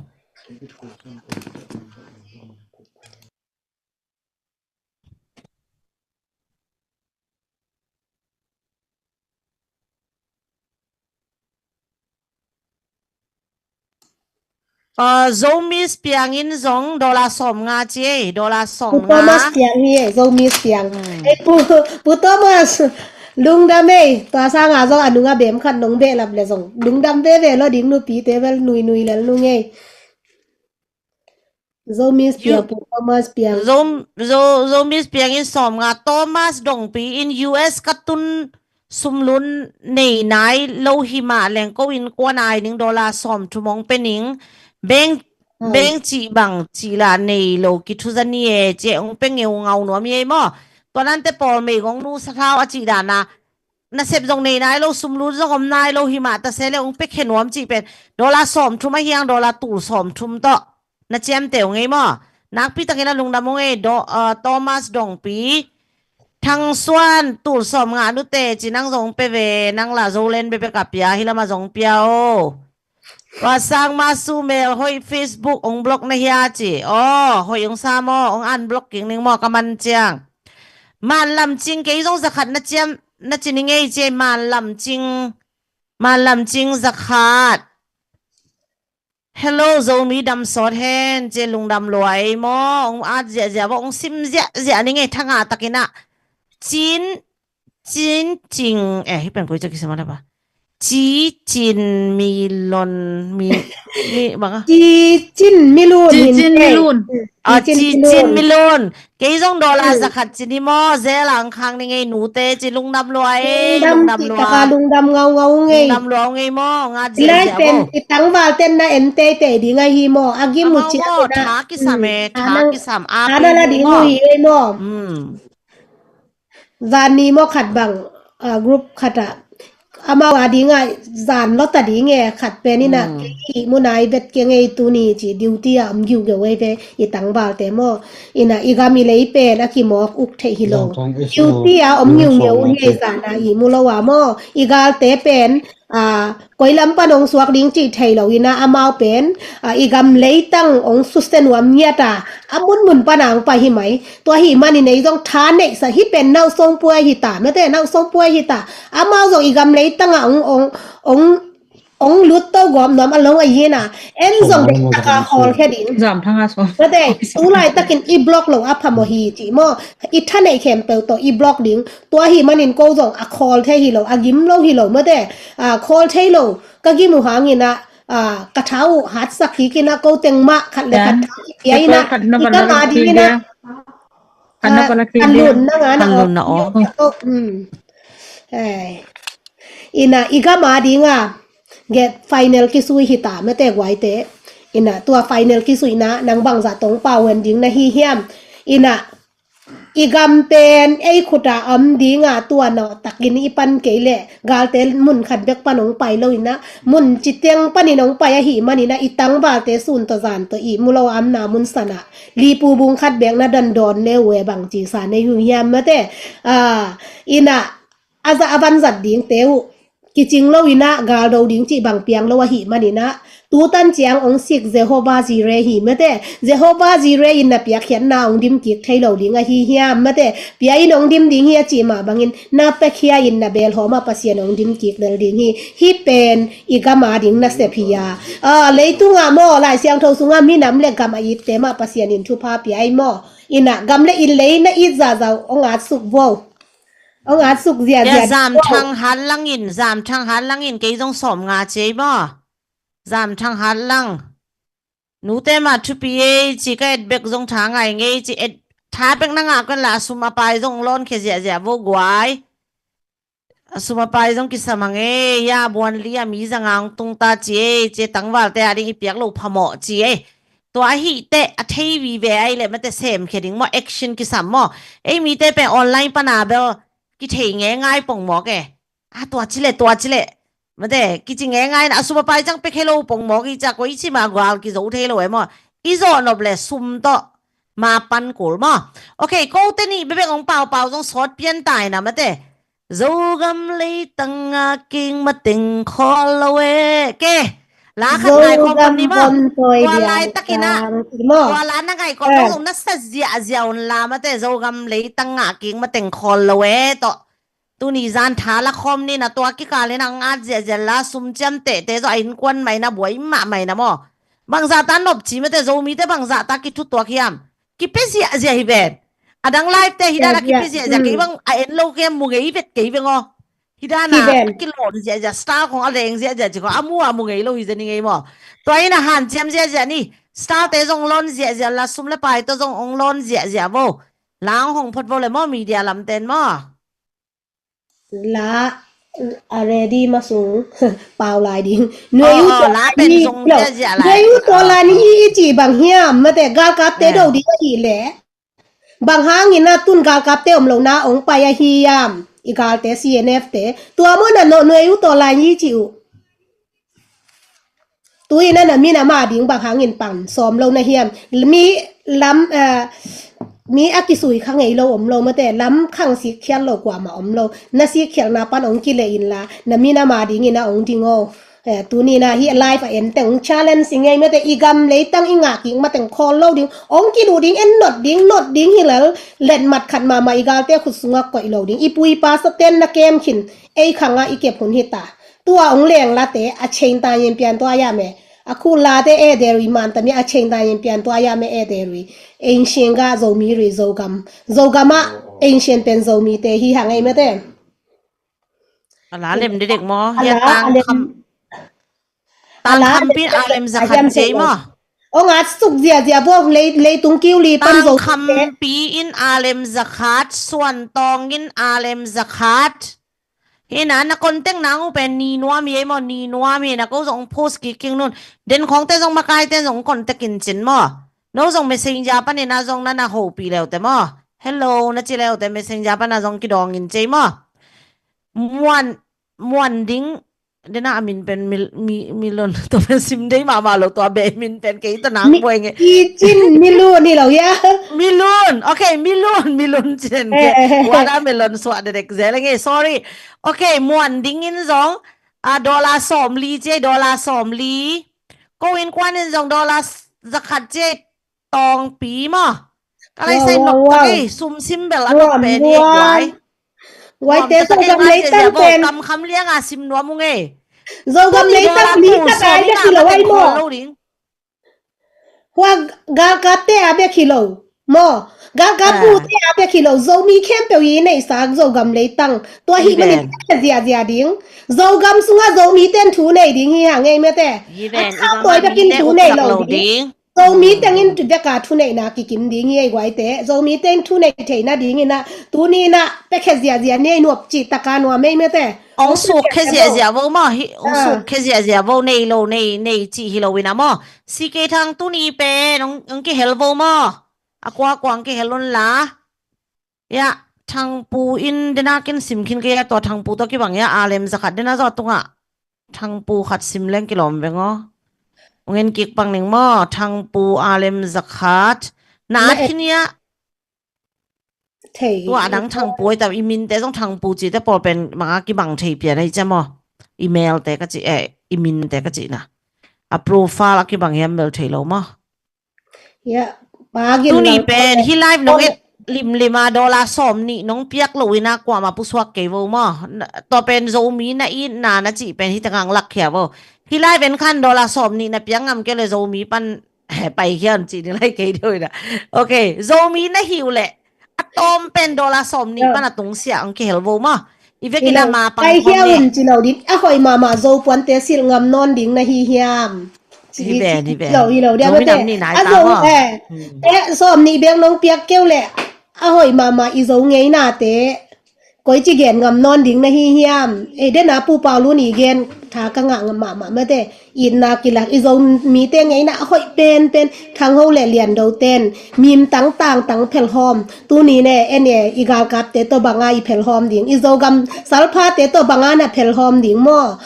Uh, Zomis piangin zong dollar sawm nga ci ei, dollar sawm nga. Thomas piang hi ei, Zomis piang. Hmm. Ei, Pu, Pu Thomas, lungdam ei, tua sanga zong a nunga bem khat nong behlap le zong lungdam veve lo ding, nupite vel nuinui lel nung ei. Zomis piang, Pu Thomas piang. Zo, Zo, Zomis piangin sawm nga, Thomas Dongpi in U S ka tun sumlun nei nai lo hi mah leng ko in kuan ai ning dollar sawm thum ong pe ning, beng, beng cih bang cih lah nei lo kithu za ni e, ci ong pe ngeu ngau nuam hi ei maw? Tua nante pawl mei gong nu sa hlau a cih dana, nasep zong nei nai lo, sumlun zong om nai lo hi mah ta se le ong pe khe nuam cih pen dollar sawm thum a hiang, dollar tul sawm thum tawh na ciamteh ung ei maw? Nakpi takin a lungdam ung ei, Thomas Dongpi. Thang Suan, tul sawm nga nute ci, nang zong pe ve, nang lah Zolen bekbek a pia, hi lama zong pia o. Tua sang ma su mel hoih Facebook ong block na hia ci. Aw, hoih ong sa maw, ong unblock king ning maw, ka man ciang. Man Lam Cing, kei zong zakhat na ciam, na ci ning ei ci, Man Lam Cing, Man Lam Cing zakhat. Hello, Zomi dam sawt hen, ci lungdam lua ei maw, ong at ziahziah vo, ong sim ziahziah ning ei, thanga takin ah. Cin, Cin Cing, eh, hi pen koi ca kisam a la ba. Ci Cin Mi Lon, Mi, Mi bang a. Ci Cin Mi Lun, Ci Cin Mi Lun. Ah, Ci Cin Mi Lun. Kei zong dollar zakhat ci ni maw, zel ang khang ni ngei nute ci, lungdam lua ei, lungdam lua. Lungdam ngau ngau ngei. Lungdam lua ngei maw, nga ci. Lai pen i tangval ten na en teitei ding ahi maw, a gim uh ci a tha kisam e, tha kisam a na la ding uh hi ei maw. Zan ni maw khat bang, ah, group khat ah amau a ding ah zan lawt a ding e, khat pen in ah kei i mu nai vet kei ngei tuni ci, duty ah om giugeu ei ve i tangvalte maw. In ah i gam i lei pen a kimawk uk theih hi lo. Duty ah om ngiungeu uh hi ei, zan ah i mu lo a maw. I galte pen, ah, koi lam pan ong suak ding cih thei lo in ah amau pen, ah, i gam leitang ong suse nuam ngiat a, a munmun pan a ong pai hi mai. Tua hi manin ei zong tha neihsa hi pen, Nausong Puai hi ta, mete, Nausong Puai hi ta. Amau zong i gam leitang a ong, ong, ong, ong lut to gawm nuam a long a hi na. En zong deihtak a khawl khe ding. Mete, tu laitakin i block lo a phamawh hi ci maw. I tha neih khempeuh tawh i block ding. Tua hi manin ko zong a khawl thei hi lo, a gim lo hi lo, mete. A khawl thei lo, ka gim uh hangin ah, ah, ka tha uh hatsak kik in ah, ko teng mah khat le khat tha i pia in ah, i gam a ding in ah, ah, a lun na nga na aw. In ah i gam a ding a, get final kisui hi ta, mete guaite. In ah tua final kisuihna nang bangzah tong pau hen ding na hi hiam? In ah i gam pen ei khut a om ding a, tua nawh takin i pan kei leh galte mun khat bek pan hong pai lo in ah, mun citeng panin hong pai ahih manin ah, i tangvalte sun tawh zan tawh ihmu lo a omna mun san ah lipu bung khat bek na dan dawn le uh e, bangci sa nei uh hiam mate. Ah, in ah, a za a van zat dingte uh kicing lo in ah, gal do ding cih bang piang lo ahih manin ah, tu tan ciang hong sik Jehovah Jireh hi mate. Jehovah Jireh in na piakkhiatna hong dim kik thei lo ding ahi hiam mate. Pia in hong dim ding hi a cih mah bangin, na piakhia in na belhawm ah Pasian hong dim kik lel ding hi. Hih pen i gam a ding nasep hi a. Ah, leitung ah maw, Lai Siangtho sungah minam le gam a itte mah Pasian in thupha pia ei maw. In ah, gam le inn lei na it zahzah uh hong at suk vo. Hong at suk ziahziah. Zam thang hat lang in, zam thang hat lang in, kei zong sawm nga ci ei maw. Zam thang hat lang. Nute mah thupi ei ci, ka et bek zong tha ngai ngei ci, et tha bek na ngah kei un la, a sum a pai zong lawn khia ziahziah vo guai. A sum a pai zong kisam a ngei, ya buan li a mi za nga hong tung ta ci ei ci, tangvalte a ding i piak loh phamawh ci ei. Tua ahih teh a thei vive ai leh mate sem khia ding maw, action kisam maw. Ei mite pen online pan a bel kithei ngeingai pongmawk e. A tua ci leh, tua ci leh. Mate, kici ngeingai na, a sum a pai ciang pia khe lo pongmawk i ci a, koi ci mah gual kizo thei lo e maw. I zawh nop leh sum tawh ma pan kul maw. Ok, kote nih bebek hong paupau zong sawt pian tai na mate. Zogam leitang a kik mateng khawl lo e. Ke, la khat ngai khawm ni maw. Tua laitakin ah, tua la na ngai khawm lo zong na sa ziahziah un la mate, Zogam leitang a kik mateng khawl lo e tawh. Tuni zan tha la khawm ni na, tua kikal in ah ngat ziahziah la, sum ciam tehteh zaw a innkuan mah in ah buai mahmah in ah maw. Bangzah ta nop ci mate, Zomite bangzah ta kithutuak hiam. Kipia ziahziah hi ven. A dang live te hi dan a kipia ziahziah, kei bang a en lo kei mu ngei vet kei veng aw. Hi dan a kilawn ziahziah, style khong a leng ziahziah ci khong a mu a mu ngei lo hi zen hi ngei maw. Tua in ah hanciam ziahziah ni. Style te zong lawn ziahziah la, sum le pai tawh zong hong lawn ziahziah vo. La hong hong phot vo le maw, media lamten maw. La a ready masung pau lai ding. Nuai uh tawh la pen zong ziahziah lai. Nuai uh tawh la ni i ci bang hiam mate, galkapte do ding ahih leh. Bang hangin ah tun galkapte om lo na hong pai ahi hiam, i galte C N F te. Tua maw na nuai uh tawh la ni i ci uh. Tu in ah na minam a ding bang hangin pan sawm lo na hiam. Mi lam, eh, mi a kisui kha ngei lo om lo mate, lam khang sikkhial lo kuamah om lo. Na sikkhialna pan hong kileh in la, na minam a dingin ah hong ding aw. Eh, tuni in ah hih live a en teng hong challenge i ngei mate, i gam leitang i ngah kik mateng khawl lo ding. Hong kiduh ding, en not ding, not ding hi lel, letmat khat mahmah i galte khut sungah koih lo ding. I pu i pa saten na kem khin, ei khang ah i kep hun hi ta. Tua hong leng late a chain ta yen pian tua yam e. A khut late e derui man tami a chain ta yen pian tua yam e, e derui. Ancient ga Zomi rui Zogam. Zogam ah ancient pen Zomite hi hang ei mate. A la lem dedek maw. A la, a lem. Tang khampi in a lem zakhat ci ei maw. Hong at suk ziahziah vo, lei, leitung kiu li pan Zomite. Tang khampi in a lem zakhat, Suan Tawng in a lem zakhat. Hi na, na contact nang uh pen ni nuam hi ei maw, ni nuam hi na, ko zong post kik kik un. Den khawngte zong makaite zong contact in cin maw. No zong messenger panin ah zong na na hopih leute maw. Hello na ci leute messenger pan ah zong kidawng in ci ei maw. Muan, Muan Ding, den a min pen mi, mi, Milun, tua pen sim dei mahmah lo, tua be min pen kei ta nang buai nge. Kicin Milun hi lo hia. Milun, ok, Milun, Milun cin ke. Watermelon suah dedek zel nge, sorry. Ok, Muan Ding in zong, a, dollar sawmli ci ei, dollar sawmli. Ko innkuan in zong dollar zakhat ci ei, Tawngpi maw. Ka lai sai nop tak ei, sum sim bel a nop pen hi ei guai. Guaite Zogam leitang pen. Kam kham liang a sim nuam ung ei. Zogam leitang li khat a bek hi lo ai maw. Hua galkapte a bek hi lo. Maw. Galkap bute a bek hi lo. Zomi khempeuh i neihsa Zogam leitang. Tua hih manin ziahziah ding. Zogam sungah Zomite in thu nei ding hi hang ei mate. A khau tawi bekin thu nei lo ding. Zomi tengin tu beka thuneihna kikim ding hi ei guaite. Zomi teng thuneih theihna dingin ah tuni in ah piakhia ziahziah ni ei, nuam cih taka nuam ei mate. Hong sukkhia ziahziah vo maw, hong sukkhia ziahziah vo, nei lo nei, nei cih hi lo in ah maw. C K Thang tuni pen hong kihel vo maw. A kuakua hong kihel un la. Ya, Thangpu in dena kin sim khin kei a, tua Thangpu tawh kibang ya, alem zakhat dena zaw tungah Thangpu khat sim leng kilawm veng aw. Ung en kik pang ning maw, Thangpu alem zakhat. Na at khin ya. Thei. Tua adang Thangpu ai tam, i minte zong Thangpu cite pawl pen manga kibang thei pian ai cia maw. I melte ka ci, eh, i minte ka ci na. A profile a kibang hiam bel thei lo maw. Ya, pa gin tuni pen hi live nong et limlima dollar sawm nih nong piak lo ina kuama pusuak kei vo maw. Tua pen Zomi na itna na cih pen hi tangang lak khia vo. Hi live en khan dollar sawm nih na piak ngam kei le Zomi pan pai khia un cih ni lai kei deuh ina. Ok, Zomi na hi uh leh a tawm pen dollar sawm nih pan a tungsiah ang kihel vo maw. I vek ina ma pang pai khia un ci lo ding, a hoih mahmah Zo puante silh ngam nawn ding na hi hiam? Hi ben, hi ben. Lo hi lo dia mate. A zong eh, eh, sawm nih bek nong piak keu leh a hoih mahmah i Zo ngeinate koi ci gen ngam nawn ding na hi hiam? Ei dena pu pau lu ni gen tha ka ngah ngam mahmah mate. Itna kilak i Zo mite ngeina a hoih penpen thangho le liando ten mim tang tang tang phelhawm. Tuni ne en e i galkapte tawh banga i phelhawm ding, i Zogam salphate tawh banga na phelhawm ding maw?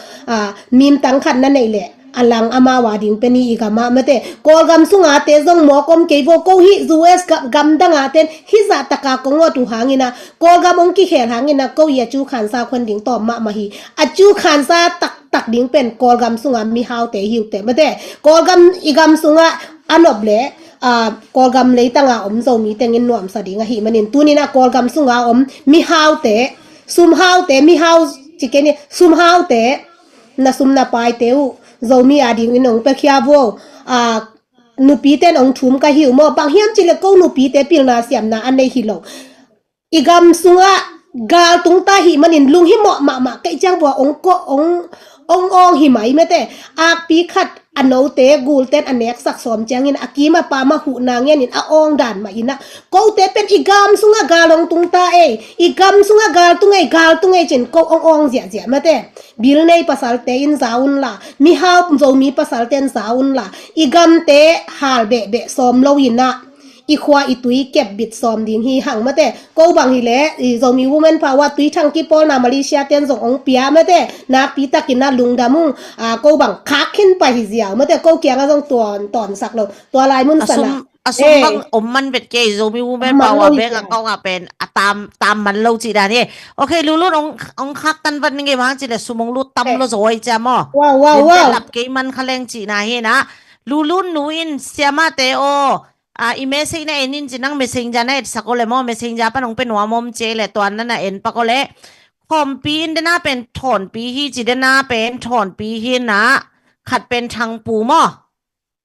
Mim tang khat na neih leh a lang amau a ding pen i i gam ah mate. Kawlgam sunga te zong mawk om kei vo, ko hih U S gam danga ten hih zah taka kong awt uh hangina Kawlgam ong kikhel hangina ko i a cu khansa khon ding tawm mahmah hi. A cu khansa taktak ding pen Kawlgam sunga mihaute hiute mate. Kawlgam i gam sunga a nop le Kawlgam leitanga om Zomi tengin nuamsa ding ahi manin tunina Kawlgam sunga om mihaute, sumhaute, mihau ci kei ni, sumhaute, na sum na paite uh Zomi a dingin ong pekhia vo. Nupite in ong thum ka hi uh maw, bang hiam ci le ko nupite pilna siamna a nei hi lo. I gam sungah gal tungta hi manin lunghimawh mahmah kei ciang vua ong kawh ong ong awng hi mai mate. Akpi khat a note gulten a neksak sawm ciangin a kim a pam a huhna ngenin a awng dan mah inah kote pen i gam sungah gal ong tungta ei, i gam sungah gal tung ei, gal tung ei cin ko ong awng ziahziah mate. Bil nei pasalte in za unla, mihau Zomi pasalte in za unla, i gamte hal behbeh sawm lo inah i khua i tui kepbit sawm ding hi hang mate. Ko bang hileh i Zomi Women Power tui thang kipawlna Malaysia ten zong ong pia mate. Nakpi takin a lungdam ung. Ko bang khak khin pai hi ziau mate, ko kiangah zong tuan tawnsak lo. Tua lai mun sana a sum bang om man vet kei, Zomi Women Power bank account ah pen a tam tam man lo cih dan hi. Ok, Lulun ong khak tan vat ning ei, bang hang cih leh sum ong lut tam lo zaw ei cia maw. Wow, wow, wow. Lap kei man kha leng cihna hi na. Lulun nu in siamate aw, i message na en in ci, nang Messenger na etsak aw le maw, Messenger pan ong pe nuam om ci ei le tuan na na en pak aw le. Khawmpi in dena pen Thawnpi hi ci, dena pen Thawnpi hi na, khat pen Thangpu maw.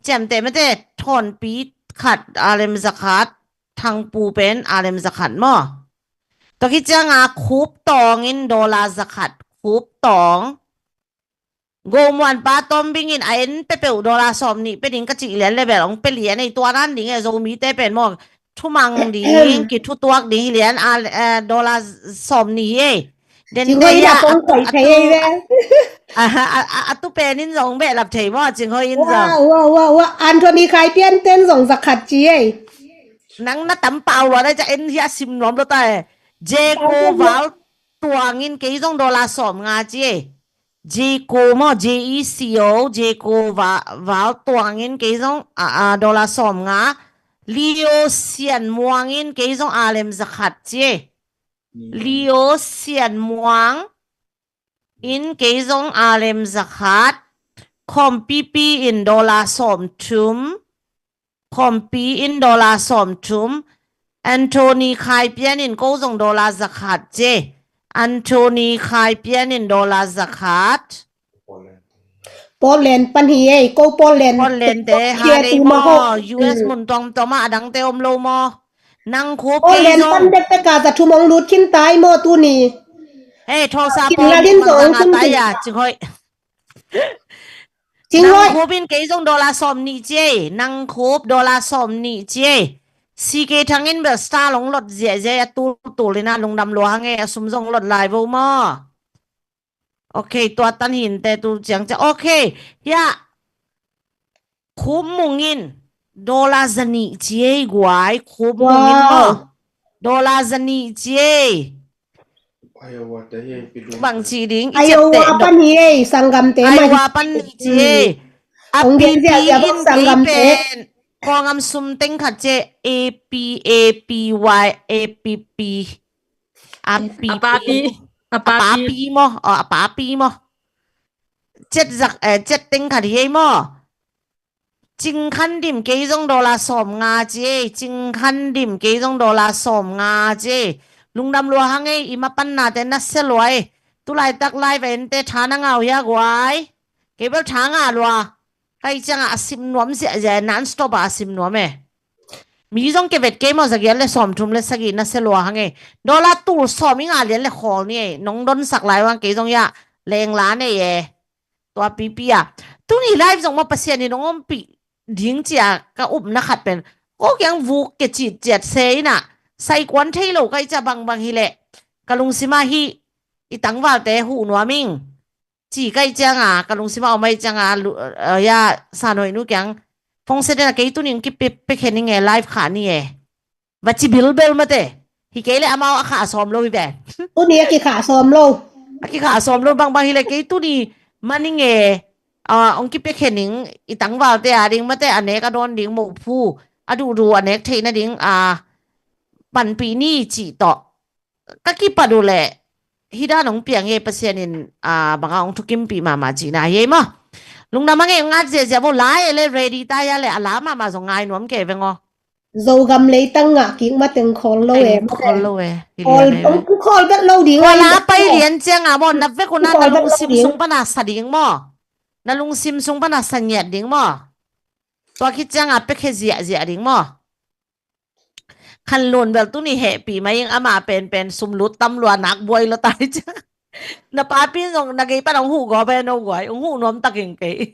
Ciamteh mate, Thawnpi khat alem zakhat, Thangpu pen alem zakhat maw. Tua khit cianga Khup Tawng in dollar zakhat, Khup Tawng. Gomuan pa Tawmbing in a en pepeuh dollar sawm nih pe ding ka cih lian le bel ong pe lian ei, tua dan ding e, Zomite pen maw thumang ding, kithutuak ding hi lian a, dollar sawm nih hi ei. Den Cinghoih in a kong koih thei ei ve. A tu pen in zong behlap thei maw, Cinghoih in zong. Wa wa wa wa, Anthony Khai Pian ten zong zakhat ci ei. Nang na tam pau lua dai ca en hi a sim nuam lo ta e. Jeko Val Tuang in kei zong dollar sawm nga ci ei. Jeko maw, J E C O, Jeko Val Tuang in kei zong a, a, dollar sawm nga. Lio Sian Muang in kei zong alem zakhat ci ei. Lio Sian Muang in kei zong alem zakhat. Khawmpipi in dollar sawm thum. Khawmpi in dollar sawm thum. Anthony Khai Pian in ko zong dollar zakhat ci ei. Anthony Khai Pian in dollar zakhat. Portland pan hi ei, ko Portland. Portland te ha dei maw, U S mun tuamtuam ah a dangte om lo maw. Nang Khup kei zong. Portland pan bekbek a za thum ong lut khin tai maw tuni. Hei, Tulsa pawl in zong tung tai a, Cinghoih. Nang Khup in kei zong dollar sawm nih ci ei. Nang Khup dollar sawm nih ci ei. C K Thang in bel star long lot ziahziah a tultul in a lungdam lua hang ei, a sum zong lot lai vo maw. Ok, tua tan hinte tu ciang ciang. Ok, ya. Khup Mung in dollar za nih ci ei guai, Khup Mung in maw. Dollar zanih ci ei. Iowa te hi, pi lu. Bang ci ding, i cep Iowa te, pan hi ei, sanggamte mah hi. Iowa pan hi ci ei. A pi pi in kei pen Kawlgam sum teng khat ci ei, A P, A P Y, A P P. A pi pi. A pa pi. A pa pi maw? A pa pi maw? Cet zak, eh, cet teng khat hi ei maw? Cing Khan Dim kei zong dollar sawm nga ci ei, Cing Khan Dim kei zong dollar sawm nga ci ei. Lungdam lua hang ei, i mapannate na sia lua ei. Tulaitak live a ente tha na ngah uh hia guai? Kei bel tha ngah lua. Kai ciangah a sim nuam ziahziah, non stop ah a sim nuam e. Mi zong ke vet kei maw, zagiat le sawmthum le sagih na sia lua hang ei. Dollar tul sawm i ngah lian le khawl ni ei. Nong donsak lai uh hang kei zong ia lengla nei e. Tua pipi a. Tuni live zong maw Pasian in hong ompih ding cia ka upna khat pen. Ko kiang vuk ke citciat se inah. Saikuan thei lo kai cia bangbang hileh. Ka lungsim ah hih i tangvalte huh nuam ing. Ci kai cianga, ka lungsim ah om ai cianga, lu-, eh, ya, sanhoih nu kiang. Phone se dena kei tuni hong kipe, pekhen ing e, live khah ni e. Va ci bilbel mate. Hi kei le amau a khah sawm lo hi ve. Tuni a kikhah sawm lo. A kikhah sawm lo bangbang hileh kei tuni maning e, ah, hong kipia khen ing i tangvalte a ding mate a nek a dawn ding mophu. A duhduh a nek theihna ding, ah, panpih ni cih tawh. Ka kipat uh leh, hi dan hong piang e Pasian in, ah, banga hong thukimpih mahmah cihna hi ei maw. Lungdam a ngei ngat ziahziah maw lai e le ready ta ya le a la mahmah zong ngai nuam kei veng aw. Zogam leitang ngah kik mateng khawl lo e. Khawl lo e. Khawl, khawl bet lo ding. Khawl a pai lian cianga maw, na vek una na lungsim sung pana sa ding maw. Na lungsim sung pana sa ngiat ding maw. Tua khit cianga pekhe ziahziah ding maw. Khan lun bel tuni hehpih mai ing ama penpen sum lut tam lua nak buai lo tai cia. Na papi zong na gei pan hong huh gawp e no guai. Hong huh nuam taking kei.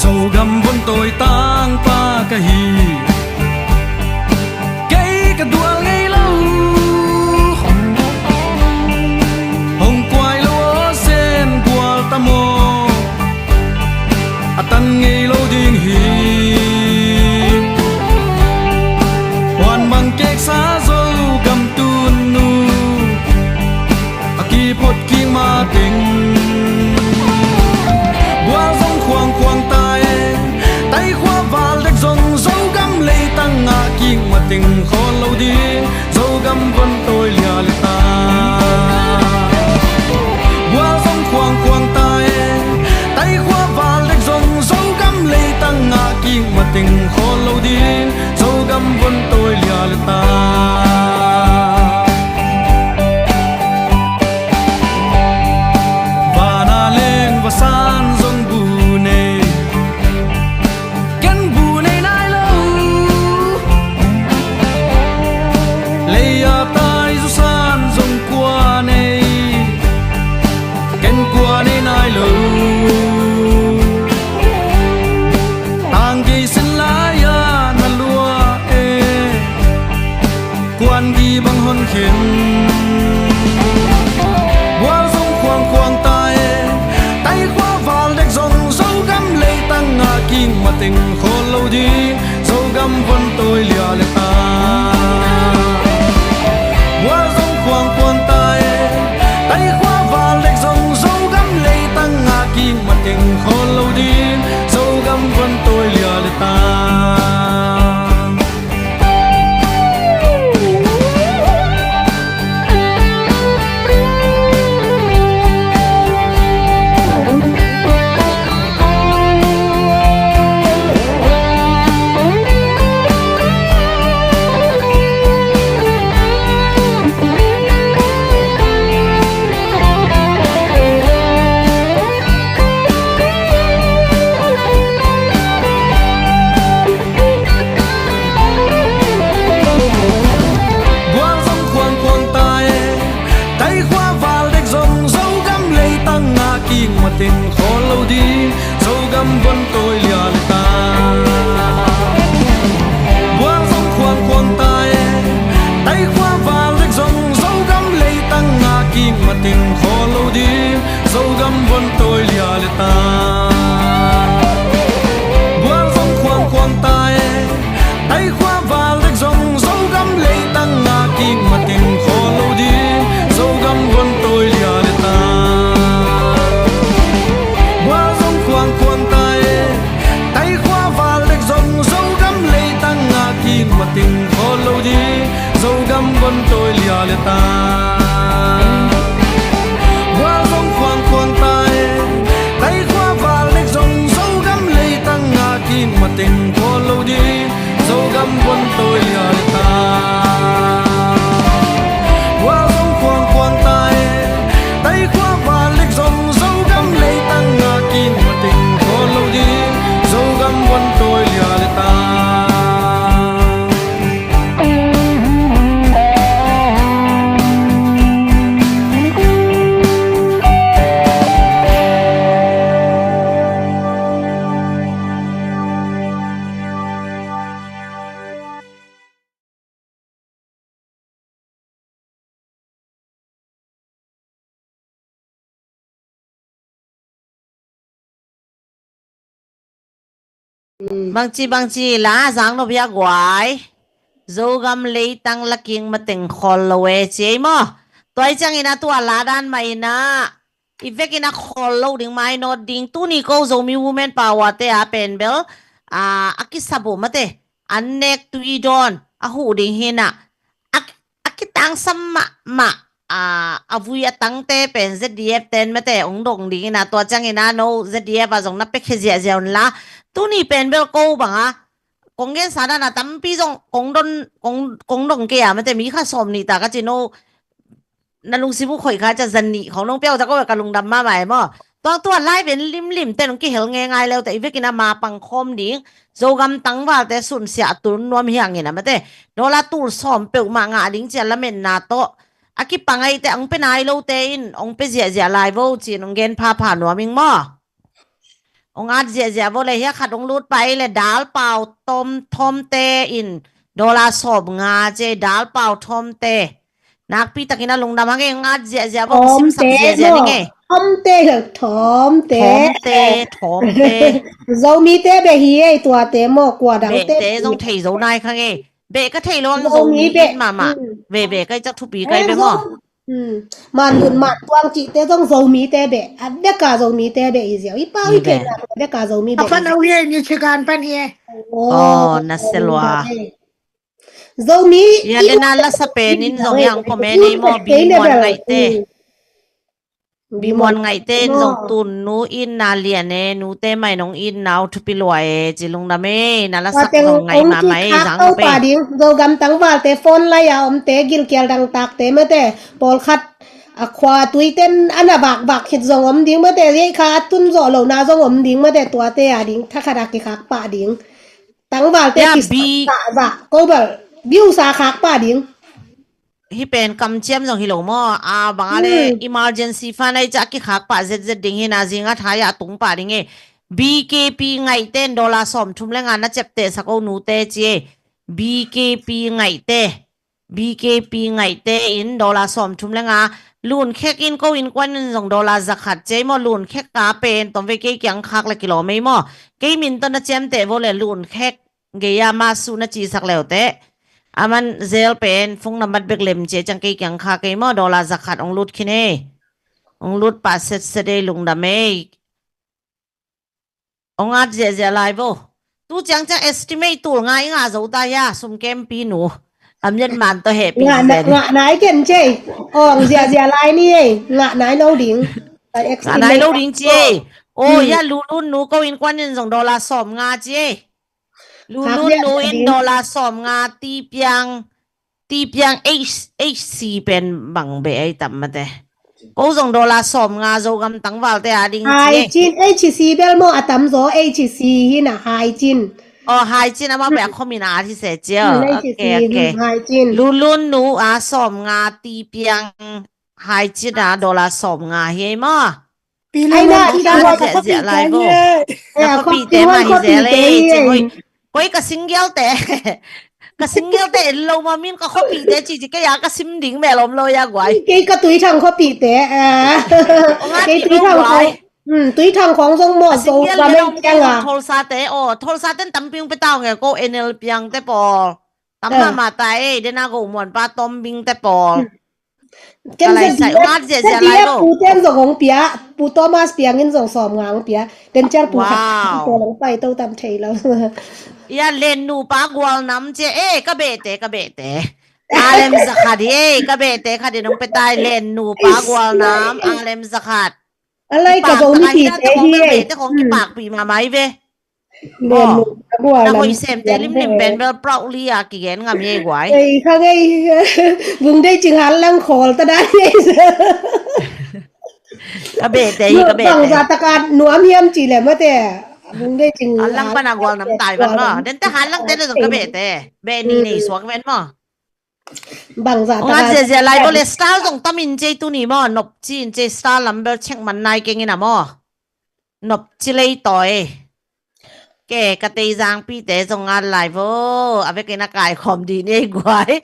Zogam vun tawi tangpa ka hi. Kei ka dual ngei lo. Hong kuai lo aw sen gual ta maw. A tan ngei lo ding hi. Huan mang keksa Zogam tun nu. A kiphot kik mateng. Bual zong khuang khuang tai. Tai khua val dek zong Zogam leitang ngah kik mateng khawl lo ding. Zogam vun tawi lia le ta. Bual zong khuang khuang tai. Tai khua val dek zong Zogam leitang ngah kik mateng khawl lo ding. Zogam vun tawi lia le ta. Vana leng va san zong bu nei. Ken bu nei nai lo. Lei a tai zu san zong kua nei. Ken kua nei nai lo. Tang kei sin lai a na lua e. Kuan gi bang hon khen. Bual zong khuang khuang tai. Tai khua val dek zong Zogam leitang ngah kik mateng khawl lo ding. Zogam vun tawi lia le ta. Bual zong khuang khuang tai. Tai khua val dek zong Zogam leitang ngah kik mateng khawl lo ding. Zogam vun tawi lia le ta. Bangci bangci la zang nop hia guai. Zogam leitang laking mateng khol lo e ci ei maw? Tuai ciangin a tua la dan mah in a i vekin a khol lo ding, mainawt ding. Tuni ko Zomi Women Power te a pen bel a, a kisabo mate, an nek tui dawn a huh ding hi na. A, a kitangsam mahmah a, a vui a tangte pen Z D F ten mate ong dong ding hi na. Tua ciangin a no Z D F a zong na pekhe ziahziah un la. Tuni pen bel ko bang a kong gensa dan a tampi zong kong don, kong, kong dong kei a mate, mi kha sawm nih ta ka ci no. Na lungsim uh khoih kha ca zan nih khong nong piau ta ko ka lungdam mahmah e maw? Tua tua lai pen limlim te nong kihel ngeingai leu ta i vekin a ma pang khawm ding. Zogam tangvalte sunsiah tun nuam hi hangin a mate, dollar tul sawm peuhmah ngah ding cia lametna tawh a kipang aite ong pe nai lote in ong pe ziahziah lai vo ci-in ong gen phapha nuam ing maw? Ong at ziahziah vo le hia khat ong lut pah ei le dal pau tom thawmte in dollar sawm nga ci ei, dal pau thawmte. Nakpi takin a lungdam hang ei, ong at ziahziah vo, ong simsak ziahziah ning ei. Thawmte, thawmte. Thawmte, thawmte. Zomite beh hi ei tuate maw, kua dangte beh te zong thei zo nai kha ngei. Beh ka thei lo ang Zomi beh. Mama. Beh beh kai cak thupi kai beh maw? Man hun man tuang cihte zong Zomite beh. A deka Zomite beh i ziau. I pau i pen a deka Zomi beh. Apan au hi ni chikan pan hi. Oh, na selua. Zomi. Ya dena lasa pen in zong yang comment ei maw, bi muan ngaite. Bi muan ngaite in zong tun nu in na lian e, nute mai nong in nau thupi lua e ci lungdam e, na lasak zong ngai mahmah e, zang to pa ding. Zogam tangvalte phone lai a omte, gilkial dangtakte mate, pawlkhat a khua tuiten a na vakvak khit zong om ding mate, ei kha a tun zawh lohna zong om ding mate, tuate a ding thakhat a kikhak pah ding. Tangvalte kisah zah ko bel biusa khak pah ding. Hi pen kamciam zong hi lo maw? A bang a le emergency fund ai ca kikhak pah zetzet ding hi na, zinga thai a tung pah ding e. B K P ngaihte in dollar sawm thum le nga na cepteh sak o nute ci e. B K P ngaihte, B K P ngaihte in dollar sawm thum le nga. Lunkhek in ko innkuan in zong dollar zakhat ci ei maw? Lunkhek a pen tom ve, kei kiang khak le kilawm ei maw? Kei min tawh na ciamteh vo le Lunkhek gei a ma su na cisak leute. Aman zel pen phone number bek lem cia ciang kei kiang kha kei maw, dollar zakhat ong lut khin e. Ong lut pah setset e, lungdam e. Ong at ziahziah lai vo. Tu ciang ciang estimate tul nga i ngah zo ta hia, sum kempi nu. A mian man tawh hehpih zen. Ngah nai ken cia. Ong ziahziah lai ni e. Ngah nai lo ding. Ngah nai lo ding cia. O hia Lulun nu ko innkuan in zong dollar sawm nga cia. Lulun nu in dollar sawm nga, Tipiang, Tipiang H, H C pen bang beh ai tam mate. Ko zong dollar sawm nga Zogam tangvalte a ding ci e. Haicin, H C bel maw a tam zaw, H C hi na Haicin. O Haicin amah beh a khomin a at hi se cia. H C, Haicin. Lulun nu a sawm nga, Tipiang Haicin a dollar sawm nga hi ei maw? Ai na, i ka ziahziah lai bo. Na khopite mah hi zel ei ci ngoi. Koi ka singialte. Ka singialte en lo ma min ka khopite ci ci kei a ka sim ding mel om lo ia guai. Kei ka Tuithang khopite. Kei Tuithang khong. Tuithang khong zong maw zo ka mei kiang a. Tholsate o, Tholsate tampi ung pe tau nge ko N L Piangte pawl. Tam mahmah ta ei, dena go muan pa Tombingte pawl. Ken ka lai sai, Z D F, ungat ziahziah lai lo. Pu ten zong hong pia, Pu Thomas Piang in zong sawm nga hong pia. Den ciang pu khat pawl hong pai to tam thei lo. Ia len nu pa gual nam cia, eh, ka behte, ka behte. A lem zakhat hi, eh, ka behte khat in hong petai len nu pa gual nam, a lem zakhat. A lai ka Zomi pite hi, eh. Behte khong kipakpih mahmah hi ve. Na hoih semte limlim pen bel proudly a kigen ngam hi ei guai. Ei, kha ngei, Vung Dei Cing hal lang khawl ta dan hi ei. Ka behte hi, ka behte. Bangzah taka nuam hiam ci le mate. Vung Dei Cing hal lang pana gual nam tai van maw. Dente hal langte le zong ka behte. Beh ni nei suak ven maw. Bangzah taka. Ngat ziahziah lai bo le star zong tam in cei tuni maw. Nop ci in cei star lam bel check man nai keng in a maw. Nop ci lei tawi. Ke ka Teizangpite zong ngat lai vo. A vekin a kaikhawm dih ni ei guai.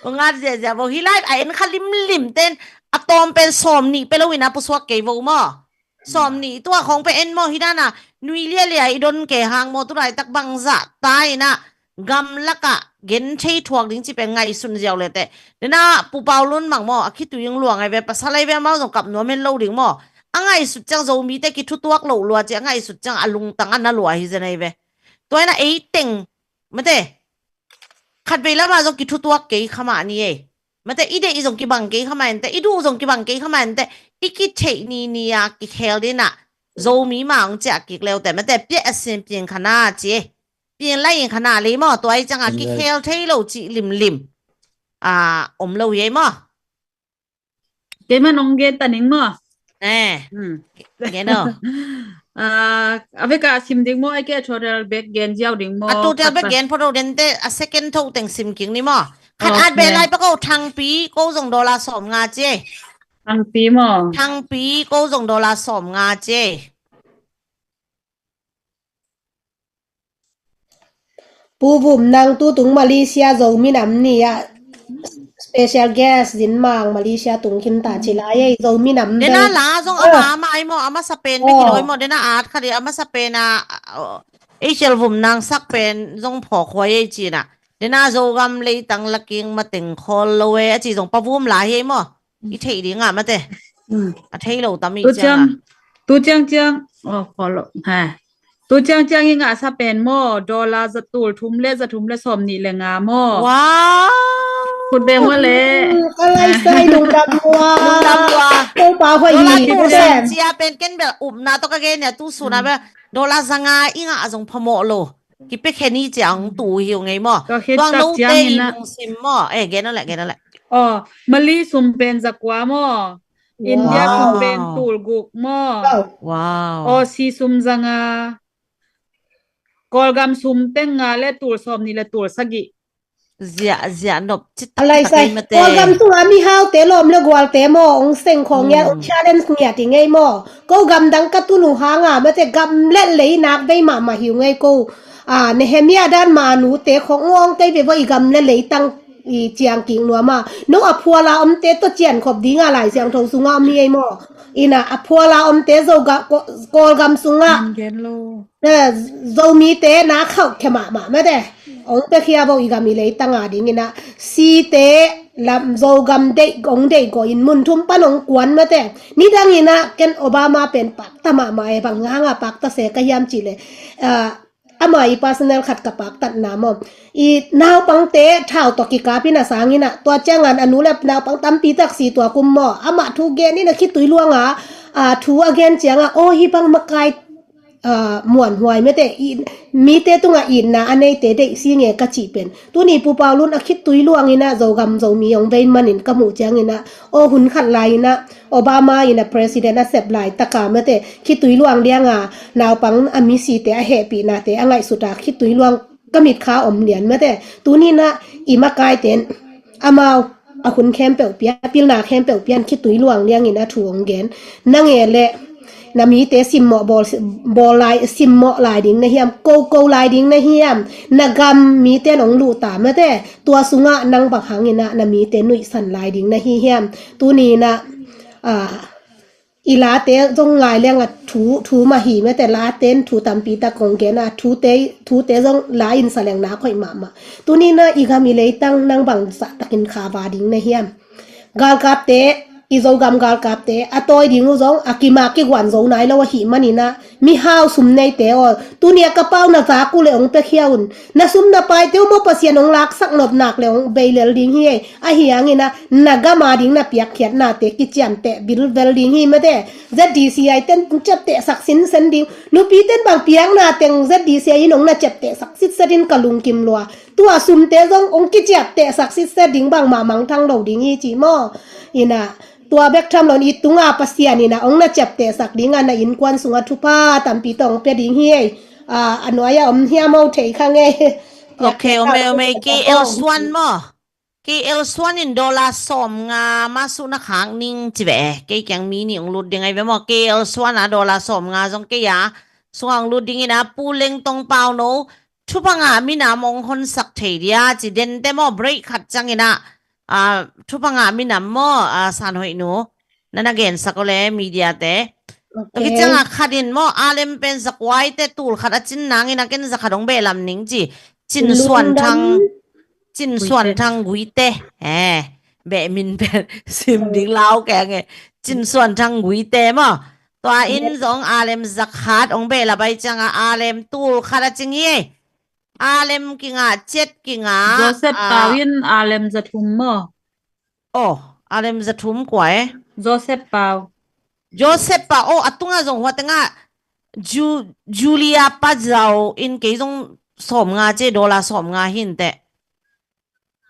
Ngat ziahziah vo. Hi lai a en kha limlim ten a tawm pen sawm nih pe lo in a pusuak kei vo maw. Sawm nih tua khong pe en maw, hi dana nui lialia i don ke hang maw, tu laitak bangzah ta ina gamlaka gen thei thuak ding ci pe ngaihsun ziau le te. Dena Pu Paulun mang maw, a khitui ing luang ai ve, pasal ai ve, amau zong kap nuam hen lo ding maw. A ngaihsut ciang Zomite kithutuak loh lua ci a ngaihsut ciang a lungtang a na lua hi zen ai ve. Tua ina ei teng mate, khatvei lama zong kithutuak kei khamah ni ei. Mate, i deih zong kibang kei khamah ente, i duh zong kibang kei khamah ente, i kitheih ni ni a kikhel dina Zomi ma ong ciah kik leute, mate, piah a sin piang khana ci. Piang lai in khana lei maw, tua i cianga kikhel thei lo ci limlim a om lo hi ei maw. Kei man ong gen ta ning maw. Eh. Hmm. Gen o. Ah, a veka sim ding maw, ai ke a total bek gen ziau ding maw. A total bek gen photo den te a second tho teng sim king ni maw. Khat at be lai pa ko Thangpi, ko zong dollar sawm nga ci. Thangpi maw. Thangpi, ko zong dollar sawm nga ci. Pu Vum Nang tu tung Malaysia Zomi nam ni ah special guest zin mang Malaysia tung khin ta ci lai ei, Zomi nam dena bel la zong ama ama ai maw, ama sa pen bek ki doi maw, dena at khadi ama sa pen a, ei, Shel Vum Nang sak pen zong phawk huai ei cina. Dena Zogam leitang laking mateng khawl lo e a ci zong pa Vum la hi ei maw. I theih ding ah mate. A thei lo tam i ciang a. Tu ciang ciang. Oh, follow. Ha. Tu ciang ciang i ngah sa pen maw, dollar za tul thum le za thum le sawm nih le nga maw. Wow. Khut beng ua le. Ka lai sai lungdam ua. Lungdam ua. Ko pa huai hi. Dollar tul sawm cia pen ken bel upna to ka gen ya tu suna bel dollar za nga i ngah a zong phamawh lo. Kipia khen i ciang tu hi uh ngei maw. Tuang note i lungsim maw. Eh, gen o le, gen o le. Oh, Mali sum pen za kua maw. India sum pen tul guk maw. Wow. Aussie sum za nga. Kawlgam sum teng nga le tul sawm nih le tul sagih. Zia, zia nop cit. A lai sai. Kawlgam sunga mihaute lawm le gualte maw, ong seng khawng ngiat, ong challenge ngiat i ngei maw. Ko gamdang ka tun uh hanga mate, gam le lei nak vei mahmah hi uh ngei ko. A, Nehemiah dan ma nute khawng ong tei ve vo i gam le leitang i ciang kik nuam a. No a phuala omte to cian khop dinga Lai Siangtho sunga om hi ei maw. Ina a phuala omte Zoga-, Ko-, Kawlgam sunga. Zomite na khauh khia mahmah mate. Ong pia khia vo i gam i leitang a dingina. Site lam Zogam deih, ong deih go in mun thum pan ong kuan mate. Nidangina ken Obama pen pakta mahmah e, bang hanga pakta se ka hiam ci le. Ah, ama i personal khat ka paktatna maw. I naupangte thau tawh kikapin a sangina. Tua ciangan a nu le naupang tampi tak si tua kum maw. Ama thu genin a khitui luanga, ah, thu a gen cianga. Oh, hi bang makai ah, muanhuai mete, mite tungah itna a neite deih si nge ka cih pen. Tuni Pu Paulun a khitui luangin ah Zogam Zomi ong vei manin ka muh ciangin ah, aw hun khat lai-in ah Obama in ah president a sep laitaka mete, khitui luang lianga naupang a misite a hehpihnate a ngaihsuta khitui luang ka mitkha om lian mete. Tunin ah i makaite in amau a hun khempeuh pia, pilna khempeuh pian khitui luang liangin a thu ong gen. Nange le na mite simmawh bawl, bawl lai, simmawh lai ding na hiam, koko lai ding na hiam, na gam mite nong luhta mete, tua sungah nang bang hangin ah na mite nuihsan lai ding na hi hiam. Tunin ah, ah, i late zong ngai leng a thu, thu mah hi mete, laten thu tampi tak kong gen a, thute, thute zong la in sa leng nak hoih mahmah. Tunin ah i gam i leitang nang bang zahtakin khava ding na hiam. Galkapte, i Zogam galkapte a tawi ding uh zong a kimak kiguan zo nai lo ahih manin ah, mihau sum neite aw, tuni a ka pau na zak uh le ong piakhia un. Na sum na paite uh maw Pasian ong laksak nop nak le ong bei lel ding hi ei. Ahi hangin ah na gam a ding na piakkhiatnate kiciamteh bilvel ding hi mete. Z D C I ten ciaptehsak sinsen ding. Nupiten bang piakna teng Z D C I in ong na ciaptehsak sitset in ka lungkim lua. Tua sumte zong ong kiciaptehsak sitset ding bangmah mangthang lo ding hi ci maw. Ina tua bek tham lo in i tunga Pasian ina ong na ciaptehsak dinga na innkuan sunga thupha tampi tawh ong pia ding hi ei. Ah, a nuai-a om hiam, ho thei kha ngei. Ok, om ei, om ei, K L Suan maw. K L Suan in dollar sawm nga masuh na khak ning ci ve. Kei kiang mi nih ong lut ding ai ve maw. K L Suan a dollar sawm nga zong kei a sunga ong lut dingin a Pu Leng Tong Pau no thupha ngah minam ong honsak thei dia ci. Dente maw, break khat ciangin ah, ah, thupha ngah minam maw, ah, San Hoih nu, na na gensak o le media te. Tua khit ciangah khat in maw, Alem pen zakua hi teh, tul khat a cin nangin a ken zakhat hong beh lam ning ci. Cin Suan Thang, Cin Suan Thang Guite. Eh, beh min pen sim ding lau keng e. Cin Suan Thang Guite maw. Tua in zong Alem zakhat hong beh lam ahih ciangah Alem tul khat a cing hi e. Alem kingah, ciat kingah. Joseph Pau in Alem zathum maw? Oh, Alem zathum kua e? Joseph Pau. Joseph Pau, oh, a tungah zong hua tengah Ju-, Julia Pa Zau in kei zong sawm nga ci, dollar sawm nga hi inteh.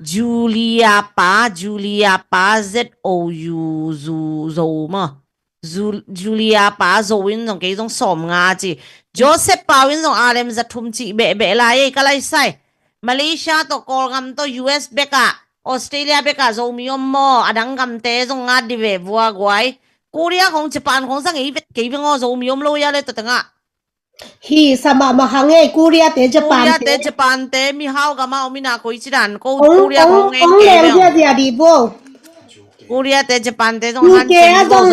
Julia Pa, Julia Pa, Z O U, Zu, Zo maw. Zu-, Julia Pa Zo in zong kei zong sawm nga ci. Joseph Pau in zong Alem zathum ci beh beh lai e, ka lai sai. Malaysia tawh, Kawlgam tawh, U S bekah, Australia bekah Zomi om maw, a dang gamte zong ngat di ve vua guai. Korea khong, Japan khong zang ei vet kei veng aw, Zomi om lo ia le tua tengah. Hi sa mahmah hang ei, Korea te, Japan te. Korea te, Japan te, mihau gama om ina koi ci dan ko, Korea khong ei kei veng. Ong leng ziazia di bo. Korea te, Japan te zong U K a zong,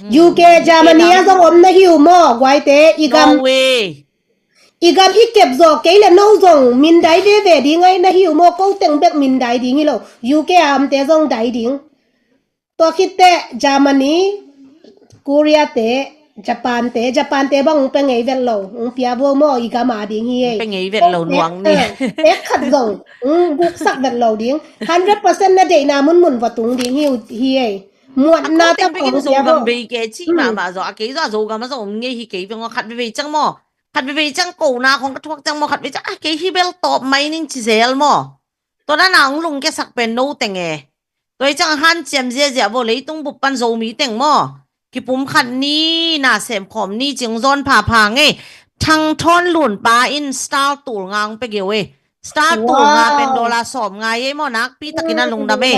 U K, Germany a zong om na hi uh maw, guai te, i gam. Norway. I gam i kep zawh kei le no zong min dai veve ding ahi na hi uh maw, ko teng bek min dai ding hi lo. U K a omte zong dai ding. Tua khit teh Germany, Korea te, Japan te, Japan te bang ong pe ngei vet lo, ong pia bo maw, i gam a ding hi ei. Pe ngei vet lo nuang ni. Pek khat zong ong guksak vet lo ding. Hundred percent na deihna munmun va tung ding hi uh hi ei. Muatna ta kong pia bo. Zogam vei ke ci mahmah zaw, a kei zaw a Zogam a zaw om ngei hi kei veng aw, khat veve ciang maw. Khat veve ciang kona khong ka thuak ciang maw, khat veve ciang a kei hi bel tawp mai ning ci zel maw. Tua na na ong lungkiasak pen no teng e. Tua hi ciang hanciam ziazia vo, leitung bup pan Zomi teng maw. Kipumkhat ni, na semkhawm ni ci ong zawn phapha ngei. Thang Thawn Lun pa in star tul nga ong pe geu e. Star tul nga pen dollar sawm nga ei maw, nakpi takin a lungdam e.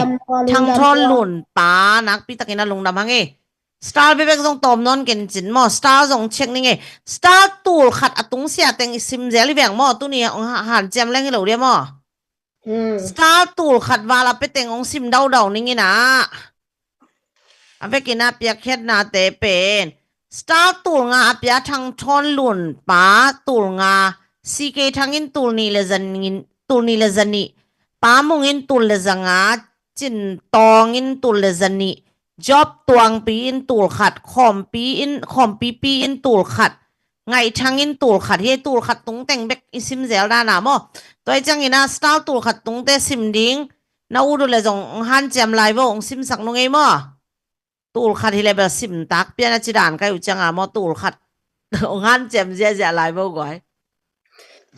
Thang Thawn Lun pa nakpi takin a lungdam hang e. Star bebek zong tawm nawn ken cin maw, star zong check ning e. Star tul khat a tungsia teng i sim zel hi veng maw, tuni ong ha-, hanciam leng hi lo dia maw. Star tul khat val a pe teng ong sim daudau ning ina. A vekin a piakkhiatnate pen star tul nga a pia Thang Thawn Lun pa tul nga, C K Thang in tul nih le zanih, tul nih le zanih, Pa Mung in tul le zanga, Cin Tawng in tul le zanih, Job Tuangpi in tul khat, Khawmpi in, Khawmpi Pi in tul khat, Ngaih Thang in tul khat, hi tul khat tung teng bek i sim zel dana maw. Tua hi ciangin a star tul khat tungte sim ding na ut uh le zong ong hanciam lai vo, ong simsak nung ei maw. Tul khat hi le bel sim tak pian a ci dan ka hi uh cianga maw, tul khat ong hanciam ziazia lai vo guai.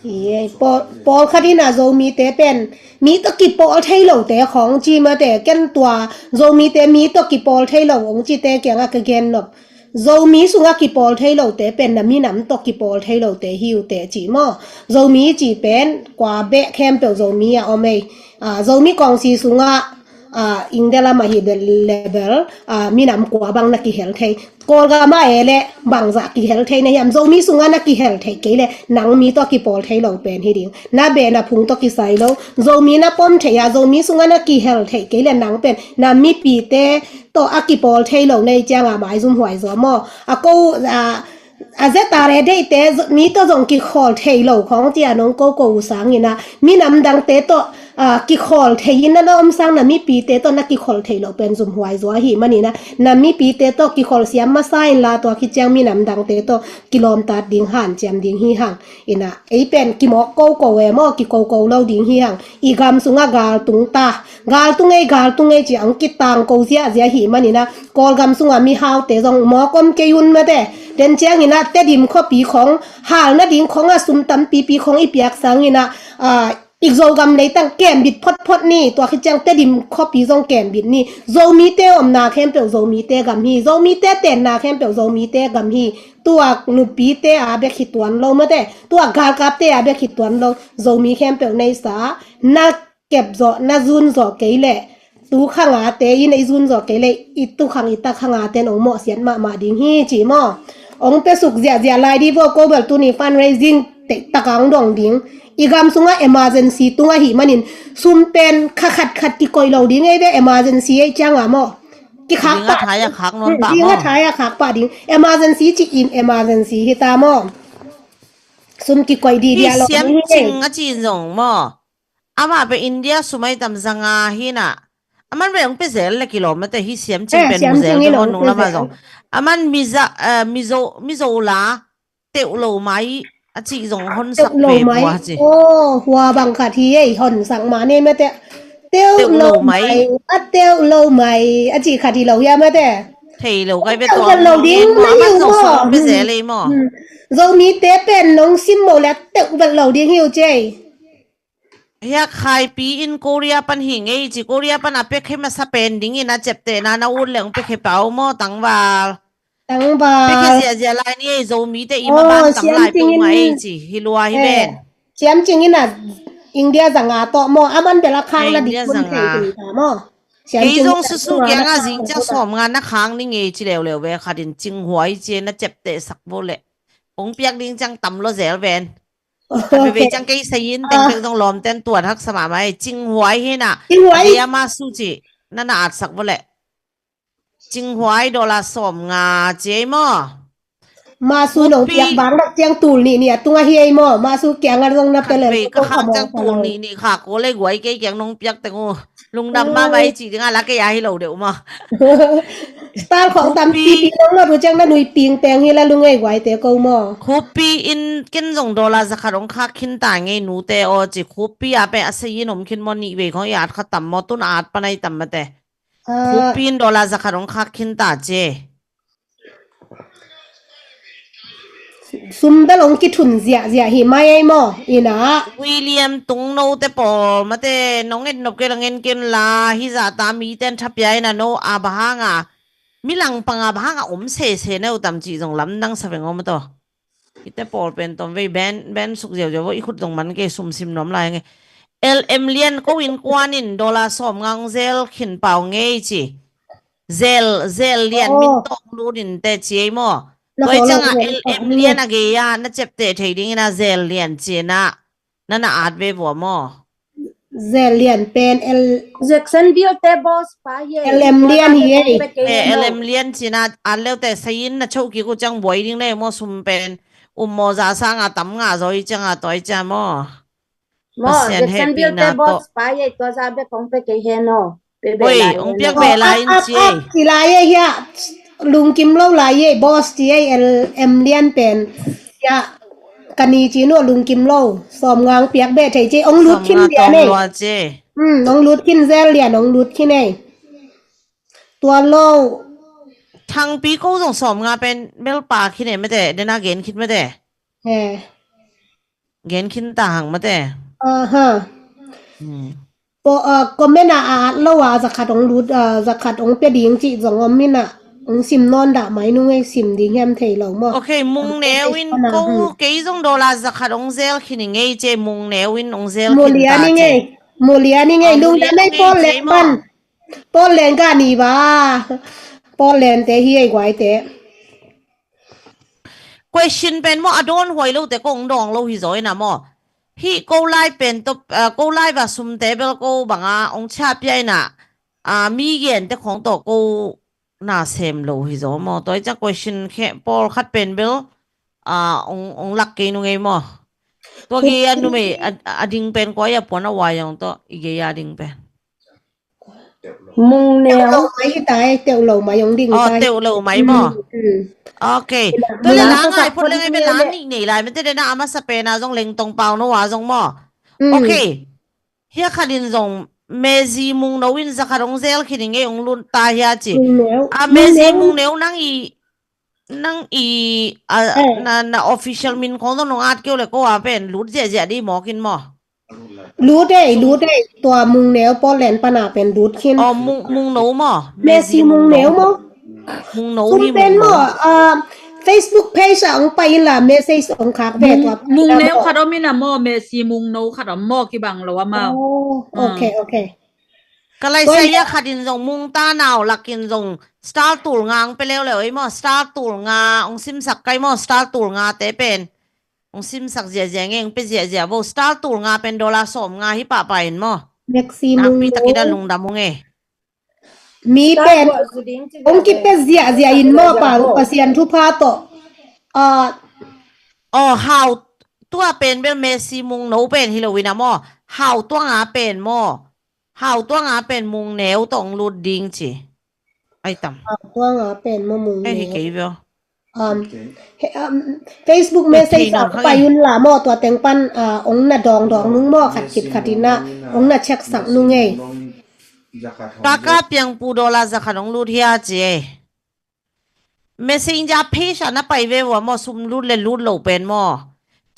Hi ei, pawl, pawlkhat in a Zomite pen mi tawh kipawl thei lote khong ci mate, ken tua Zomite mi tawh kipawl thei lo ong cite kiangah ka gen nop. Zomi sungah kipawl thei lote pen na minam tawh kipawl thei lote hi uh teh ci maw. Zomi ci pen kua beh khempeuh Zomi a om ei. Ah, Zomi kongsi sungah, ah, India lam ahi bel le bel, ah, minam kua bang na kihel thei. Kawlgam ah e le bangzah kihel thei na hiam, Zomi sungah na kihel theih kei le nang mi tawh kipawl thei lo pen hi ding. Na beh na phung tawh kisai lo, Zomi na pom theih a, Zomi sungah na kihel theih kei le nang pen na mipite tawh a kipawl thei lo na hi cianga maizum huai zaw maw. A ko, a, a zeta le deihte mi tawh zong kikhawl thei lo khong cia nong koko uh sangin a, minam dangte tawh, a, kikhawl thei in na na om sang na mipite tawh na kikhawl thei lo pen zumhuai zaw ahi manin a, na mipite tawh kikhawl siam masa inla tua khit ciang minam dangte tawh kilawmtat ding hanciam ding hi hang. Ina, ei pen kimawk koko e maw, kikoko lo ding hi hang. I gam sungah gal tung ta. Gal tung ei, gal tung ei ci ong kitangko ziahziah hi manin a, Kawlgam sungah mihaute zong mawk om kei un mate. Den ciangin a Tedim khuapi khong, hal nading khong a sum tampipi khong i piak sangin a, a, i Zogam leitang kembit photphot ni, tua khit ciang Tedim khuapi zong kembit ni. Zomite omna khempeuh Zomite gam hi, Zomite tenna khempeuh Zomite gam hi. Tua nupite a bek hi tuan lo mate, tua galkapte a bek hi tuan lo, Zomi khempeuh neisa, na kep zawh, na zun zawh kei le, tu khangate in ei zun zawh kei le, i tu khang i tak khangate in ong mawhsiat mahmah ding hi ci maw. Ong pe suk ziahziah lai di vo, ko bel tuni fundraising teihtaka ong dong ding. I gam sungah emergency tung ahi manin, sum pen kha khat khat kikoih lo ding ei ve, emergency ei cianga maw. Kikhak pah ding a thai a khak nuam pah maw? Ding a thai a khak pah ding. Emergency ci-in emergency hi ta maw? Sum kikoih didi a lo ding hi. Siam Cing a ci zong maw? Amah pe India sum ai tam zanga hi na. Aman ve ong pe zel le kilawm mate hi Siam Cing pen mu zel ding on nung lama zong. Aman Miza, Mizo, Mizo la teuh lo mai a cih zong honsak ve bua ci. Aw, hua bang khat hi ei, honsak ma nei mate. Teuh lo mai, a teuh lo mai a cih khat hi lo hia mate. Thei lo kai ve tua lo ding mai maw. Zomite pen nong sim mo le teuh vet lo ding hi uh cei. Hiak Khaipi in Korea pan hi ngei ci, Korea pan a pekhe masa pen dingin a ciaptehna na ut leng pekhe pau maw tangval. Tangval. Pekhe ziahziah lai ni ei, Zomite i maban tang lai peuhmah ei ci hi lua hi ven. Siam Cing in a India zanga tawh maw, aman bel a khak na dik mun thei tui ta maw. Kei zong susu kianga zing ciang sawm nga na khak ni ngei ci leuleu ve, khatin Cing Huai ci na ciapteh sak vo le. Ong piak ding ciang tam lo zel ven. Khat veve ciang kei sayin tengteng zong lawmten tuat haksa mahmah ei. Cing Huai hi na. Cing Huai. A dia masu ci na na atsak vo le. Cing Huai dollar sawm nga ci ei maw? Masu nong piak bang lak ciang tul nih nih a tunga hi ei maw? Masu kianga zong na pele. Khat vei ka khak ciang tul nih nih khak ko le guai kei kiang nong piak teng uh. Lungdam mahmah ei ci dinga la kei a hi lo deuh maw? Star khawng tampi pi nong lo du ciang na nui ping peng hi la lung ei guaite ko maw? Khupi in ken zong dollar zakhat ong khak khin ta ngei nute aw ci, Khupi a pe a sayin om khin maw, nih vei khawng i at kha tam maw, tun a at panai tam mate. Khupi in dollar zakhat ong khak khin ta ci. Sum bel ong kithun ziahziah hi mai ei maw? Ina William Tung, note pawl mate nong et nop kei la ngen ken la, hi zahta miten thapia ina no a bahanga, milang panga bahanga om sese neu tam cih zong lamdang sa veng om a taw. Ite pawl pen tom vei ben, ben suk ziauziau vo, i khut zong man kei, sum sim nuam lai nge. L M Lian ko in kuan in dollar sawm nga ong zel khin pau ngei ci. Zel, Zel Lian min tawng lut in te ci ei maw? Tua i cianga L M Lian a gei a na ciapteh thei dingin a Zel Lian ci na na na at ve vua maw? Zel Lian pen L Jacksonville te boss pa ye. L M Lian hi ei. L M Lian ci na at leute sayin na choki ku ciang buai ding le maw, sum pen um maw, za sanga tam nga zaw i cianga tua i cia maw? Maw, Jacksonville te boss pa ye, tua za bek kong pe kei he no. Oi, ong piak ve lai in ci ei. Ci lai ei hia. Lungkim lo lai ei, boss ci ei, L M Lian pen. Hia, kani ci nu lungkim lo. Sawm nga ong piak ve thei ci ei, ong lut khin dia nei. Hmm, ong lut khin Zel Lian, ong lut khin ei. Tua lo. Thangpi ko zong sawm nga pen bel pa khin ei mate, dena gen khin mate. He. Gen khin ta hang mate. Aha. Comment a at lo a zakhat ong lut, zakhat ong pia ding cih zong om in a, ong sim nawn dah mai nung ei, sim ding hiam thei lo maw? Ok, Mung Neu in ko kei zong dollar zakhat ong zel khin i ngei ci ei, Mung Neu in ong zel khin ta ci ei. Mulia ni ngei, lungdam ei Paul Leng ban. Paul Leng ka ni ba. Paul Leng te hi ei guai te. Question pen maw, a dawn huai lote kong dawng lo hi zaw ina maw? Hih ko lai pen tawh, ko lai va sumte bel ko banga ong chia pia ina, mi gente khawng tawh ko na sem lo hi zaw maw? Tua i ciang question khe pawlkhat pen bel ong lak kei nung ei maw? Tua gei a numei a ding pen kua i a puan a uai ong tawh i gei a ding pen. Mung neu. Teuh lo mai hi ta ei, teuh lo mai ong ding ta ei. Teuh lo mai maw? Ok. Tua le la ngai phot le ngai be la nih nei lai mete dena a masa pena zong Lengtong Pau no a zong maw? Ok. Hia khat in zong Mezi Mung no in zakhat ong zel khin i ngei ong lut ta hia ci. A Mezi Mung neu nang i Nang i na official min khong zong nong at keu le ko a pen lut ziahziah di mawk in maw? Lut ei, lut ei. Tua Mung Neu Portland pana pen lut khin. Aw, Mung No maw? Messi Mung Neu maw? Mung No hi Mung No. Facebook page ah ong pai in la message ong khak ve tua. Mung Neu khat om in a maw, Messi Mung No khat om maw, kibang lo a maw? Ok, ok. Ka laisa ia khat in zong Mung Ta Nau lak in zong star tul nga ong pe leuleu ei maw, star tul nga ong simsak kai maw, star tul nga te pen ong simsak ziahziah ngei, ong pe ziahziah vo, star tul nga pen dollar sawm nga hi pahpah in maw. Nakpi takin a lungdam ung ei. Mi pen hong kipia ziahziah in maw, Pasian thupha tawh. Aw, hau, tua pen bel Messi mung no pen hi lo in a maw. Hau tuanga pen maw. Hau tuanga pen mung neu tawh hong lut ding ci. Ai tam. Hau tuanga pen maw mung neu. Hei hi kei veo. Um, he, um, Facebook message a pai un la maw, tua teng pan, uh, ong na dawngdawng nung maw, khat khit khat in a ong na check sak nung ei. Kaka piang pu dollar zakhat ong lut hia ci ei. Messenger page a na pai ve ua maw, sum lut le lut lo pen maw.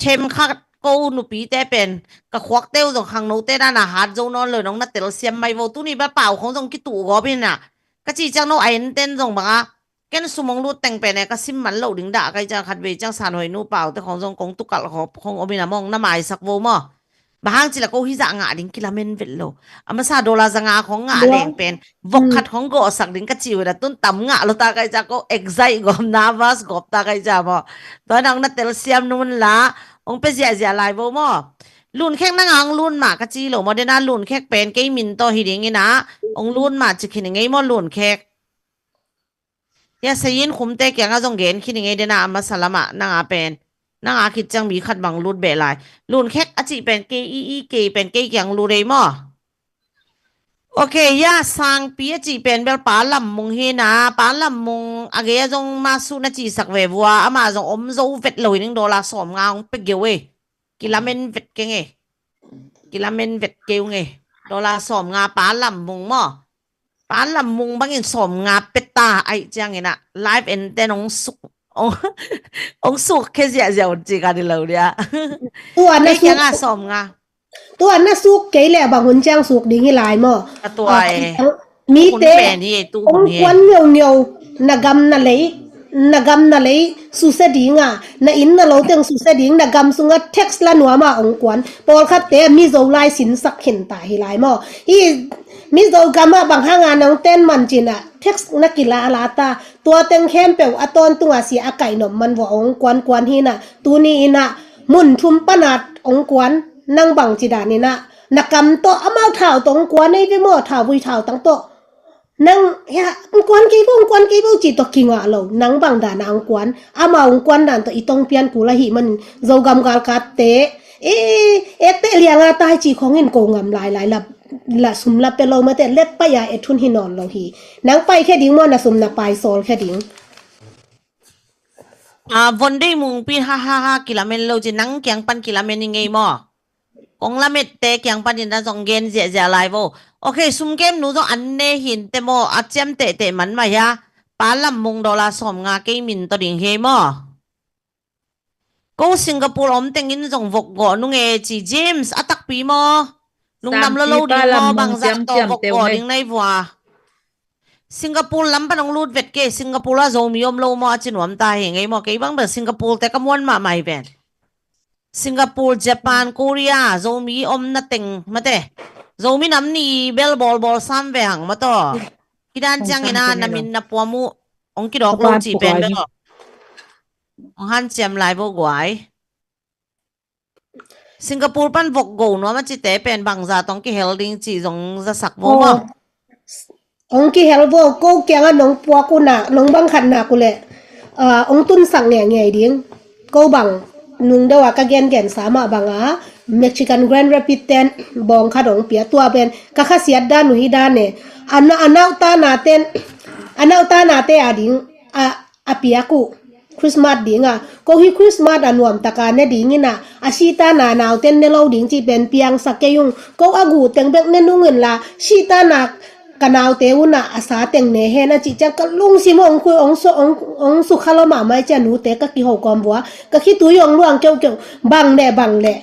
Them khat ko nupite pen ka khuakte uh zong khangnote dan a hat zo nawn lo in ong na telsiam mai vo. Tuni bel pau khong zong kituh gawp in a. Ka ci ciang no a enten zong bang a. Ken sum ong lut teng pen e ka sim man loh ding dah kai ciang khat vei ciang San Hoi nu pau te khong zong kong tukalh khop khong om in a mong na maisak vo maw. Bang hang ci la ko hi zah ngah ding kilamen vet lo. A masa dollar za nga khong ngah leng pen vok khat khong gawhsak ding ka ci uh in a tun tam ngah lo ta kai ciang ko excite gawp nervous gawp ta kai ciang maw. Tua nang na telsiam nun la ong pe ziahziah lai vo maw. Lunkhek nang ang lun mah ka ci lo maw dena lunkhek pen kei min tawh hi ding in a ong lun mah ci khin i ngei maw lunkhek. Hia sayin khumte kianga zong gen khin i ngei dena a masa lamah nanga pen. Nanga khit ciang mi khat bang lut beh lai. Lunkhek a cih pen kei i i kei pen kei kiang lut ei maw. Ok, hia sangpi a cih pen bel pa lam mung hi na, pa lam mung a gei a zong masu na cihsak ve vua, ama zong om zo vet lo hi ning dollar sawm nga hong pe geu ei. Kilamen vet keng ei. Kilamen vet keu ngei. Dollar sawm nga pa lam mung maw. Pa lam mung bangin sawm nga peta aih ciangin a live enten ong suk ong, ong suk khe ziahziah un ci ka di lo dia. Tua na suk kianga sawm nga. Tua na suk kei le bang hun ciang suk ding hi lai maw. A tua e. Mite ong kuan ngeungeu na gam na lei na gam na lei suse ding a, na inn na lo teng suse ding, na gam sunga tax la nuam a ong kuan. Pawlkhatte Mizo lai sinsak khin ta hi lai maw. Hi Mizo gam a bang hanga nong ten man cin a tax na kila la ta. Tua teng khempeuh a tawntunga sia a kaih nop man vua ong kuan kuan hi na. Tuni in a mun thum panat ong kuan nang bang ci dan in a. Na kam tawh amau thau tawh ong kuan ei ve maw, thau vui thau tang tawh. Nang hia, ong kuan kei vo, ong kuan kei vo ci tawh kingah lo. Nang bang dan a ong kuan, ama ong kuan dan tawh i tong pian kul ahi manin Zogam galkatte e, ekte lianga tai ci khongin ko ngam lailai la, la sum la pe lo mate let pai a et hun hi nawn lo hi. Nang pai khe ding maw, na sum na pai sawl khe ding. A von dei mungpi ha ha ha kilamen lo ci, nang kiang pan kilamen i ngei maw. Kong lamette kiang panin a zong gen ziahziah lai vo. Ok, sumkem nu zong an ne hin te maw, a ciam tehteh man mah hia. Pa lam mung dollar sawm nga kei min tawh ding hi ei maw. Ko Singapore om tengin zong vok gawh nung e ci James a takpi maw. Nungdam lo lo ding maw, bangzah tawh vok gawh ding nai vua. Singapore lam pan ong lut vet kei, Singapore a Zomi om lo maw a ci nuam ta hi ngei maw, kei bang bel Singapore te ka muan mahmah hi ven. Singapore, Japan, Korea, Zomi om na teng mate. Zomi nam ni bel bawlbawl sam ve hang maw taw. Hi dan ciangin a na min na puam uh ong kidawk lo cih pen bel ong hanciam lai vo guai. Singapore pan vok go nuam a cite pen bangza tawh ong kihel ding cih zong zasak vo maw. Ong kihel vo, ko kiangah nong puak uh nak, nong bang khat nak uh leh ong tunsak ngeingai ding. Ko bang nung deuh a ka gengensa mah bangah Mexican Grand Rapids ten bawng khat ong pia, tua pen ka khasiat dan uh hi dan e. A nauta naten, a nauta nate a ding a a piak uh Christmas dingah, ko hi Christmas a nuamtaka ne dingin ah, a sihta na nauten ne lo ding cih pen piangsak kei ung. Ko a guh teng bek ne nung inla, sihta na ka naute unah a sa teng ne hen a cih ciang ka lungsim ong khui ong sukha lo mahmah ciah nute ka kiho kawm vua, ka khitui ong luang keuhkeuh, bang leh bang leh.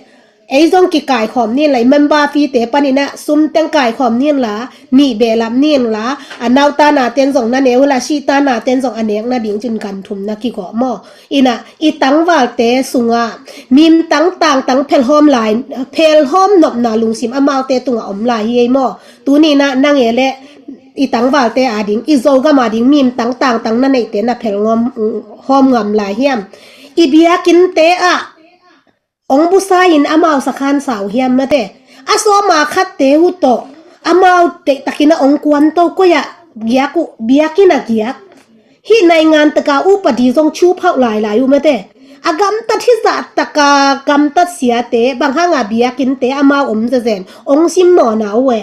Ei zong kikaikhawm ninla, i member fee te paninah sum teng kaikhawm ninla, nih behlap ninla, a nauta naten zong na ne uhla, sihta naten zong a nek nading cin ganthum na kigawh maw? Inah i tangvalte sungah mimtang tangtang phelhawm lai, phelhawm nopna lungsim amaute tungah om lai hi ei maw? Tuninah nang e le i tangvalte ading, i Zogam ading mimtang tangtang na neihte na phelhawm ngam lai hiam? I biakinnte ah ong busa in amau sakhan sau hiam mate. A sawma khatte uh tawh amau teihtakin a ong kuanto koi-ah giak uh, biakinn a giak. Hih naingan taka upadi zong thu phauh lailai uh mate. A gamtat hizah taka gamtat siate, bang hanga biakinnte amau om zezen, ong sim mawna uh e.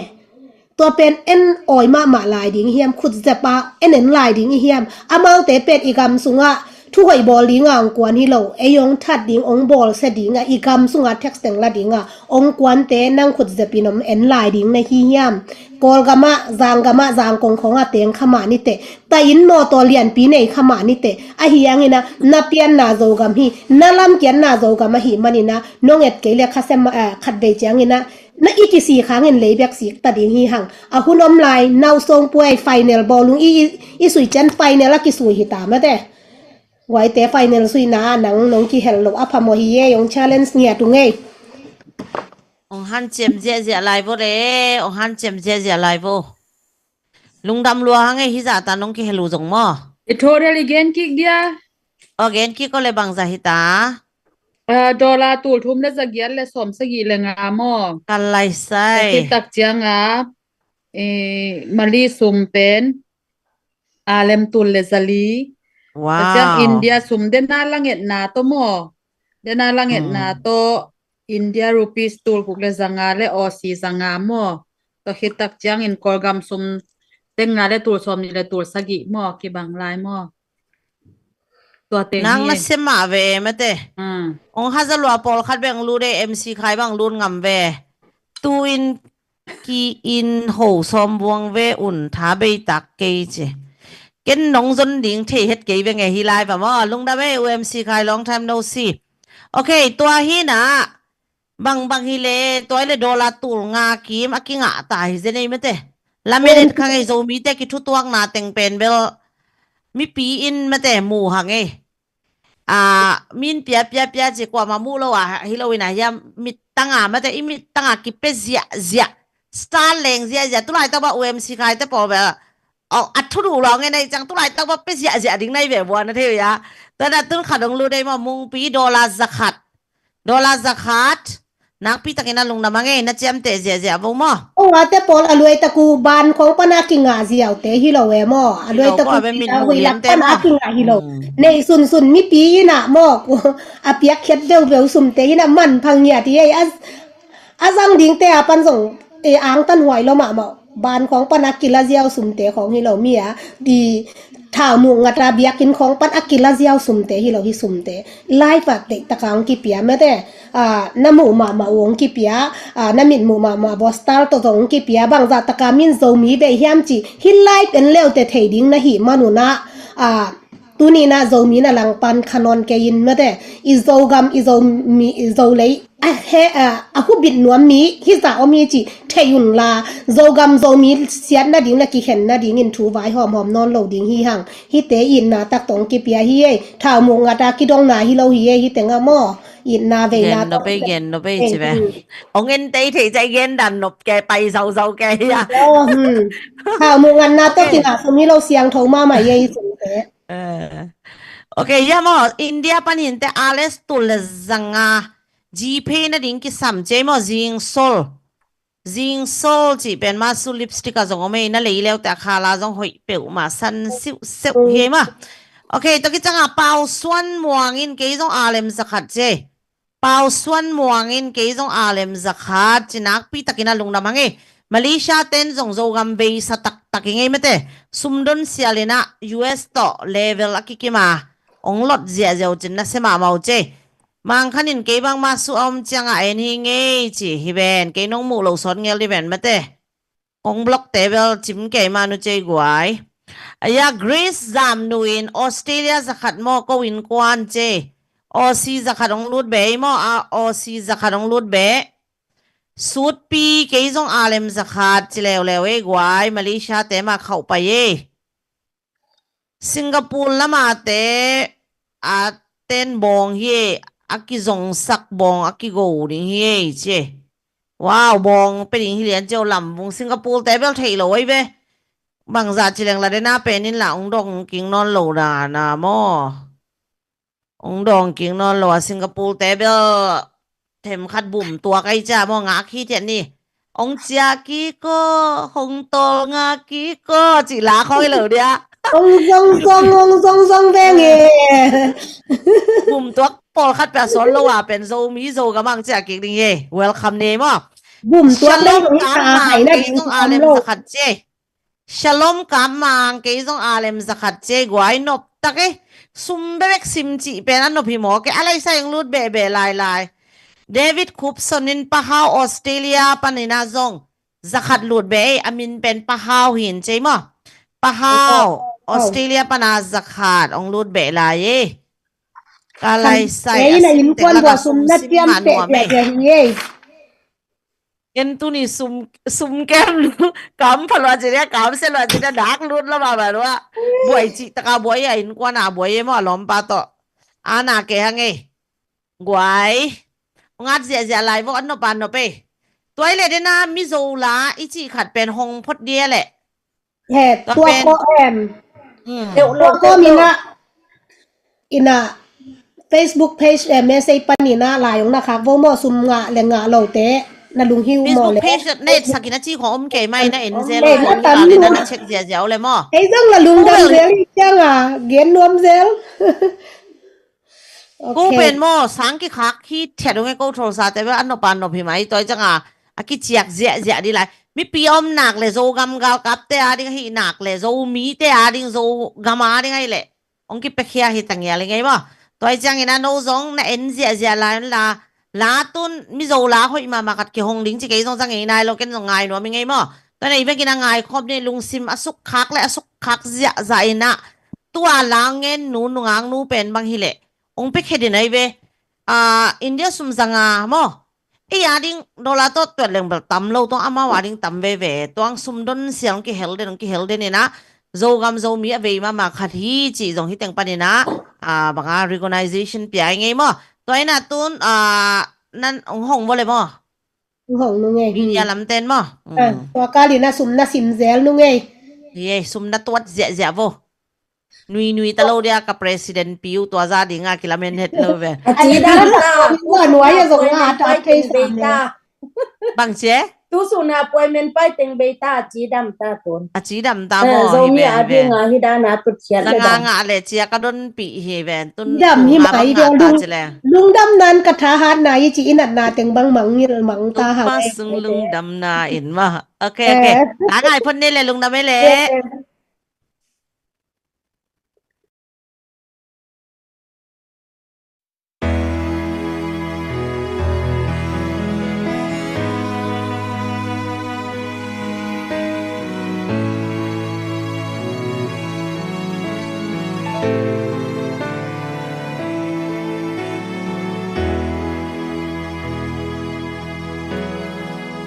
Tua pen en awi mahmah lai ding hiam, khut zepa en en lai ding i hiam? Amaute pen i gam sungah thu hoih bawl dinga ong kuan hi lo, ei ong that ding, ong bawlsia dinga, i gam sungah tax teng la dinga ong kuante nang khut zepin om en lai ding na hi hiam? Kawlgamah, Zanggamah, Zangkong khawngah teng khamah nite, ta in mawtaw lianpi nei khamah nite. Ahi hangina na pianna Zogam hi, na lamkiatna Zogam ahi manina nong et kei le khasia, eh, khatvei ciangina na i kisik hangin lei bek sik ta ding hi hang. A hun om lai, nau song puai, final bawlung i, i, i sui cian final a kisui hi ta mate. Guaite final suina nang nong kihel lo a phamo hi e, ong challenge ngiat ung ei. Ong hanciam ziahziah lai vo le, ong hanciam ziahziah lai vo. Lungdam lua hang ei, hizah ta nong kihel uh zong maw. I total i gen kik dia. Aw, gen kik aw le, bangzah hi ta? Ah, dollar tul thum le za giat le sawm sagih le nga maw. Ka lai sai. Tua khit tak cianga, eh, Mali sum pen, ah, lem tul le za li. Wow. Tua ciang India sum dena langetna tawh maw. Dena langetna tawh India rupees tul guk le za nga le Aussie za nga maw. Tua khit tak ciangin Kawlgam sum deng nga le tul sawm nih le tul sagih maw, kibang lai maw. Tua teng nang hi na e. Sia mah ve mate. Hmm. Ong haza lua pawlkhat beng lut e, M C Khai bang lut ngam ve. Tu in ki in ho sawm buang ve un, tha bei tak kei ci. Ken nong zon ding thei het kei ve nge hi lai va maw. Lungdam e U M C Khai, long time no see. Ok, tua hi na. Bang bang hi le, tua hi le dollar tul nga kim a kingah ta hi zen ei mate. Lamen et kha ngei, Zomite kithutuakna teng pen bel mipi in mate mu hang ei. A, min pia pia pia ci kuama mu lo a hi lo ina hiam, mittanga mate, i mittanga kipia ziahziah. Star leng ziahziah, tulai tawh ba U M C Khai te pawl bel. Aw, a thu duh lo nge nei ciang tulai tawh ba pia ziahziah ding nai ve bua na thei uh ia. Tua na tun khat ong lut ei maw, mungpi dollar zakhat. Dollar zakhat, nakpi takin a lungdam a ngei, na ciamteh ziahziah vo maw. Ong a te pawl a luai tak uh ban khawng pana kingah ziaute hi lo e maw. A luai tak uh hui lak pana kingah hi lo. Nei sunsun mipi ina maw. A piak khiat veuveu sumte ina man phang ngiat hi ei. A, a zang dingte a pan zong e angtan huai lo mahmah. Ban khawng pan a kila ziau sumte khawng hi lo mi a, di thau muk ngata biakinn khawng pan a kila ziau sumte hi lo hi sumte. Life a teihtaka ong kipia mate, a, na muh mahmah uh ong kipia, a, na mit muh mahmah bostal tawh zong ong kipia, bangzah taka min Zomi bei hiam ci, hi life en leute thei ding na hi manuna, a, Tuni na Zomi na langpan khanon kei in mate, i Zogam, i Zomi, i Zolei a he, a, a hubit nuam mi hizah om hi ci thei unla, Zogam Zomi siat nading le kikhen nadingin thu vai hawmhawm nawn lo ding hi hang. Hite itna tak tawh ong kipia hi ei. Thau muk ngata kidongna hi lo hi ei, hite nga maw. Itna veina gen nop ei, gen nop ei ci ve. Ong en tei thei cai gen dan nop kei pai zauzau kei hi a. Thau muk ngatna tawh kingah sum hi lo, siangtho mahmah hi ei sumte. Ok, ia maw, India panin te a le tul le zanga GPay nading kisam ci ei maw, zingsol. Zingsol cih pen masu lipstick a zong om ei, na lei leute a khala zong hoih peuhmah san siuhseuh hi ei maw. Ok, tua kicanga Pau Suan Muang in kei zong a lem zakhat ci ei. Pau Suan Muang in kei zong a lem zakhat ci, nakpi takin a lungdam hang ei. Malaysia ten zong Zogam veisa taktak i ngei mate. Sumdon sialina U S tawh level a kikima ong lot ziahziau cin na sia mahmah uh ci ei. Mangkhan in kei bangmah suh a om ciangah en hi ngei ci hi ven, kei nong muh lo sawt ngel di ven mate. Kong block te bel cim kei manu ci ei guai. Aia Grace Zamnu in Australia zakhat maw ko in kuan ci ei. Aussie zakhat ong lut be ei maw, a Aussie zakhat ong lut be. Sutpi kei zong a lem zakhat ci leuleu ei guai, Malaysia te mah khauh pai ei. Singapore lama te a ten bawng hi ei, a kizongsak bawng a kigo ding hi ei ci ei. Wow, bawng pe ding hi lian ci o lam vung, Singapore te bel theih lo ei ve. Bangzah ci leng la dena pen in la ong dong king nawn lo dana maw. Ong dong king nawn lo a, Singapore te bel themkhat bum tuak ei cia maw, ngak hi thiat ni. Hong ciah kik aw, hong tawlnga kik aw, cih la khawng hi lo dia. Hong zong zong, hong zong zong veng e. Bum tuak pawlkhat pia sawn lo a pen Zomi Zogam ah hong ciah kik ding hi. Welcome ni maw. Bum tuak Shalom leng hong Kam ta Mang, hai na kei ding zong a lem lo. Zakhat ci. Shalom Kam Mang, kei zong a lem zakhat ci, guai nop tak e. Sum bebek sim cih pen a nop hi maw, kei a laisa eng lut behbeh lailai. David Kupson in Pahau Australia panin a zong zakhat lut beh e, a min pen Pahau hi in ci maw. Pahau, oh, oh. Australia pana zakhat ong lut beh lai e. Ka laisa e, a sim tek lak a sum sim ngah nuam e. Ken tuni sum, sum kem lu, kam pha lua ci dia, kam se lua ci dia, dak lut lo mama lua. Buai cih taka buai a, innkuan a buai e maw, a lawmpa tawh. Ana ke hang e. Guai. Ngat ziahziah lai vo, a nop a nop e. Tua i le dena Mizo la i cih khat pen hong phot dia le. He, tua ko em. Tua ko mina, ina Facebook page em, message panina lai ong na khak vo maw, sum ngah le ngah lo te na lung hiu maw le. Facebook page na et sakin a ci khong om kei mai na en zel, na tam na check ziahziah le maw. Ei zong la lungdam zel i cianga gen nuam zel. Ko pen maw, sang kikhak hi thiat ung e, ko tholsate bel a nop a nop hi mai, tua i cianga a kiciak ziahziah di lai. Mipi a om nak le Zogam galkapte a ding ahi nak le Zomite a ding, Zogam a ding ahi le ong kipiakhia hi tangial i ngei maw. Tua i ciangin a no zong na en ziahziah lai la, la tun Mizo la hoih mahmah khat kihong ding ci kei zong zang ngei nai lo, ken zong ngai nuam i ngei maw. Tua nei vekin a ngaikhop ni, lungsim a sukkhak le a sukkhak ziahziah ina tua la ngen nu, nungak nu pen bang hileh ong piakhia din ai ve. A, India sum zanga maw. Ei a ding dollar tawh tuat leng bel tam lo, tuang amau a ding tam veve. Tuang sum don sial ong kihel den, ong kihel den ina Zogam Zomi a vei mahmah khat hi cih zong hi teng panina, a, banga recognition pia i ngei maw. Tua ina tun, a, nan ong hong vo le maw. Ong hong nung ei. Media lamten maw. Tua kalina sum na sim zel nung ei. Ye, sum na tuat ziahziah vo. Nui nui ta lo dia ka president piu tua za dinga kilamen het lo ve. A ci dam ta. Tua nuai a zong a ta thei sam le. Bang ci e? Tu suna appointment pai teng bei ta, a ci dam ta tun. A ci dam ta maw. Zomi a dinga hi dana tut khiat le dam. Zanga ngah le cia ka don pi hi ven. Tun dam hi mai dia, lungdam nan ka tha hat na i ci inat na teng bang mangngil mang ta ha. Sung lungdam na in maw. Ok, ok. Ta ngai phot ni le lungdam e le.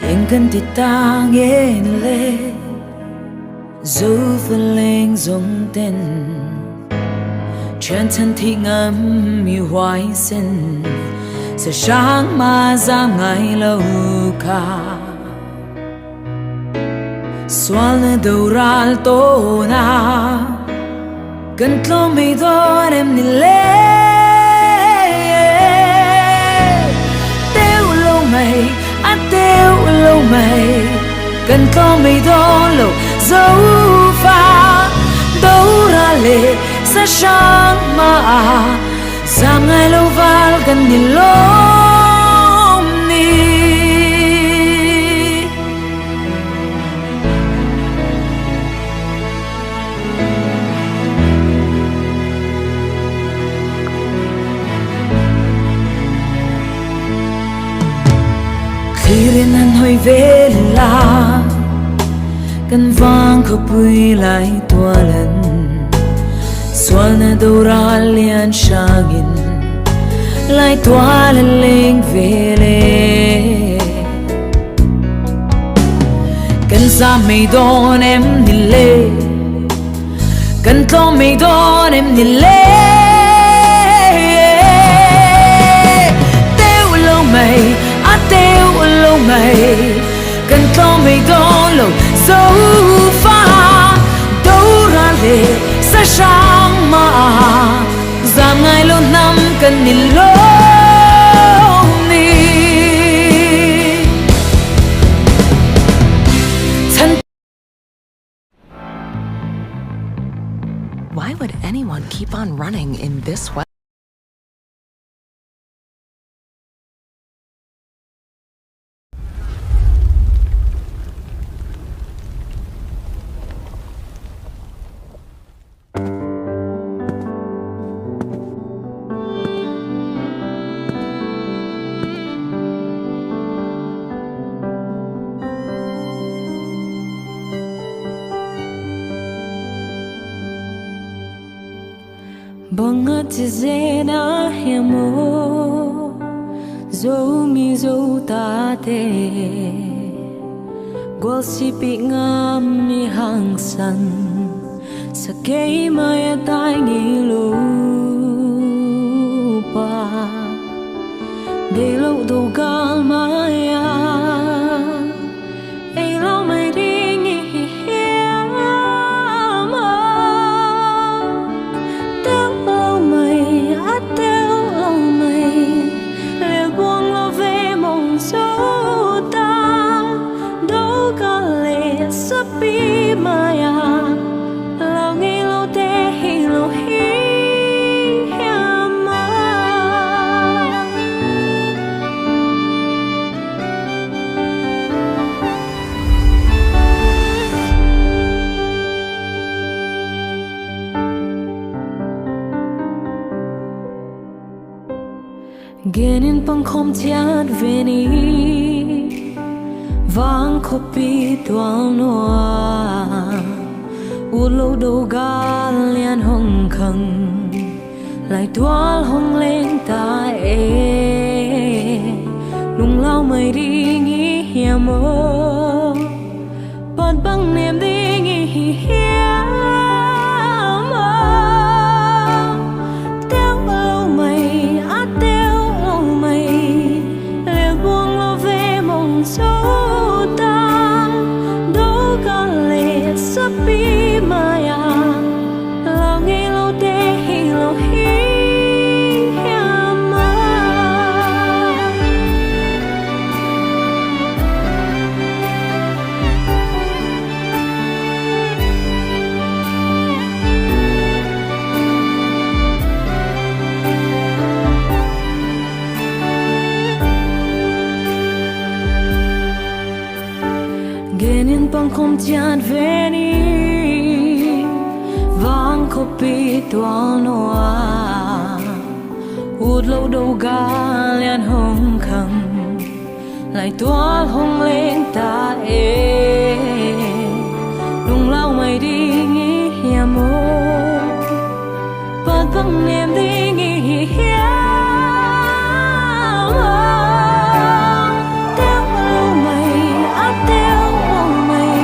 Eng kan ti tang en le Zo fa leng zong ten, thian than thih ngam mi huai sen, sa sang ma zam ngai lo ka. Sual na do ral to na, kan tlawm mei dawn em ni le. Teuh lo mei, a teuh lo mei, kan tlawm mei dawn lo. Zo fa do ra le sa sang ma a, zam ngai lo val kan ni lawm ni. Thlirin han hoih ve la, kan vang khopui lai tual an, sual na do ral lian sangin lai tual an leng ve le. Kan zam mei dawn em ni le, kan tlawm mei dawn em ni le. Teuh lo mei, a teuh lo mei, kan tlawm mei dawn lo. Zo fa do ra le sa sang ma a, zam ngai lo nam kan ni lawm ni. on running in this way. Bang a ci zen a hiam aw, Zomi Zotate, gualsipih ngam i hangsan, sa kei mai a tai ngei lo pa, deih lo do gal mai a, ei lo mai ding i hi hiam aw. Teuh lo mai, a teuh lo mai, lelbuang lo ve mong zo ta, do gal le sapi mai a, lau ngei lote hi lo hi hiam aw. Gen in pangkhawm ciat ve ni, vang khuapi tual nuam, ut lo do gal lian hong khang, laitual hong leng ta e. Lunglau mai ding i hiam aw, pat bang nem ding i hi hiam aw. Teuh lo mai, a teuh lo mai, lelbuang lo ve mong zo ta, do gal le sapi mai a, lau ngei lote hi lo hi hiam aw. Gen in pangkhawm ciat ve ni, vang khuapi tual nuam, ut lo do gal lian hong khang, laitual hong leng ta e. Lunglau mai ding i hiam aw, pat bang nem ding i hi hiam aw. Teuh lo mai, a teuh lo mai,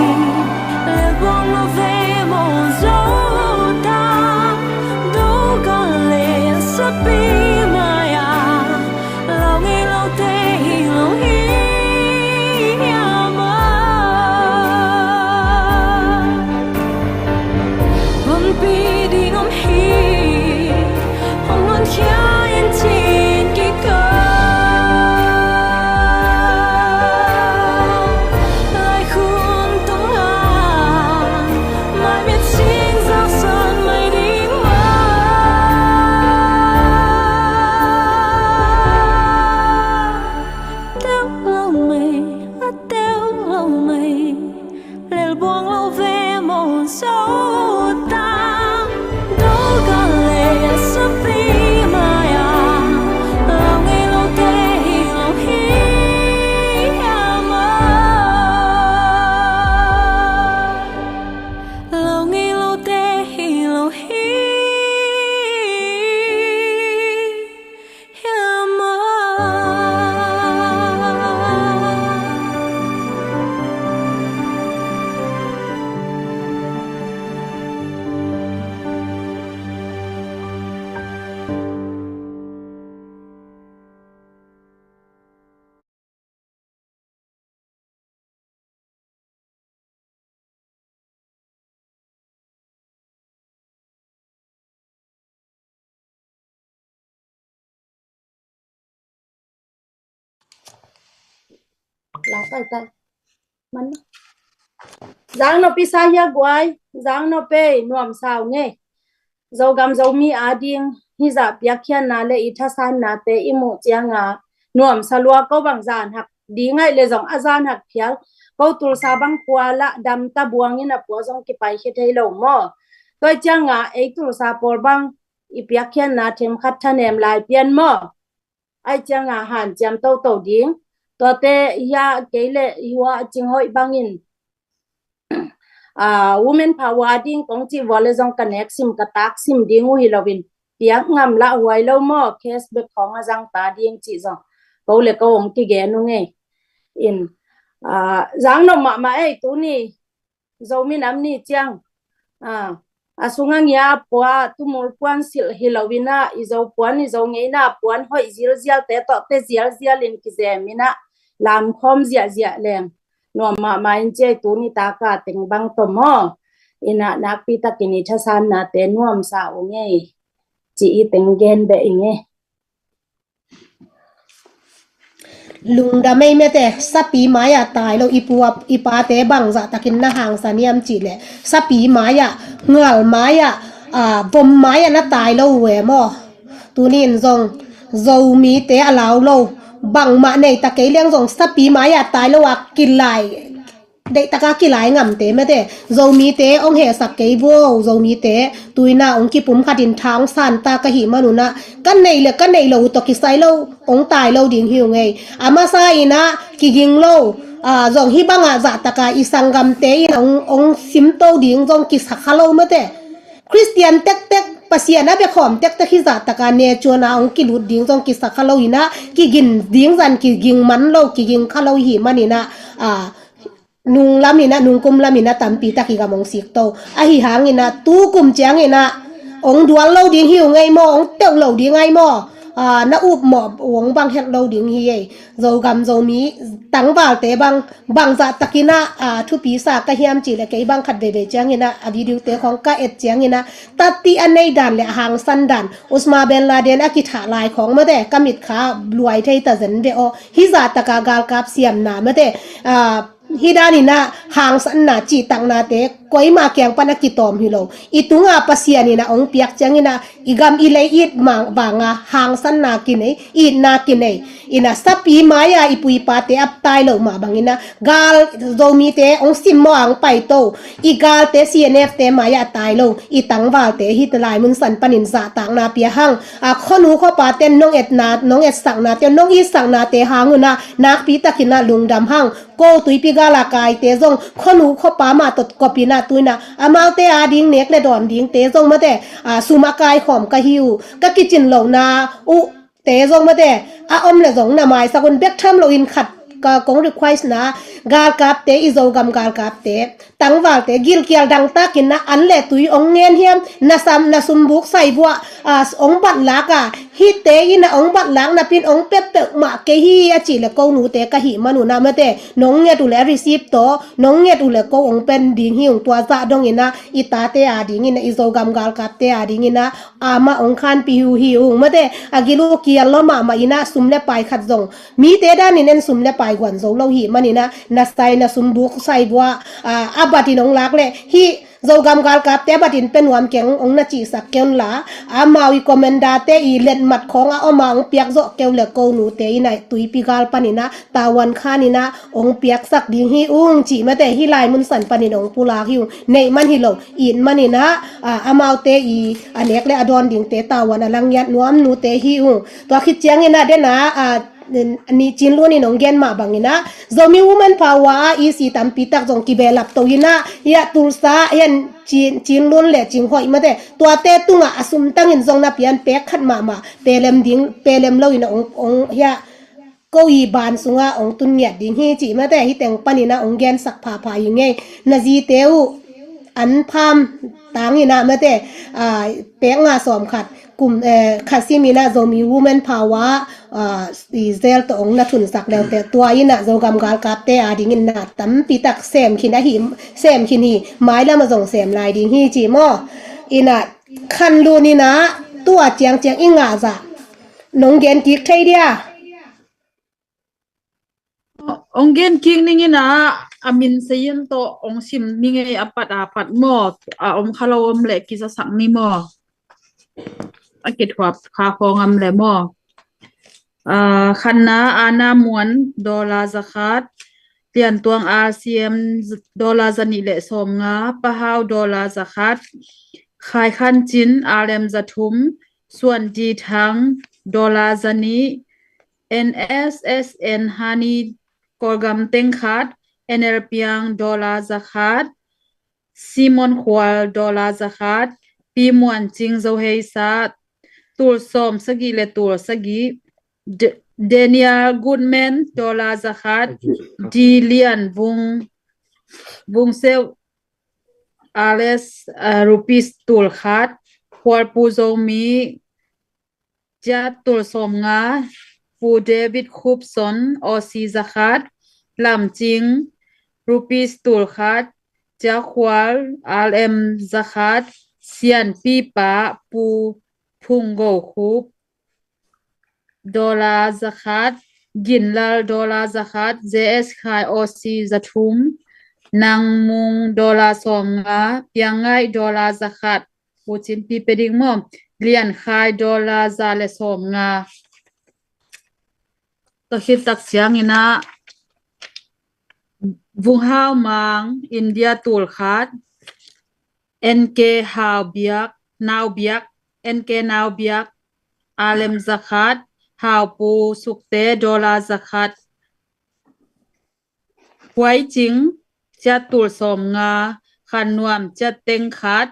lelbuang lo ve mong zo ta, do gal le sapi mai a, lau ngei lote hi lo hi hiam aw. Honpi ding om hi, hong honkhia in cin kik a, laikhum tungah, mai mit sing zaksan mai ding mah. Teuh lo mai, a teuh lo mai, lelbuang lo ve mong zo ta, do gal le sapi mai a, lau ngei lote hi lo hi hiam aw. Lau ngei lote hi lo hi hiam aw. Lau kai tai. Man. Zang no pi sa hia guai. Zang no pe nuam sau nge. Zogam Zomi ading hizah piakkhiatna le i thasannate i muh cianga nuamsa lua. Ko bang zan hak ding aih le zong a zan hak phial, ko Tulsa bang pua lah dam ta buangin a pua zong kipai khia thei lo maw? Tua cianga ei Tulsa pawl bang i piakkhiatna themkhat thanem lai pian maw? Ai cianga hanciam toto ding. Tuate hia kei le hua cinghoih bangin, ah, women power ding kong cih vua le zong ka nek sim ka tak sim ding uh hi loin, piak ngam lah huai lo maw, case bek khong a zang ta ding cih zong ko le ko hong kigen uh ngei. In, ah, zang no mahmah ei tuni Zomi nam ni ciang, ah, a sunga ngia pua tumul puan silh hi loina, i Zo puan i Zo ngeina puan hoih zilzialte tawhte zialzialin kizemina lamkhawm ziahziah leng nuam mahmah in ciai. Tuni taka teng bang tawh maw? Ina nakpi takin i thasannate nuamsa uh ngei ci i teng gen beh i ngei. Lungdam ei mete, sapi mai-ah tai lo i pu a, i pate bangzah takin na hangsan hiam cih leh, sapi mai-ah, ngal mai-ah, ah, vom mai-ah na tai lo uh e maw? Tuni in zong Zomite a lau lo, bangmah nei ta kei leng zong sapi mai-ah tai lo a kilai, deihtaka kilai ngamte mete, Zomite hong hehsak kei vo, Zomite tuina hong kipum khatin tha hong santa ka hih manunah, ka nei le ka nei lo uh tawh kisai lo, hong tai lo ding hi uh ngei. A masa inah kiging lo, ah, zong hih bangah zahtaka i sanggamte in hong, hong simto ding zong kisakha lo mete. Khristian tektek, Pasian a biakhawm tektek hih zahtaka ne cuana hong kilut ding zong kisakha lo inah, kigin ding zan kiging man lo, kiging kha lo hih maninah, ah, nung laminah, nungkum laminah tampi tak i gam hong sikto. Ahi hanginah tukum cianginah hong dual lo ding hi uh ngei maw, hong teuh lo ding ai maw? Ah, na upmawh hong bang het lo ding hi ei. Zogam Zomi tangvalte bang, bangzah takinah, ah, thupi sa ka hiam cih le kei bang khat veivei cianginah, a videote khong ka et cianginah, tati a nei dan le a hangsan dan, Osama bin Laden a kithah lai khong mate, ka mitkha luai thei ta zen ve aw. Hih zahtaka galkap siamna mate, ah, hih daninah hangsanna cihtaknate koima kiang pan a kitawm hi lo. I tunga Pasian inah hong piak cianginah i gam i lei it mang vanga hangsanna kinei, itna kinei. Inah sapi mai-a i pu i pate ap tai lo mah banginah gal Zomite hong sim maw ang paito. I galte C N F te mai-ah tai lo, i tangvalte hih lai mun san panin zahtakna pia hang. A khuanu khuapaten nong etna, nong etsaknate, nong itsaknate hangunah nakpi takinah lungdam hang. Ko tuipi gala kaite zong khuanu khuapa mah tawh kopinah tuinah amaute ading nek le dawn dingte zong mate, ah, sum a kaikhawm ka hi uh, ka kicin lohna uh te zong mate, a om le zong na maisak un bek tham loin khat ka kong request na, galkapte, i Zogam galkapte, tangvalte gilkial dangtakinah an le tui ong ngen hiam, na sam, na sumbuk saibuah, ah, ong batlak a, hihte inah ong batlak napin ong pepeuh mah kei hi a cih le ko nute ka hih manunah mate, nong nget uh le receipt tawh nong nget uh le ko ong pen ding hi ung. Tua zah donginah i tate adinginah, i Zogam galkapte adinginah amah ong khanpih uh hi ung mate. A gil uh kial lo mahmah inah sum le pai khat zong mite danin en sum le pai guan zo lo hih maninah, na sai na sumbuk saibuah, ah, a batin ong lak le hih Zogam galkapte a batin pe nuam keng ong na cihsak kei unla, amau i commander-te i letmat khawng a oma ong piak zawh kei uh le ko nute inah tuipi gal paninah tavuan khaninah ong piaksak ding hi ung cih mate, hih lai mun san panin ong pulak hi ung. Neih man hi lo, it maninah, ah, amaute i a nek le a dawn dingte tavuan a langiat nuam nute hi ung. Tua khit cianginah dena, ah, ni Cinlun in ong gen mah banginah Zomi Women Power a E C tampi tak zong kibelap to inah, hiah Tulsa hian Cin, Cinlun le Cinghoih mate, tuate tungah a sumtangin zong na pian pek khat mahmah, pelem ding, pelem loin ong, ong hiah ko i ban sungah ong tun ngiat ding hi cih mate, hih teng paninah ong gensak phapha i ngei. Na zite uh an pham tanginah mate, ah, pek nga sawm khat kum, eh, khat siminah Zomi Women Power, ah, i zel tawh ong na thunsak leute, tua inah Zogam galkapte adingin na tampi tak sem khin ahi, sem khin hi, mailam a zong sem lai ding hi ci maw? Inah Khanlun inah tua ciangciang i ngahzah nong gen kik thei dia? Ong gen kik ning inah, a min seiyin tawh ong sim ning ei, a pat a pat maw, a om kha lo om leh kizasak ni maw? A kithuap kha khawng am le maw? Ah, Khanna Ana Muan, dollar zakhat. Liantuang R C M, dollar zanih le sawmnga. Pahau, dollar zakhat. Khai Khan Cin, R M zathum. Suan Di Thang, dollar zanih. N S S N Hani Kawlgam teng khat. N L Piang, dollar zakhat. Simon Khual, dollar zakhat. Pi Muan Cing, Zo Hei Sa, tul sawm sagih le tul sagih. D-, Daniel Goodman, dollar zakhat. D Lian Vung, Vung Seu, Alex, uh, rupees tul khat. Khualpu Zomi, ciat tul sawmnga. Pu David Khupson, Aussie zakhat. Lam Cing, rupees tul khat. Ciakhual, R M zakhat. Sianpipa Pu Phung Go Khup, dollar zakhat. Ginlal, dollar zakhat. J S Khai, Aussie zathum. Nang Mung, dollar sawmnga. Piang Ngaih, dollar zakhat. Pu Cin Pi pe ding maw? Lian Khai, dollar za le sawmnga. Tua khit tak ciangin ah Vung Hau Mang, India tul khat. N K Hau Biak, Nau Biak, N K Nau Biak, R M zakhat. Hau Pu Sukte, dollar zakhat. Huai Cing, ciat tul sawmnga. Khan Nuam, ciat teng khat.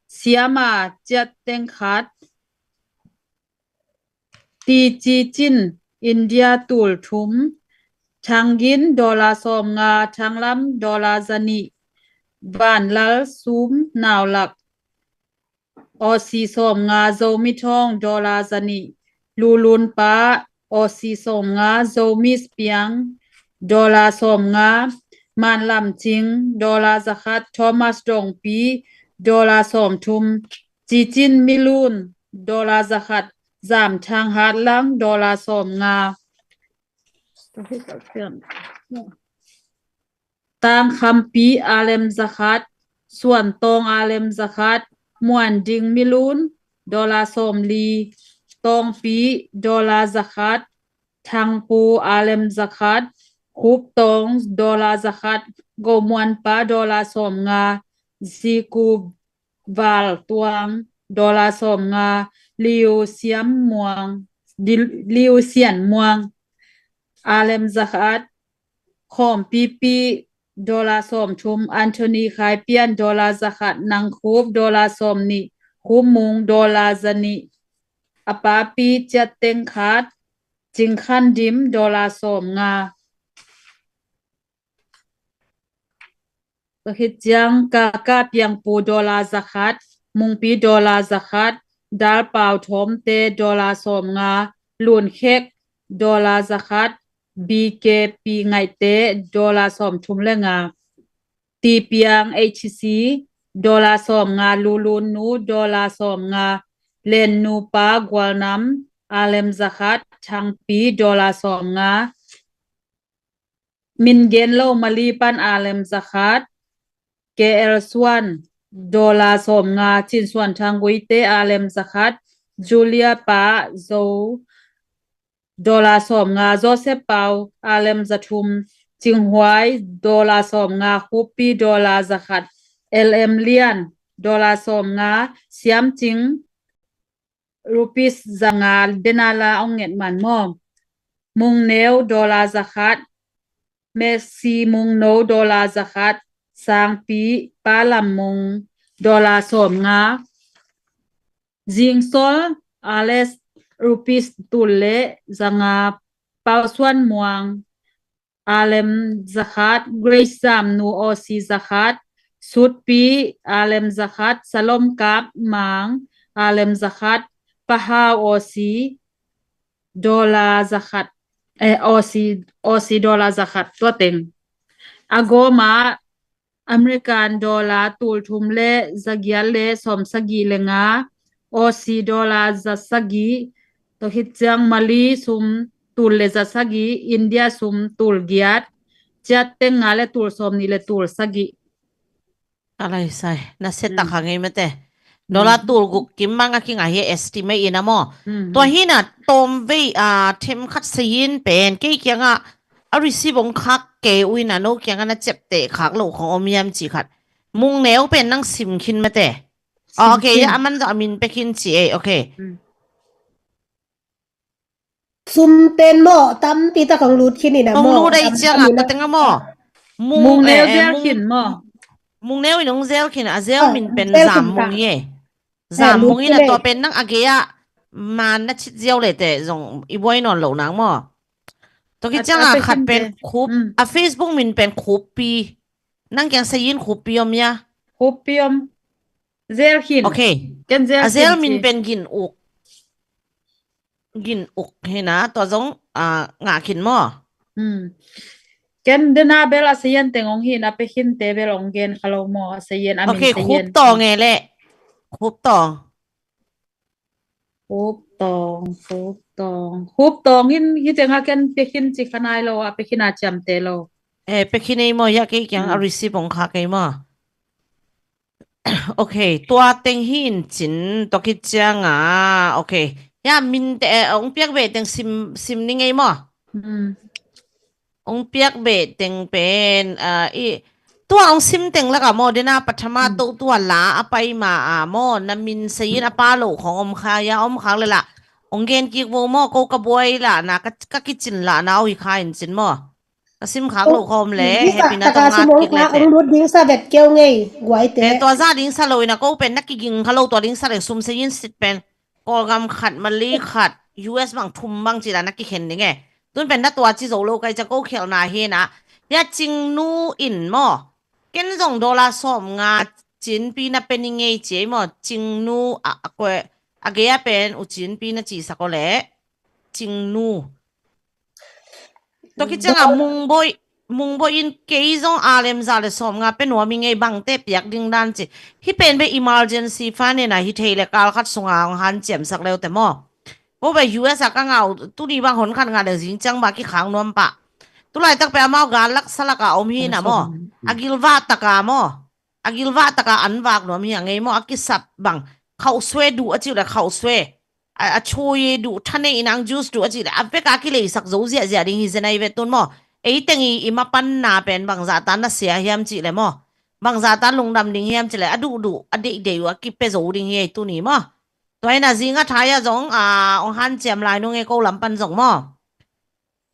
Siama, ciat teng khat. Ti Ci Cin, India tul thum. Thang Gin, dollar sawmnga. Thang Lam, dollar zanih. Van Lal Sum, Nau Lak, Aussie sawmnga. Zomi Thawng, dollar zanih. Lu Lun Pa, Aussie sawmnga. Zomi Piang, dollar sawmnga. Man Lam Cing, dollar zakhat. Thomas Dong Pi, dollar sawmthum. Ci Cin Milun, dollar zakhat. Zam Thang Hat Lang, dollar sawmnga. Tang Kham Pi, R M zakhat. Suan Tawng, R M zakhat. Muan Ding Milun, dollar sawmli. Tawng Pi, dollar zakhat. Thang Pu, R M zakhat. Khup Tawng, dollar zakhat. Go Muan Pa, dollar sawmnga. Ziku Val Tuang, dollar sawmnga. Liu Siam Muang, Di-, Liu Sian Muang, R M zakhat. Khawm Pi Pi, dollar sawmthum. Anthony Khai Pian, dollar zakhat. Nang Khup, dollar sawmnih. Khup Mung, dollar zanih. A Pa Pi, ciat teng khat. Cing Khan Dim, dollar sawmnga. Tua khit ciang Ka Ka Piang Pu, dollar zakhat. Mung Pi, dollar zakhat. Dal Pau Thawmte, dollar sawmnga. Lun Khek, dollar zakhat. B K Pi Ngaihte, dollar sawmthum le nga. Ti Piang H C, dollar sawmnga. Lu Lun Nu, dollar sawmnga. Len Nu Pa Gual Nam, R M zakhat. Thang Pi, dollar sawmnga. Min gen lo Mali pan R M zakhat. K L Suan, dollar sawmnga. Cin Suan Thang Guite, R M zakhat. Julia Pa Zo, dollar sawmnga. Joseph Pau, R M zathum. Cing Huai, dollar sawmnga. Khup Pi, dollar zakhat. L M Lian, dollar sawmnga. Siam Cing, rupees zanga. Dena la ong nget man maw? Mung Neu, dollar zakhat. Mercy Mung No, dollar zakhat. Sang Pi, Pa Lam Mung, dollar sawmnga. Zing Sol, Alex, rupees tul le zanga. Pau Suan Muang, R M zakhat. Grace Zam Nu, Aussie zakhat. Sut Pi, R M zakhat. Salom Kap Mang, R M zakhat. Pahau, Aussie dollar zakhat. Eh, Aussie, Aussie dollar zakhat. Tua teng. A gawm ah American dollar tul thum le zagiat le sawmsagih le nga, Aussie dollar zasagih, tua khit ciang Mali sum tul le zasagih, India sum tul giat, ciat teng nga le tul sawmnih le tul sagih. Ka lai sai, na se tak hang ei mate. Dollar tul guk kim mang a kingah hi, estimate in a maw. Tua hi na, tawmvei a themkhat sayin pen kei kiangah a receive hong khak kei uh in a, no kiangah na ciapteh khak loh khong om hiam cih khat. Mungneu pen nang sim khin mate. Ok, ya, a man zawh a min pia khin ci ei. Ok. Sum pen maw, tampi tak hong lut khin in a maw. Hong lut a i ciangah tua teng a maw. Mungneu eh, zel khin maw. Mungneu in hong zel khin, a zel min pen Zam Mung hi ei. Zam Mung in a, tua pen nang a gei ah man na cit ziau le teh zong i buai nawn loh nang maw. Tua kiciangah khat pen Khup, a Facebook min pen Khuppi. Nang kiang sayin Khuppi om hia? Khuppi om. Zel khin. Ok. A zel min pen Gin Uk. Gin Uk hi na, tua zong ngah khin maw. Ken dena bel a sayin teng hong hi na, pia khinte bel hong gen kha lo maw, a sayin a min sayin. Ok, Khup Tawng e leh. Khup Tawng. Khup Tawng, Khup Tawng. Khup Tawng in hi tengah ken pia khin ci kha nai lo, a pia khin a ciamteh lo. Eh, pia khin ei maw, ya kei kiang a receive hong khak ei maw. Ok, tua teng hi in cin, tua kiciangah, ok. Ya, minte, eh, hong piak beh teng sim, sim ning ei maw. Hong piak beh teng pen, ah, i, tua hong sim teng lakah maw, dena pathama to tua la a pai ma a maw, na min sayin a pa lo khong om kha ya, om khak le lah. Hong gen kik vo maw, ko ka buai lah na, ka, ka kicin lah na, uh hi kha in cin maw. Ka sim khak lo khawm le happy na tong ngat kik le te. Tua za ding sa lo in a, ko pen na kiging kha lo, tua ding sa le sum sayin sit pen. Kawlgam khat, Mali khat, U S bang thum bang ci la na kikhen ding e. Tun pen na tua ci zo lo kai ca ko khelhna hi na. Ya Cingnu in maw. Ken zong dollar sawm nga Cinpi na pe ni ngei ci ei maw. Cingnu a, a koe, a gei a pen u Cinpi na ci sak aw le. Cingnu. Tua kiciangah Mungboi, Mungboi in kei zong a lem za le sawm nga pe nuam i ngei bangte piak ding dan ci. Hi pen be emergency fund in a hi thei le kal khat sunga hong hanciamsak leu te maw. Ko be U S a ka ngau tuni bang hon khat nga le zing ciang ba kikhang nuam pah. Tulaitak pe amau gal lak salak a om hi na maw. A gilvah taka maw. A gilvah taka an vak nuam hi a ngei maw, a kisap bang. Khauh sue duh a ciu le khauh sue. A, a chui duh, tha nei in ang juice duh a cih le, a vek a kileisak zo ziahziah ding hi zen a i ve tun maw. Ei teng i, i mapanna pen bangzah ta na sia hiam cih le maw. Bangzah ta lungdam ding hiam cih le, a duhduh, a deihdeih uh a kipe zo ding hi ei tuni maw. Tua hi na zing a thai a zong, a, hong hanciam lai nung e ko lam pan zong maw.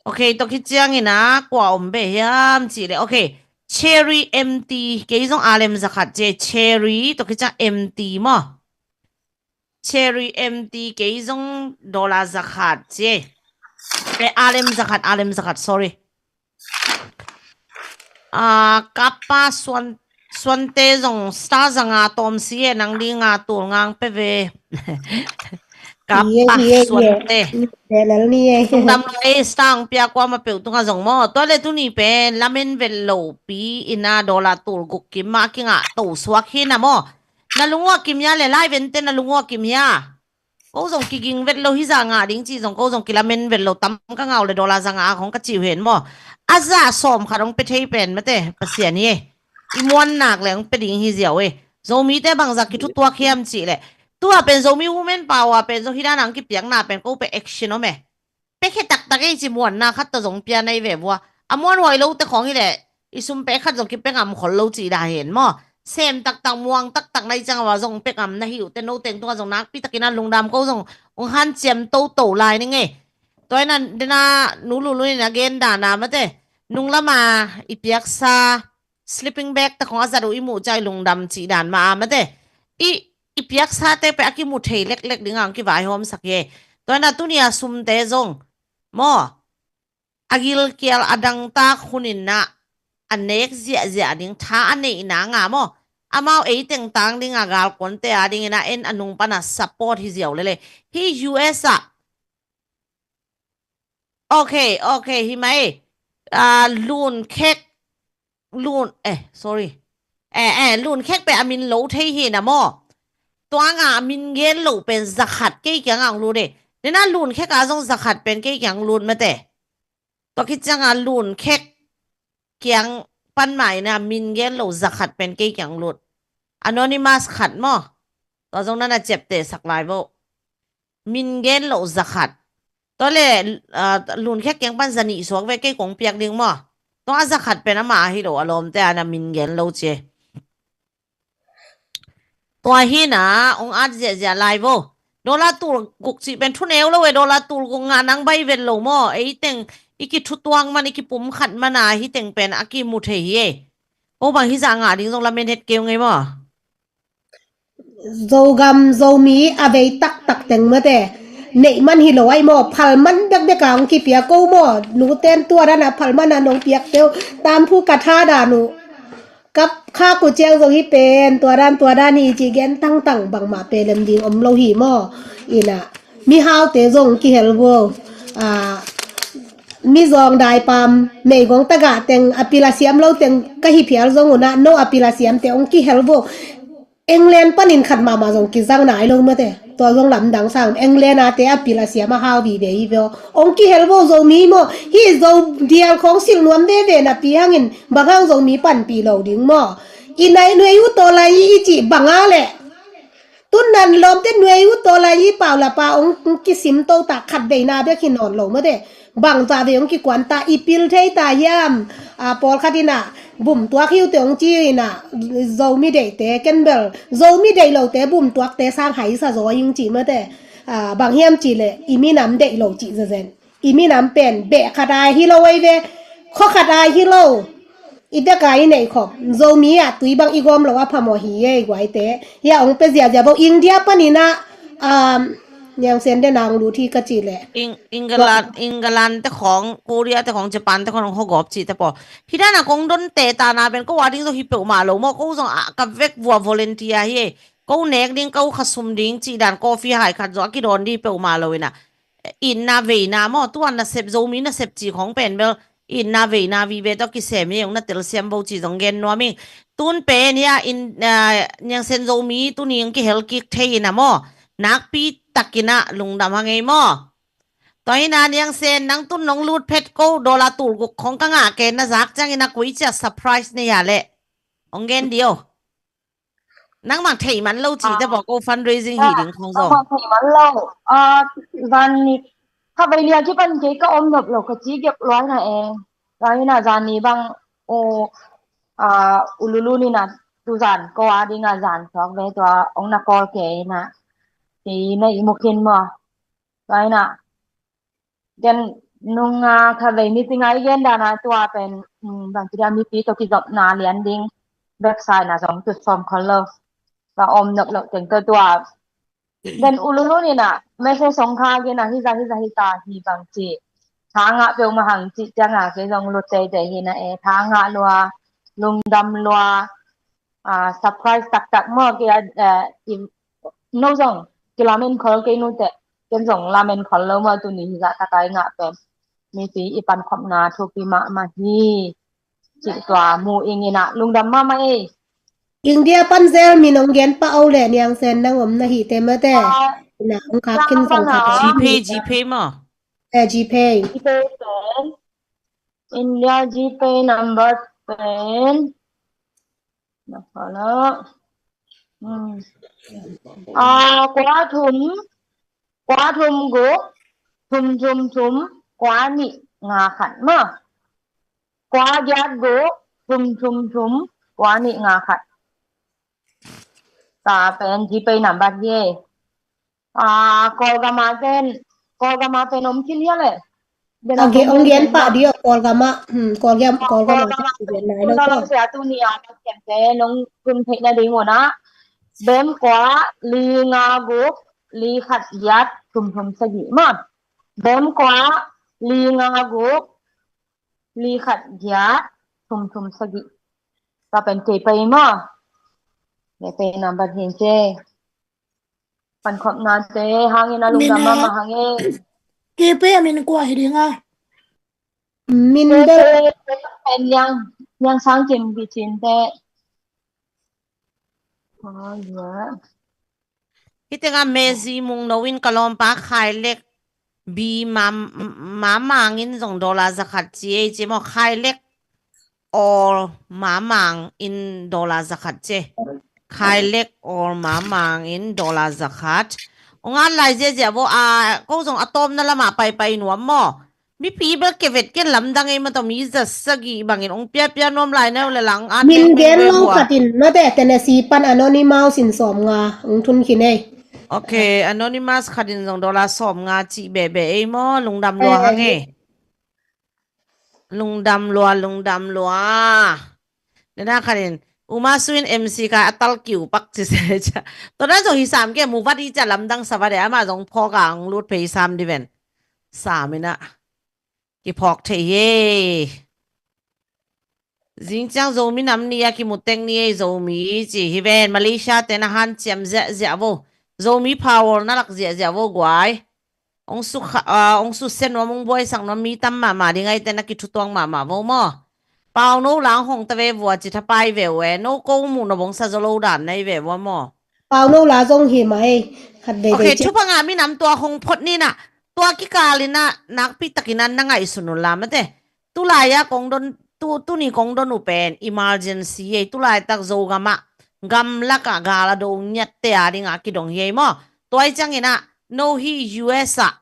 Ok, tua khit ciangin a, kua om be hiam cih le. Ok, Cherry M T, kei zong a lem zakhat cie, Cherry, tua khit ciang M T maw. Cherry M T kei zong dollar zakhat cie. Pe a lem zakhat, a lem zakhat, sorry. A, Kappa Suan, Suante zong star zanga tawm si e nang dinga tul ngang pe ve. Kappa Suante. Lungdam lo e, star ang pia kua ma peuh tunga zong maw. Tua le tuni pen lamen vet lo pi ina dollar tul guk kim ma kingah to suak hi na maw. Na lungua kim hia le lai vente na lungua kim hia. Ko zong kiging vet lo hi za ngah ding ci zong ko zong kilamen vet lo tam ka ngau le dollar za ngah a khong ka ci uh hen maw. A za sawm khat hong pe thei pen mate Pasian hi e. I muan nak le hong pe ding hi ziau e. Zomite bangza kithutuak hiam ci le. Tua pen Zomi Women Power pen zong hi dan ang kipiakna pen ko pe action om e. Pekhe taktak ei ci muanna khat tawh zong pia na i ve vua. A muanhuai lote khawng hi leh i sum pek khat zong kipek ngam khol lo ci dah hen maw. Sem taktak muang taktak na i ciang a va zong pek ngam na hi uh te no teng tunga zong nakpi takin a lungdam ko zong ong hanciam toto lai ning ei. Tua ina dena nu lulu in a gen dana mate nung lama i piaksa sleeping bag te khong a zat uh i muh ciang i lungdam cih dan mah a mate. I, i piaksate pe a kimu thei leklek ding ang kivaihawmsak hi. Tua ina tunia sumte zong maw a gilkial a dangtak hunin na a nek ziahziah ding tha a neihna nga maw. Amau ei tengtang dinga galkuante a dingina en a nung pana support hi ziau lele. Hi U S a Ok, ok, hi mai. Ah, lun khek, lun, eh, sorry. Eh, eh, lun khek pe a min lo thei hi na maw. Tua nga a min gen lo pen zakhat kei kiang ang lut e. Nena lun khek a zong zakhat pen kei kiang lut mate. Tua khit cianga lun khek kiang pan mai na min gen lo zakhat pen kei kiang lut. Anonymous khat maw. Tua zong na na ciaptehsak lai vo. Min gen loh zakhat. Tua le, ah, Lunkhek kiang pan zanih suak ve, kei kong piak ding maw. Tua a zakhat pen amah hi lo, a lawmte a na min gen lo ci. Tua hi na, ong at ziahziah lai vo. Dollar tul guk cih pen thu neu lo e, dollar tul guk ngah nang bai vet lo maw. Ei teng, i kithutuak man, i kipumkhat man a, hi teng pen a kimu thei hi e. Ko bang hi zah ngah ding zong lamen het keu ngei maw. Zogam, Zomi a vei taktak teng mate. Neih man hi lo ai maw, phal man bekbek a ong kipia ko maw, nu ten tua dan a phal man a nong piak teu, tam phu ka tha dan uh. Kap kha ku ciang zong hi pen, tua dan, tua dan hi ci gen tangtang bangmah pelem ding om lo hi maw. Ina, mihaute zong kihel vo. Ah, mizawng daipam, meigong tagah teng, a pil a siam lo teng, ka hi phial zong una, no a pil a siam te ong kihel vo. England panin khat mahmah zong kizang nai lo mate. Tua zong lamdang sang, England a te a pil a siam a hau vive hi vo. Ong kihel vo Zomi maw. Hi Zo dial khong silh nuam veve napi hangin, bang hang Zomi panpih lo ding maw. I nai nuai uh taw lai i cih bang a leh. Tun nan lawmte nuai uh taw lai i pau la pa ong kisim to ta khat veina bek hi nawn lo mate. Bang ta vei ong kikuan ta i pil thei ta hiam. A, pawlkhat ina bum tuak hi uh te ong ci ina Zomi deihte ken bel Zomi deih lote bum tuakte sang hai sa zaw ing ci mate. A, bang hiam ci leh i minam deih lo ci zazen. I minam pen beh khat ai hi lo ei ve. Khaw khat ai hi lo. I bek a i neih khop Zomi ah tui bang i gawm lo a phamawh hi ei guaite. Hia ong pe ziazia bo India panin ah, um, Niang Sen den a ong lut hi ka ci leh. Eng-, England, England te khong, Korea te khong, Japan te khong ong hawgawp ci te paw. Hi dan a kong don te ta na pen ko a ding zo hi peuhmah lo maw, ko zong a ka vek vua volunteer hi ei. Ko nek ding, ko khasum ding ci dan coffee hai khat zo a kidawn ding hi peuhmah lo ina. Itna veina maw, tua nasep Zomi nasep ci khong pen bel itna veina vive tawh kisem hi ong na telsiam bo ci zong gen nuam ing. Tun pen hia in, ah, Niang Sen Zomi tuni ong kihel kik thei ina maw. Nakpi takin ah lungdam hang ei maw. Tua ina Niang Sen nang tun nong lut phet ko dollar tul guk khong ka ngah ken na zak ciangin a koi cia surprise nei a leh. Ong gen dio. Nangmah thei man lo ci te baw ko fundraising hi ding khong zong. Nangmah thei man lo. Ah, zan ni kha vei lia kipan kei ka om nop lo ka ci gep luai na e. Luai na zan ni bang o, ah, ululu ni na tu zan ko a ding a zan suak ve tua ong na kawl kei na. Kei na i mukin maw. Tua ina. Gen nung a kha vei meeting a i gen dan a tua pen, mm, bang ci dia mipi tawh kizopna lian ding website na zong tut sawm khol lo. Tua om nop lo teng tawh tua. Gen ululu ni na message song kha gen a hi za hi za hi ta hi bang ci. Tha ngah peuhmah hang ci ciang a kei zong lut teitei hi na e. Tha ngah lua, lungdam lua, ah, surprise taktak maw kei a, eh, i, no zong kilamen khol kei nu te, ken zong lamen khol lo maw tuni hi zah tak a i ngah pen. Mipi i pankhopna thupi mahmah hi. Cih tua mu ing ina lungdam mahmah ei. India pan zel min ong gen pah o leh Niang Sen nang om na hi te mate. Ah, ina ong khak khin zong khat. GPay, GPay maw. Eh, GPay. GPay pen. India GPay number pen. Na follow. Hmm. Ah, kua thum, kua thum guk, thum thum thum, kua nih nga khat maw. Kua giat guk, thum thum thum, kua nih nga khat. Tua pen GPay number hi e. Ah, Kawlgam a pen, Kawlgam a pen om khin hia le. Ong gen pah dih o Kawlgam a, hmm, Kawlgam, Kawlgam a pen gen nai lo ko. Kawlgam a sia tuni a pen te nong tun theih na ding un ah. Bem kua, li nga guk, li khat giat, thum thum sagih maw. Bem kua, li nga guk, li khat giat, thum thum sagih. Tua pen kei pei maw. Kei pei number hin ce. Pankhopnate hangin a lungdam mahmah hang e. Kepe a min kua hi ding a? Min bel. Kepe pen Niang, Niang Sang Kim Bicin te. Hih tengah Mezi Mung No in ka lawmpa Khai Lek Bi Mam, Mamang in zong dollar zakhat ci ei ci maw, Khai Lek Awl Mamang in dollar zakhat ci. Khai lek awl mamang in dollar zakhat. Ong at lai ziazia vo a, ko zong a tawpna lamah paipai nuam maw? Mipi bel kevet ken lamdang ei mataw, mi zasagih bangin ong piapia nuam lai neu le lang a min gen lo khatin mate, Tennessee pan Anonymous in sawm nga ong thun khin ei. Ok, Anonymous khatin zong dollar sawm nga cih bebe ei maw, lungdam lua hang ei. Lungdam lua, lungdam lua. Nena khatin Uma Suin M C ka a tal kiu pak ci se cia. Tona zong hi sam ke mu vat hi cia lamdang sa vat e, ama zong phawk a ang lut phei sam di ven. Sam ina kiphawk thei hi. Zingciang Zomi nam ni a kimutek ni ei Zomi ci hi ven, Malaysia te na hanciam ziahziah vo. Zomi power na lak ziahziah vo guai. Ong su kha, ah, ong su sen nuam, ong buaisak nuam, mi tam mahmah ding ai te na kithutuang mahmah vo maw? Pau no lang hong ta ve vua ci thapai ve ue, no ko muh no bongsa zo lo dan nai ve vua maw? Pau no la zong hi mai khat ve. Ok, thupha ngah minam tua hong phot ni na, tua kikal ina nakpi tak ina na ngaihsun un la mate. Tulai a kong don, tu, tuni kong don uh pen emergency ei, tulai tak Zogam ah gamlak ah gal a do ngiat te a ding a kidong hi ei maw? Tuai ciang ina no hi U S ah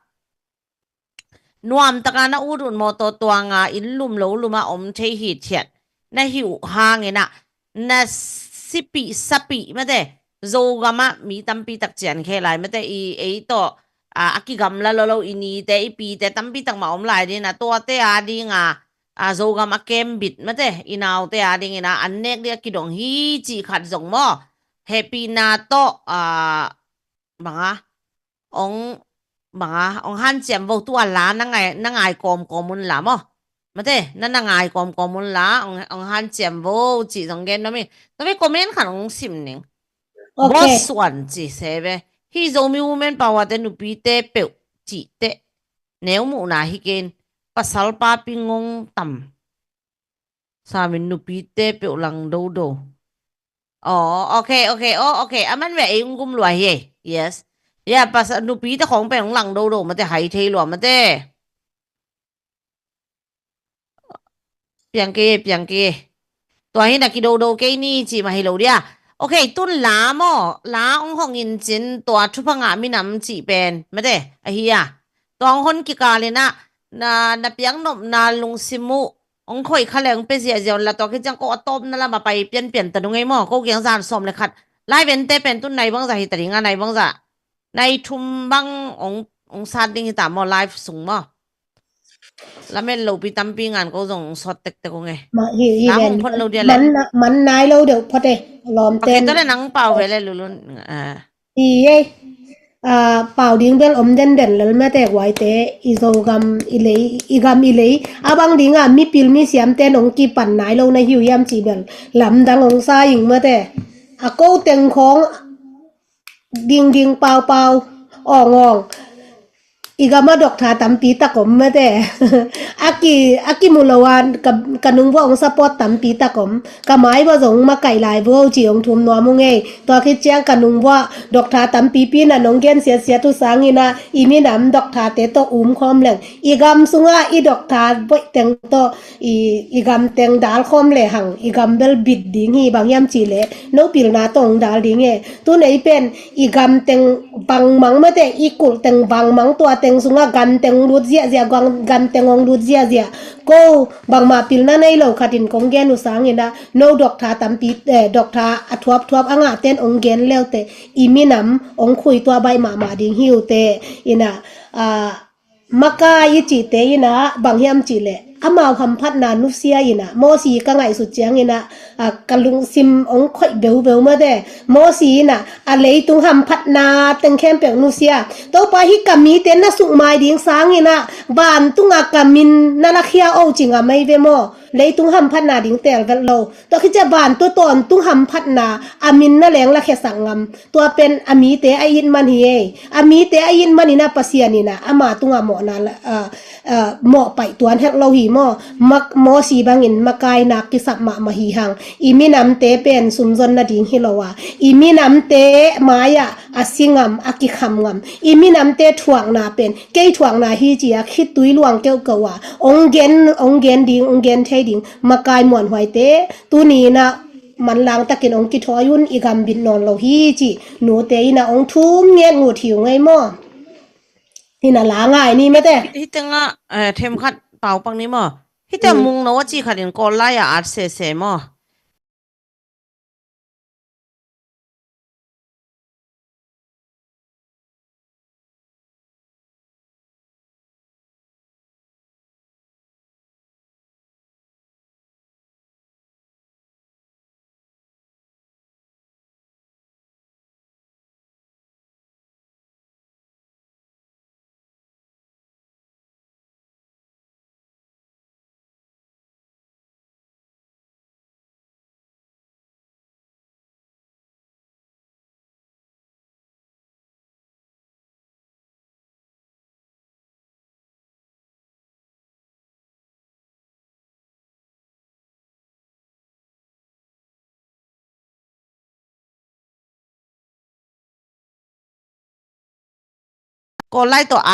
nuam taka na ut ut maw, tawh tuanga inn lum lo lum a om thei hithiat na hi uh hang ina na sipih sapih mate, Zogam ah mi tampi tak cian khe lai mate, i ei tawh a, a kigamla lo lo i nite i pite tampi tak mah om lai ding a, tuate a ding a, a, Zogam a kembit mate, i naute a ding ina an nek ding a kidong hi cih khat zong maw? Hehpihna tawh a, banga ong, banga ong hanciam vo, tua la na ngai, na ngai kawmkawm un la maw? Mate, na na ngai kawmkawm un la, ong, ong hanciam vo cih zong gen nuam ing. Tua ve comment khat ong sim ning. Ok. Boss Suan ci se ve. Hi Zomi Women Power te nupite peuh cih te neu muhna hi ken, pasal papi ngong tam. Samin nupite peuh lang dodo. Oh, ok, ok, oh, ok. Aman ve ei ung gum lua hi ei. Yes. Ya, pasal nupite khong pen ung lang dodo mate, hai thei lua mate. Piang kei, piang kei. Tua hi na kidodo kei ni ci mah hi lo dia. Ok, tun la maw, la ong hong in cin tua thupha ngah minam cih pen mate ahi a. Tua ong hon kikal ina na, na piang nopna lungsim uh ong khoih kha le ong pe ziahziah un la, tua khit ciang ko a tawpna lam a pai pianpian ta nung ei maw? Ko kiang zan sawm le khat. Live ente pen tun nai bangza hi ta ding a, nai bangza, nai thum bang ong, ong sat ding hi ta maw, live sung maw? Lamen lopi tampi ngan ko zong ong sawt tektek ong e. Mah hi, hi lam ven. Ong phot lo dia le. Man na, man nai lo deuh phot e, lawm ten. Ok, tua le nang pau ve le Lulun. Ah. Hi ei. Ah, pau ding bel om denden lel mate guaite, i Zogam i lei, i gam i lei. A bang ding a mipil misiam ten ong kipan nai lo na hi uh hiam cih bel lamdang ong sa ing mate. A ko teng khong dingding paupau, awng awng. I gam ah doctor tampi tak om mate. A ki, a kimu lo a ka, ka nung bua ong support tampi tak om. Ka mai bua zong makaih lai bua ci ong thum nuam ung ei. Tua khit ciang ka nung bua doctor tampipi na nong gen siatsiat uh sangin ah i minam doctor te tawh um khawm leng, i gam sungah i doctor boih teng tawh i, i gam teng dal khawm le hang, i gam bel bit ding hi, bang hiam cih leh no pilna tawh ong dal ding e. Tun ei pen i gam teng bangmang mate, i kulh teng bangmang, tua teng sungah gan teng lut ziahziah, gan, gan teng ong lut ziahziah. Ko bangmah pilna nei lo khatin kong gen uh sangin ah no doctor tampi, eh, doctor a thuapthuap a ngah ten ong gen leute i minam ong khui tua baih mahmah ding hi uh te. Ina, ah, makai i cihte ina bang hiam cih leh amau hamphatna nusia ina, Mosi ka ngaihsut ciangin ah, ah, ka lungsim ong khoih beubeu mate. Mosi ina a leitung hamphatna teng khempeuh nusia. Topa hi ka mite na sukmai ding sangin ah vantung a ka min na lakhia o ci ngam ei ve maw? Leitung hamphatna ding tel vet lo. Tua khit ciah vantung tawntung hamphatna a min na leng lakhiasak ngam. Tua pen a mite a it man hi ei. A mite a it man ina Pasian ina ama tungah mawhna la, ah, ah, mawh paih tuan het lo hi maw? Mak, Mosi bangin makai nak kisap mahmah hi hang. I minamte pen sumzon nading hi lo a, i minamte mai-ah a si ngam, a kikham ngam. I minamte thuakna pen kei thuakna hi ci-a khitui luang keuhkeuh a ong gen, ong gen ding, ong gen thei ding makai muanhuaite tuni ina manlang takin hong kithawi un, i gam bit nawn lo hi ci. Nute in a hong thum nget ngut hi uh ngei maw? Hi na la ngai ni mate. Hi tengah, eh, themkhat pau pak ni maw? Hi tengah mung no a ci khat in Kawl lai a at sese maw? Kawl lai tawh a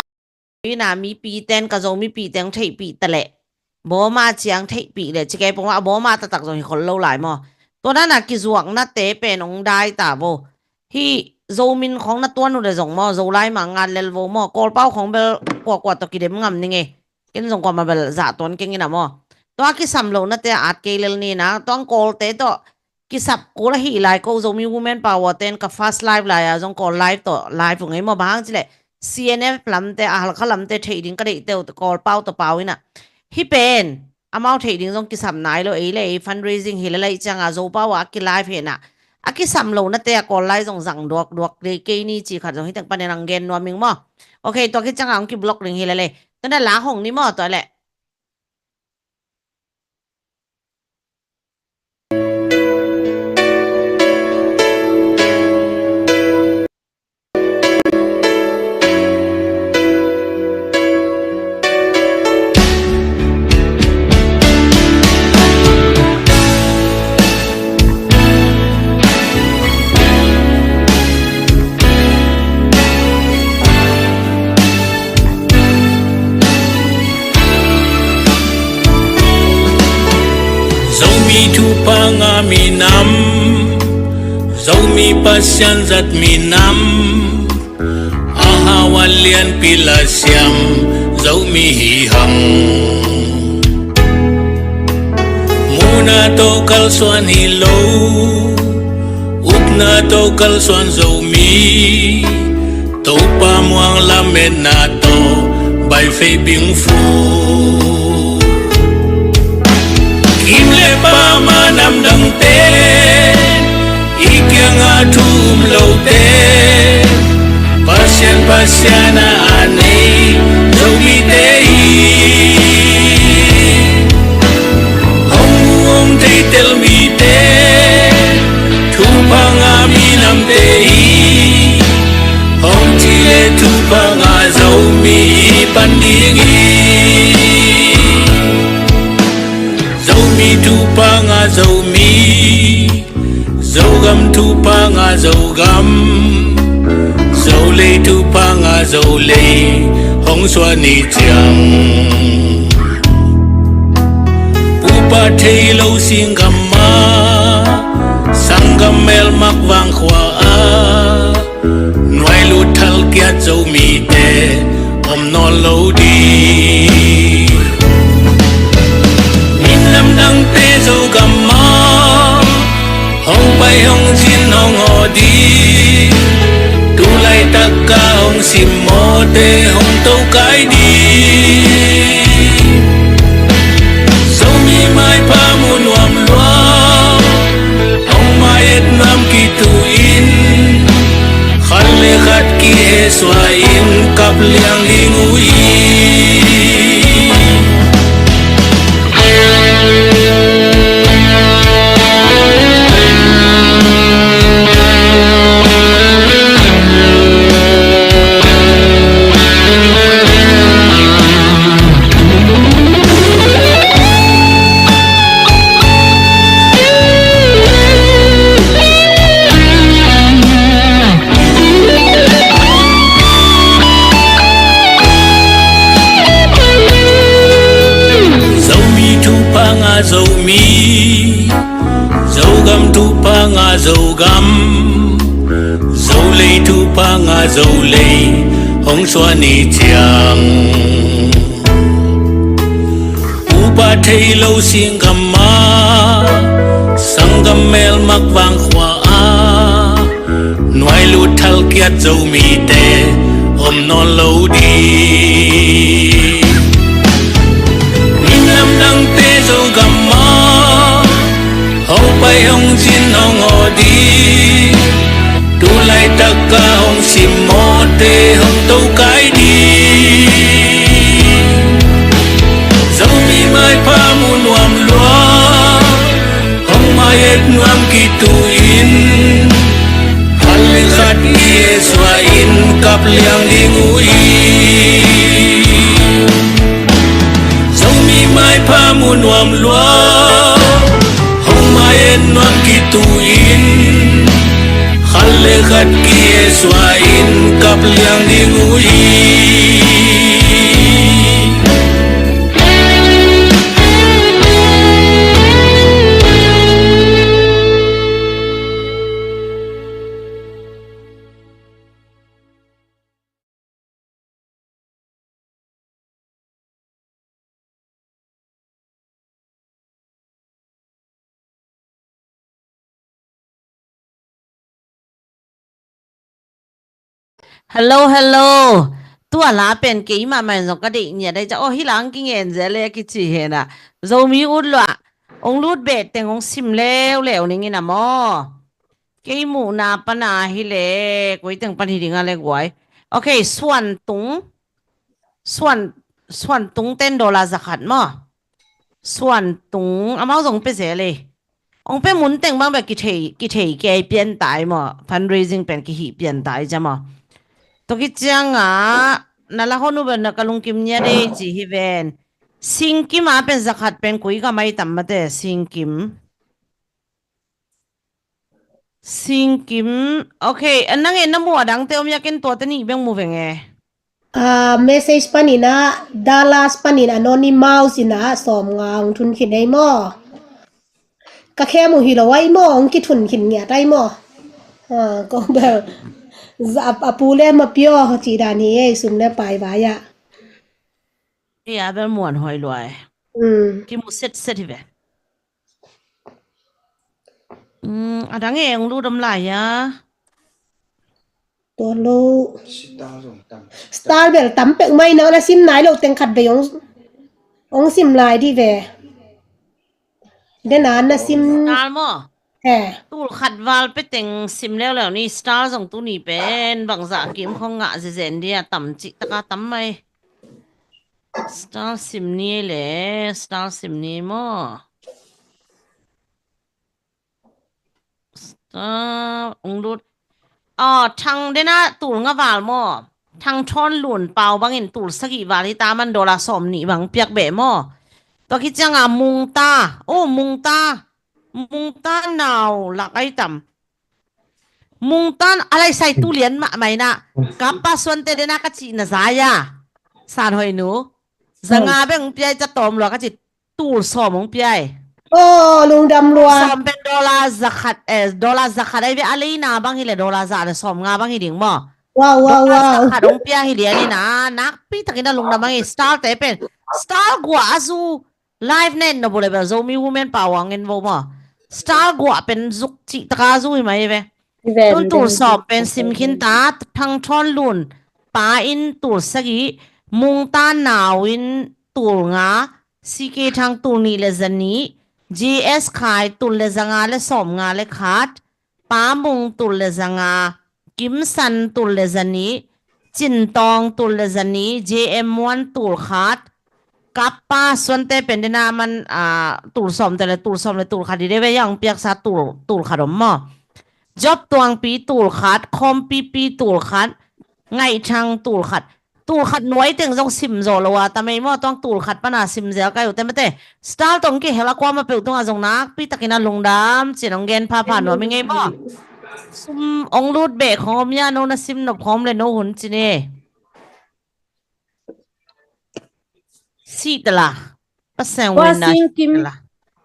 ina mipi ten ka Zo mipi teng theihpih ta leh Bawma ciang theihpih leh ci kei pong a Bawma taktak zong hi khol lo lai maw? Tua na na kizuaknate pen hong dai ta vo. Hi Zomi khong na tuan uh le zong maw, Zolai mah ngat lel vo maw, Kawlpau khong bel kuakua tawh kidem ngam ning e. Ken zong kuamah bel zah tuan keng ina maw? Tua kisam lohnate a at kei lel ni na, tua Kawlte tawh kisap kul ahi lai ko, Zomi Women Power ten ka first live lai a zong Kawl live tawh live uh ngei maw, bang hang cileh C N F lamte, a Halkha lamte theih ding ka deihte uh Kawlpau tawh pau ina. Hi pen amau theih ding zong kisam nai lo, ei le ei fundraising hi le lai cianga Zopau a kilive hena a kisam lohnate a Kawl lai zong zang duak duak dei kei ni ci khat zong hi teng panin ang gen nuam ing maw? Ok, tua ki cianga ang kiblock ding hi le le. Tua na la hong ni maw tua le. Zomi thupha ngah minam, Zomi Pasian zat minam, a hau a lianpi la siam Zomi hi hang. Muhna tawh kalsuan hi lo, upna tawh kalsuan Zomi, Topa muang lametna tawh baifei bingfu. Kim le pama namdangte, i kiangah thu um lote, Pasian, Pasian a a nei Zomite hi. Hong mu hong theitel mite, thupha ngah minamte hi. Hong ci le thupha ngah Zomi i pan ding hi. Zomi thupha ngah Zomi, Zogam thupha ngah Zogam, Zolei thupha ngah Zolei, hong suan ni ciang. Pupa thei lo singgam ah, sanggam melmak vangkhua ah, nuai lut thal kiat Zomite om nawn lo ding. Minam dangte Zogam ah hong pai hong zin hong aw ding. Tu laitak a hong simmawhte hong tokai ding. Zomi maipha mu nuam lua, hong mai et nuam kitu in, khat le khat kihesua in kap liang ding uh hi. Zomi thupha ngah Zomi, Zogam thu Nga Zogam, Zolei thupha nga Zolei hong suan i ciang, upa thei lo singgam ah, sanggam melmak vangkhua ah, nuai lut thalkiat Zomite om nawn lo ding. Minam dangte Zogam ah hong pai hong zin hong aw ding. Tu laitak a hong simmawhte hong tokai ding. Zomi maipha mu nuam lua, hong mai-et nuam kitu in, khat le khat i suah in kap liang ding uh hi. Zomi maipha mu nuam lua, hong mai-et nuam kitu in, khat le khat ki-et suah in kap liang ding uh hi. Hello, hello. Tua la pen keimah mah in zong ka deih ngiat ahi ciang, aw, hih la hong kingen zel e a kici hen a. Zomi ut luah, hong lut beh teng hong sim leuleu ning in a maw. Kei muhna pan a hi leh, koi teng pan hi ding a le guai. Ok, Suan Tung. Suan, Suan Tung ten dollar zakhat maw. Suan Tung, amau zong pe zel e. Hong pe mun teng bang beh kithei, kithei kei pian tai maw. Fundraising pen kihih pian tai cia maw. Tua khit ciangah, na la hon uh beh na ka lungkim ngiat e ci hi ven. Singkim a pen zakhat pen koi ka mai tam mate, Singkim. Singkim. Ok, a nang e na mu a dangte om ia ken tuate nih beng mu veng e. Ah, message panin ah, Dallas panin anonymous in ah, sawm nga hong thun khin ei maw. Ka khem uh hi lo ai maw, hong kithun khin ngiat ai maw. Ah, ko bel, za-, a, a pu le ma pio, ci dan hi ei, sum le pai vai ah. Ei a bel muan hoi lua e. Mm. Kimu set set hi ve. Mm, a dang e hong lut om lai a. Tua lo. Star bel tam pek mai na, na sim nai lo teng khat vei hong, hong sim lai di ve. Den a na sim. Star maw? He. Tul khat val pe teng sim leuleu ni, star zong tuni pen bangzah kim khong ngah zezen dia, tam cih taka tam mai. Star sim ni le, star sim ni maw? Star, ong lut. Aw, Thang dena tul nga val maw? Thang Thawn Lun Pau bangin tul sagih val hi ta man, dollar sawm nih bang piak beh maw? Tua khit cianga Mungta, oh, Mungta, Mungta nau lak ai tam. Mungtan a laisai tu lian mahmah ina, Kappa Suante dena ka cihna zai a, San Hoih nu. Zanga beng piai ca tawm lua ka cih, tul sawm ong piai. Oh, lungdam lua. Sawm pen dollar zakhat, eh, dollar zakhat ai ve, a leina bang hi le dollar za le sawm nga bang hi ding maw? Wow, wow, wow. Dollar zakhat ong pia hi lian ina, nakpi takin a lungdam bang hi. Star te pen, star gua a zu, live nen na bu le bel Zomi Women Power ngen vo maw? Star gua pen zuk cih taka zu hi mai ve. Tun tul sawm pen sim khin ta, Thang Thawn Lun Pa in tul sagih, Mungtan Nau in tul nga, C K Thang tul nih le zanih, J S Khai tul le zanga le sawm nga le khat, Pa Mung tul le zanga, Kim San tul le zanih, Cin Tawng tul le zanih, J M Muan tul khat, Kappa Suante pen dena man, ah, tul sawm te le tul sawm le tul khat hi de ve, yang piaksa tul, tul khat om maw? Job Tuangpi tul khat, Khawmpipi tul khat, Ngaih Thang tul khat. Tul khat nuai teng zong sim zaw lo a, ta mei maw, tuang tul khat pana sim zel kai uh te mate. Star tong kihel a kuama peuh tunga zong nakpi takin a lungdam cin ong gen phapha nuam i ngei maw? Sum ong lut beh khawm ia, no na sim nop khawm le no hun cin e. Sih tala. Pasal wina sih tala.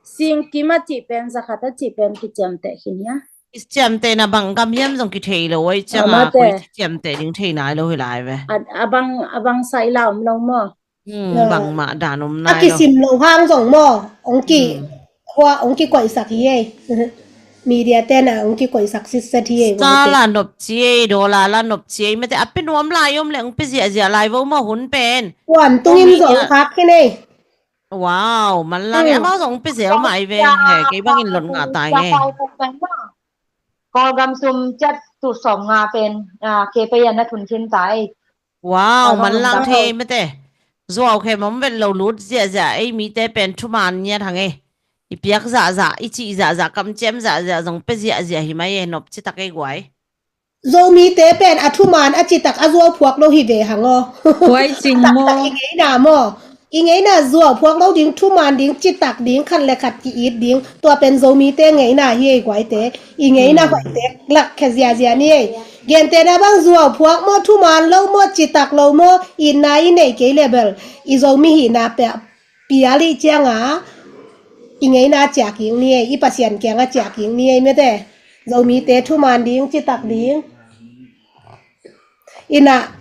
Singkim a cih pen, zakhat a cih pen kiciamteh khin ia. Ciamtehna bang gam hiam zong kithei lo, oi cianga koi ciamteh ding thei nai lo hi lai ve. A bang, a bang saila om lo maw? Hmm, bangmah dan om nai lo. A kisim lo hang zong maw, ong ki, khua ong kikoihsak hi ei. Media tena ong kikoihsak sitset hi ei. Star la nop ci ei, dollar la nop ci ei, mate a pe nuam lai om le ong pe ziahziah lai vo maw hun pen. Kuan tungin zong khak hi nei. Wow, manlang e, amau zong pe zel mai ve he, kei bangin lot ngah tai nge. Kawlgam sum ciat tul sawm nga pen, ah, kei pei an a thun khin tai. Wow, manlang thei mate. Zuau khe mom vet lo lut ziahziah ei mite pen thuman ngiat hang e. I piak zahzah, i cih zahzah, kamciam zahzah zong pe ziahziah hi mai e, nop citak ei guai. Zomite pen a thuman a citak a zuau phuak lo hi ve hang aw. Huai cing maw? I ngeina maw? I ngeina zuau phuak lo ding, thuman ding, citak ding, khat le khat ki-it ding. Tua pen Zomite ngeina hi ei guaite. I ngeina hoihte lak khe ziazia ni ei. Gentena bang zuau phuak maw, thuman lo maw, citak lo maw, itna i nei kei le bel i Zomi hihna pia pial i cianga i ngeina ciak ing ni ei, i Pasian kianga ciak ing ni ei mate. Zomite thuman ding, citak ding. Ina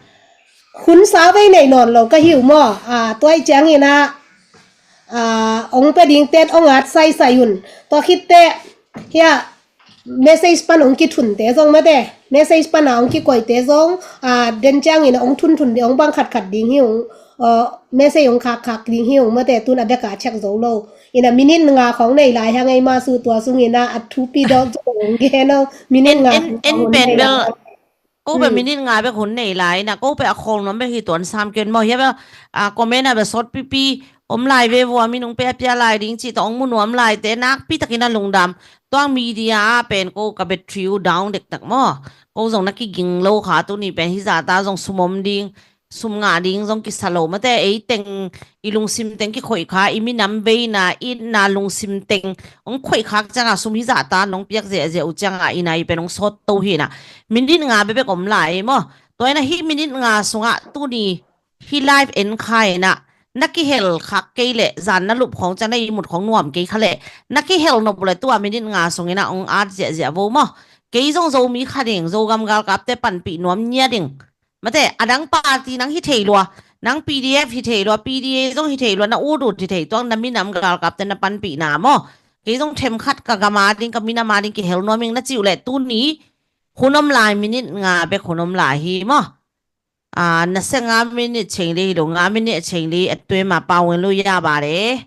hun sa vei nei nawn lo ka hi uh maw? Ah, tua i ciang ina, ah, ong pe ding ten ong at saisai un. Tua khit teh hia message pan ong kithunte zong mate, message pana ong kikoihte zong, ah, den ciang ina ong thunthun ding, ong bang khatkhat ding hi ung, ah, message ong khakkhak ding hi ung mate, tun a beka check zo lo. Ina minute nga khong nei lai hang ei ma su, tua sung ina a thupi dawk zo ong gen o, minute nga khong ong nei lai. Ko bek minute nga bek hun nei lai na, ko bek a khawl nuam bek hi tuan sam ken maw, hia bek a comment a bek sawt pipi om lai ve vua, minung pe a pia lai ding cih tawh ong mu nuam lai te nakpi takin a lungdam. Tuang media a pen ko ka battery uh down dektak maw. Ko zong na kiging lo kha, tuni pen hi zata zong sum om ding, sum ngah ding zong kisa lo mate, ei teng i lungsim teng kikhoih kha, i minam veina, itna lungsim teng ong khoih khak cianga sum hi zahta nong piak ziahziah uh cianga ina i pen ong sawt to hi na. Minute nga bebek om lai maw? Tua ina hi minute nga sungah tuni hi live en kha ina na kihel khak kei le, zan na lup khong ciang na i mut khong nuam kei kha le, na kihel nop le tua minute nga sung ina ong at ziahziah vo maw? Kei zong Zomi kha ding, Zogam galkapte panpih nuam ngia ding. Mate, a dang party nang hi thei lua, nang P D F hi thei lua, P D A zong hi thei lua, na ut ut hi thei tuang, na minam galkapte na panpihna maw? Kei zong themkhat ka gam a ding, ka minam a ding kihel nuam ing na cih uh leh tuni hun om lai, minute nga bek hun om lai hi maw? Ah, na se nga minute cheng li hi lo, nga minute cheng li, a tuai ma pau ngen lu ya ba le.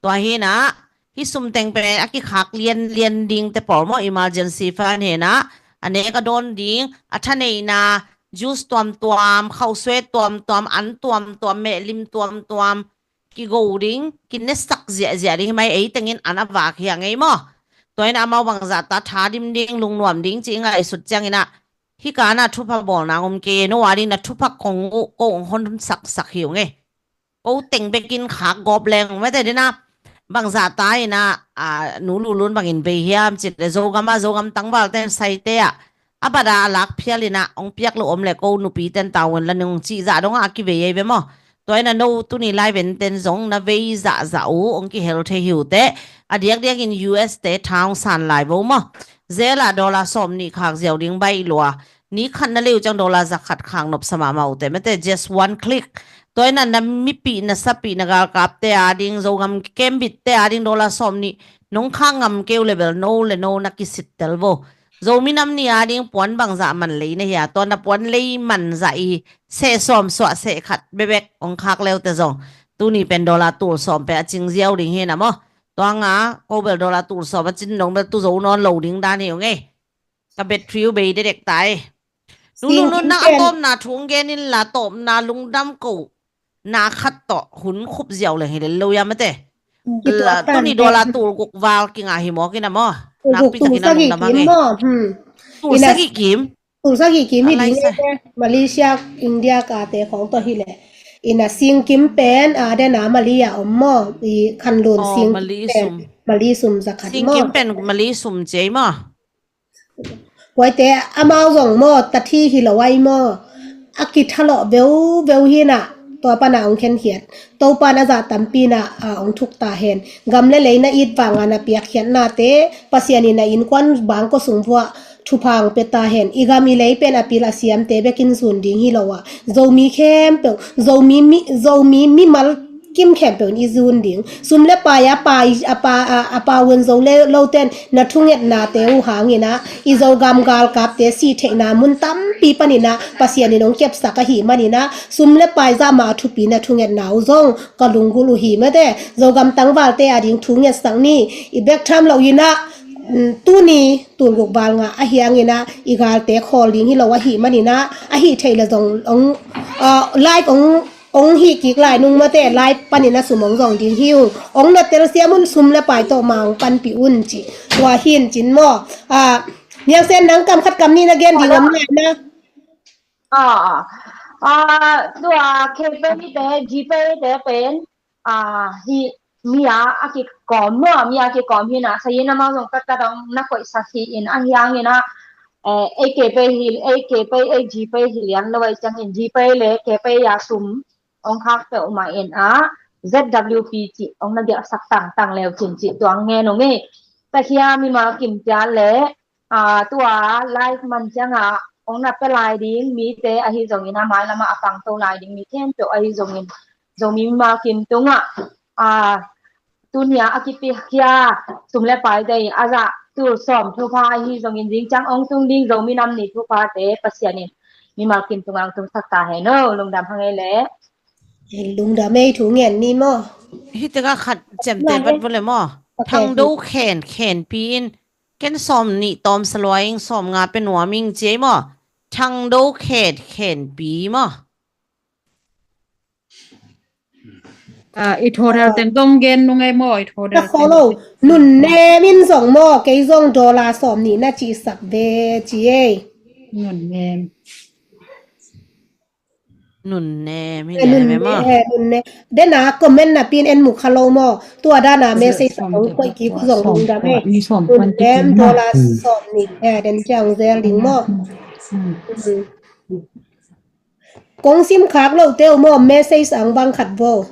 Tua hi na, hi sum teng pen a kikhak lianlian ding te pawl maw, emergency fund hi na, a nek a dawn ding, a thaneihna, juice tuamtuam, khauhsuai tuamtuam, an tuamtuam, mehlim tuamtuam, kigo ding, kinesak ziahziah ding hi mai, ei tengin an a vak hi a ngei maw? Tua ina amau bangzah ta tha dim ding, lungnuam ding ci i ngaihsut ciang ina, hi ka na thupha bawl nang om kei, no a ding na thupha kong uh, ko ong hon saksak hi ung e. Ko teng bekin khak gawp leng mate dina, bangzah ta ina, a, nu lulun bangin bei hiam cit le Zogam a, Zogam tangval ten saite a, a bada a lak phial ina ong piak lo om le ko nupi ten taun la nung cih zah dong a kivei ei ve maw? Tua ina no tuni live en ten zong na vei zahzah uh ong kihel thei hi uh teh, a diakdiakin U S te tha ong san lai vo maw? Zela dollar sawm nih khak ziau ding baih lua. Ni khat na leu ciang dollar za khat khak nopsa mahmah uh teh mate, just one click. Tua ina na mipih, na sapih, na galkapte a ding, Zogam kembit te a ding dollar sawm nih nong khak ngam keu le bel no le no na kisit tel vo. Zomi nam nih a ding puan bangzah man lei na hia, tua na puan lei man zah i seh sawm suah seh khat bebek ong khak leu te zong tuni pen dollar tul sawm pe a cing ziau ding hi na maw? Tua nga ko bel dollar tul sawm a cin dong bel tu zo nawn lo ding dan hi ung e. Ka battery uh bei dedek tai. Nunung nun nang a tawpna thu ong gen in la, tawpna lungdam ko na khat tawh hun khup ziau leng hi lel lo ia mate. Tuni dollar tul guk val kingah hi mawk ina maw? Nakpi takin a lungdam a ngei. Tul sagih kim. Tul sagih kim hi ding e. Malaysia, India kate khawng tawh hi le. Ina singkim pen a dena Malaysia om maw? I khanlun singkim pen Mali sum za khat maw? Singkim pen Mali sum ciai maw? Kuaite amau zong maw, tathi hi lo ai maw? A kithalawh veuveu hi na. Tua pana hong khenkhiat. Topan a zah tampi na, a, hong thuk ta hen. Gam le lei na it vanga na piakkhiatnate, Pasian in a innkuan bangkua sung vuah thupha hong pia ta hen. I gam i lei pen a pil a siamte bekin zun ding hi lo a. Zomi khempeuh, Zomi mi, Zomi mimal kim khempeuh in i zun ding. Sum le pai a pai, a pa, a, a pa un zo le loten na thungetnate uh hangin a, i Zogam galkapte si theihna mun tampi panin a, Pasian in hong kepsak ahih manin a, sum le pai zah mah a thupi na thungetna uh zong ka lunggulh uh hi mate. Zogam tangvalte a ding thu ngetsak ni, i bek tham lo in a, mm, tuni tulguk val nga ahi hangin a, i galte khawl ding hi lo ahih manin a, ahi thei le zong hong, ah, live hong, hong hih kik lai nung mate, live panin a sum hong zong ding hi ung. Hong na telsiam un, sum le pai tawh mah hong panpih un ci. Tua hi in cin maw. Ah, Niang Sen, nang kam khat kam nih na gen ding om lai na. Ah, ah, tua KPay te, GPay te pen, ah, hi, mi a, a kikawm maw, mi a kikawm hi na, sa in amau zong kat kat hong na koihsak hi in, ahi hangin a, eh, ei KPay hi, ei KPay, ei GPay hi lian lo ei ciangin, GPay le KPay a sum hong khak peuhmah in a, ZWP cih hong na biaksak tangtang leu cin cih tua ngen ung ei. Pakhia mimal kim cia le, ah, tua live man cianga hong na pia lai ding mite ahi zongin a, mailam a pangto lai ding mi khempeuh ahi zongin, Zomi mimal kim tungah, ah, tunia a kipiakhia sum le pai dei a zah tul sawm thupha ahi zongin, zing ciang hong tung ding Zomi nam ni thuphate Pasian in mimal kim tungah hong tungsak ta hen o. Lungdam hang ei le. Lungdam ei, thu ngen ni maw. Hi teka khat ciamteh bat vua le maw. Ok. Thangdo khen khenpi in, ken sawm nih tawm sa lua ing, sawm nga pe nuam ing ci ei maw. Thangdo khen khenpi maw. Ah, i thodal teng zong gen nung ei maw, i thodal teng. Nun Nem in zong maw, kei zong dollar sawm nih na cihsak ve ci ei. Nun Nem. Nun Nem hi le ve maw. Nun Nem. Dena comment napi in en mu kha lo maw. Tua dana message hong koih kik uh zong lungdam ei. Nun Nem dollar sawm nih, eh, den ciang zel ding maw. Kong sim khak lote uh maw, message ang bang khat vo.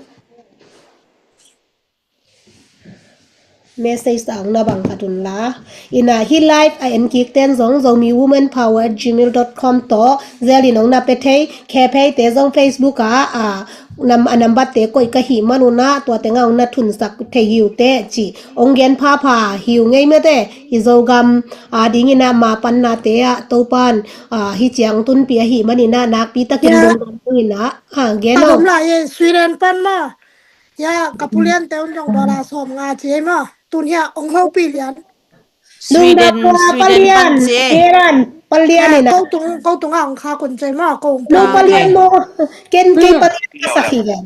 Message ang na bang khat un la. Ina hi live a en kik ten zong Zomi Women Power at gmail dot com tawh zel in hong na pe thei, khe phei te zong Facebook a, a, nam, a nambat te koih ka hih man un a, tua teng a hong na thunsak thei hi uh teh ci. Hong gen phapha hi uh ngei mate, i Zogam a dingin a ma panna te ah Topan, a, hi ciang tunpi ahih manin a nakpi takin dong dong in a, a, gen o. Ka dom lai e, Sweden pan ma. Ya, ka pulian te un dong dollar sawm nga ci e ma. Tun hia ong hopih lian. Sweden, Sweden pan ci e. Palian in a. Ko tung, ko tung a ong kha kun ci e ma, ko ong. Nong palian mo. Ken kei palian ka sa hi lian.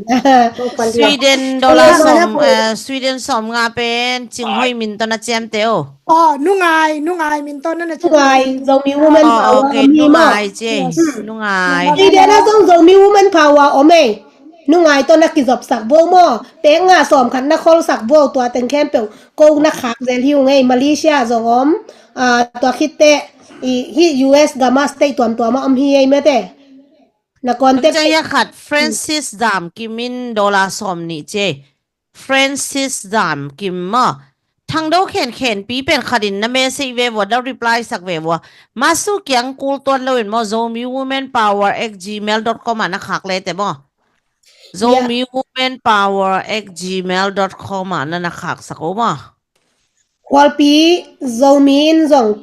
Sweden dollar sawm, eh, Sweden sawm nga pen Cing Hoi min tawh na ciamte o. Oh, Nungai, Nungai min tawh na na ciamte. Nungai, Zomi Women Power. Oh, okay, Nungai ci e. Nungai. Sweden a zong Zomi Women Power om e. Nungai tawh na kizopsak vo maw. Pek nga sawm khat na kholsak vo, tua teng khempeuh ko na khak zel hi ung ei. Malaysia zong om, ah, tua khit teh, i, hi U S gam a state tuamtuam a om hi ei mate. Na contact. Tung ciang hia khat, Francis Zam Kim in dollar sawm nih ci e. Francis Zam Kim maw. Thangdo khen khenpi pen khat in na message ve vua, da reply sak ve vua. Masu kiang kul tuan lo in maw, Zomi Women Power at gmail dot com a na khak le te maw. Zomi Women Power at gmail dot com a na na khaksak o maw. Khualpi Zomi in zong,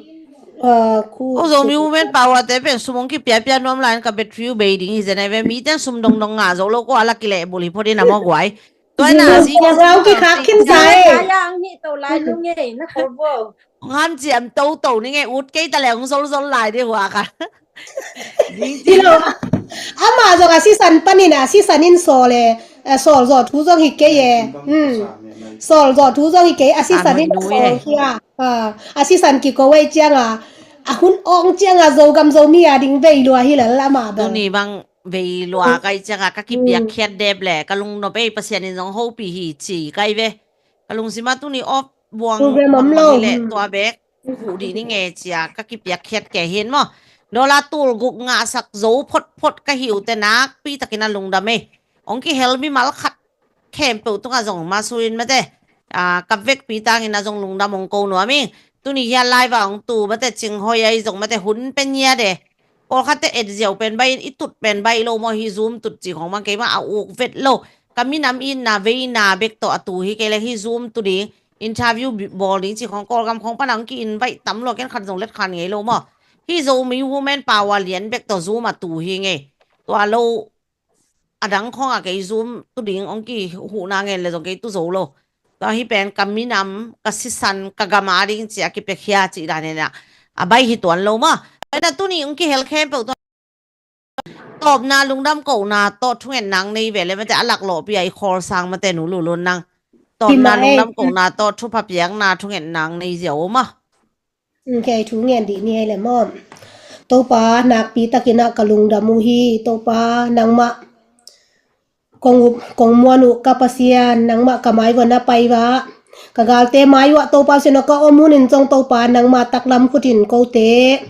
uh, ku, oh, Zomi Women Power te pen sum hong kipiapia nuam lai in ka battery uh bei ding hi zen ai ve, mi ten sum dongdong ngah zo lo kua la kilehbulh hi phot in a maw guai. Tua na zi ngen kau kikhak khin sa e. Kaya ang hih to lai nu ngei na ko bo. Hong hanciam toto ni ngei, ut kei ta le hong zolzol lai dih hua ka. Hi lo. Ama zong a sisan panin a, sisan in sawl e, eh, sawl zawh thu zong hi kei e. Hmm. Sawl zawh thu zong hi kei, a sisan in sawl hi a. Ah, a sisan kiko ei ciang a, a hun awng ciang a Zogam Zomi a ding vei lua hi lel ama bel. Tuni bang vei lua kai ciang a ka kipiakkhiat dep le, ka lungnop ei, Pasian in zong hopih hi ci kai ve. Ka lungsim a tuni off buang, program om lo. Hi le, tua bek huh dih ni nge cia ka kipiakkhiat ke hin maw. Dollar tul guk ngahsak zo photphot ka hi uh te nakpi takin a lungdam ei. hong kihel mimal khat khempeuh tungah zong masuin mate, ah, ka vekpi tangin a zong lungdam hong ko nuam ing. Tuni hia live ah hong tu mate, Cing Hoi ahi zong mate, hun pen ngiat e. Pawlkhatte et ziau pen baih in, i tut pen baih lo maw, hi Zoom tut cih khong bang keimah a uk vet lo. Ka minam itna veina bek tawh a tu hi kei leh hi Zoom tu ding, interview bi-, bawl ding cih khong Kawlgam khong pan a hong ki-invite tam lo, ken khat zong let khan ngei lo maw. Hi Zomi Women Power lian bek tawh Zoom a tu hi ngei. Tua lo a dang khong a kei Zoom tu ding hong kihuhna ngen leh zong kei tu zo lo. Tua hi pen ka minam, ka sisan, ka gam a ding ci a kipiakhia cih dan hi na. A baih hi tuan lo maw. Tua hi na tuni hong kihel khempeuh tua. Tawpna lungdam kohna tawh thungetna hong nei ve leh mate, a laklawhpi a i khawl sang mate, Nu Lulun nang. Tawpna lungdam kohna tawh thupha piakna thungetna hong nei ziau maw. Kei thu ngen dih ni ei le maw. Topa, nakpi takin ah ka lungdam uh hi. Topa, nangmah kong up, kong muan uh ka Pasian, nangmah ka mai vua na pai vah, ka galte mai uah Topa Pasian aw, ka om hunin zong Topa, nangmah taklam khutin kote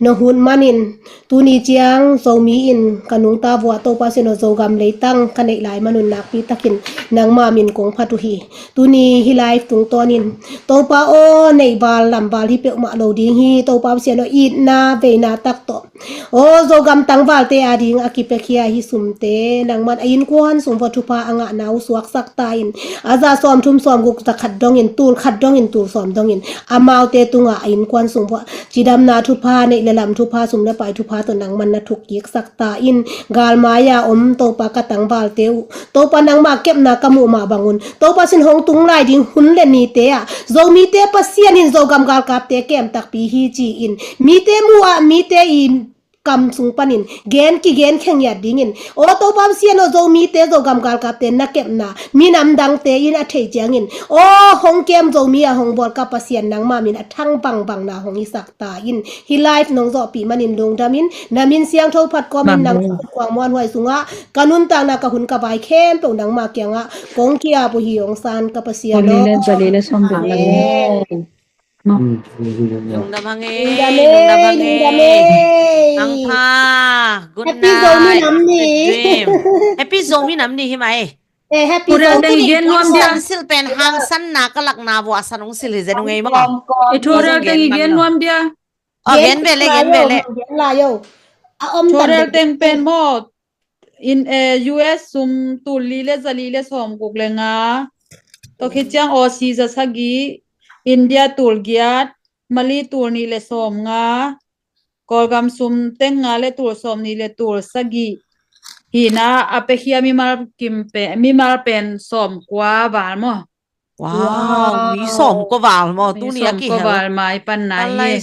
na huh manin, tuni ciang Zomi in ka nungta vua Topa Pasian aw, Zogam leitang ka neih lai manun nakpi takin nangmah min kong phat uh hi. Tuni hih live tungtawnin Topa aw, neih val lam val hi peuhmah lo ding hi. Topa Pasian aw, itna veina tak tawh, aw, Zogam tangvalte a ding a kipiakhia hi sumte nangman a innkuan sung vua thupha a ngahna uh suaksak ta in, a za sawmthum sawmguk za khat dongin, tul khat dongin, tul sawm dongin amaute tungah a innkuan sung vua cidamna thupha, neih le lam thupha, sum le pai thupha tawh nangman na thuk kiksak ta in, galmai-a om Topa ka tangvalte uh Topa, nangmah kepna ka muh mah bangun Topa sin hong tung lai ding hun le nite ah Zomite Pasian in Zogam galkapte kem takpi hi ci-in mite muh ah mite i kam sung panin gen kigen khengiat dingin, aw Topa Pasian aw, Zomite Zogam galkapte na kepna minam dangte in a theih ciangin, aw hong kem Zomi a hong bawl ka Pasian, nangmah min a thang bangbangna hong hisak ta in. Hih live nong zawhpih manin lungdam in, na min siangtho phat kawmin nang kuang muanhuai sungah ka nuntakna, ka hun ka vai khempeuh nangmah kiangah kong ki-ap uh hi, hong san ka Pasian aw. Amen. Lungdam hang ei, lungdam hang ei. Ang pha, good night. Happy Zomi nam ni. Happy Zomi nam ni hi mai. Eh, happy Zomi. Hangsan sil pen hangsanna ka lakna vua san hong sil hi zen ung ei maw. Eh, thurel teng i gen nuam dia. Oh, gen ve le, gen ve le. Thurel teng pen maw. In, eh, U S sum tul li le za li le sawmguk le nga. Tua khit ciang Aussie za sagih, India tul giat, Mali tul nih le sawmnga, Kawlgam sum teng nga le tul sawmnih le tul sagih. Hina a piakhia mimal kim pen, mimal pen sawmkua val maw. Wow, mi sawmkua val maw, tuni a kihel. Val mai pan na hi.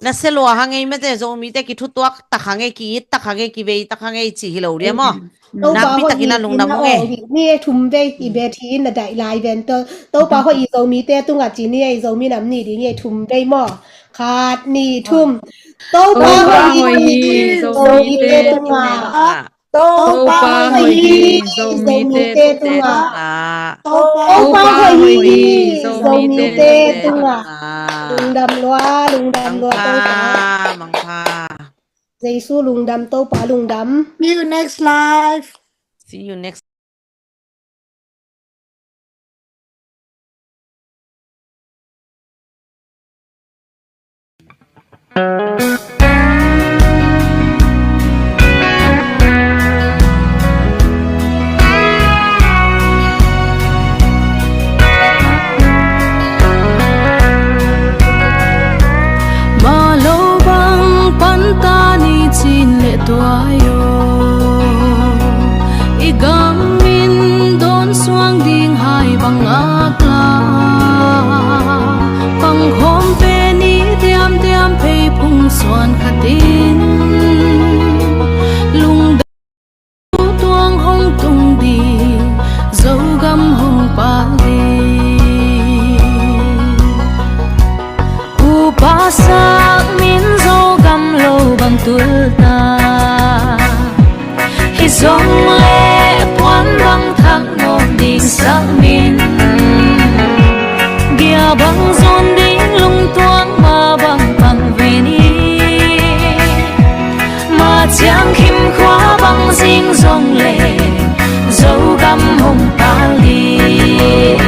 Na sia lua hang ei mate, Zomite kithutuak tak hang ei, ki-it tak hang ei, kivei tak hang ei ci hi lo dia maw. Nakpi takin a lungdam hang ei. Ni thum vei i bet hi na daih lai ven tawh. Topa hoih hi Zomite tungah ci ni ei, Zomi nam ni ding ei, thum vei maw. Khat, nih, thum. Topa hoih hi Zomite tungah. Topa hoih hi Zomite tungah. Topa hoih hi Zomite tungah. Lungdam lua, lungdam lua Topa. Mangpha. Jesu lungdam, Topa lungdam. See you next live. See you next. Mah lo bang pan ta ni cin le tuai aw, i gam in dawn suang ding hai bang ngak la. Pangkhawm pen i diamdiam phei phung suan khatin lungdam tuang hong tung ding, Zogam hong pal ding. Upa sak min Zogam lo bang tulta, hi zong le puan bang thak nawn ding sak min. Gia bang zon ding lungtuang ma bang pang ve ni. Ma ciang khim Khua bang zing zong leh Zogam hong pal ding.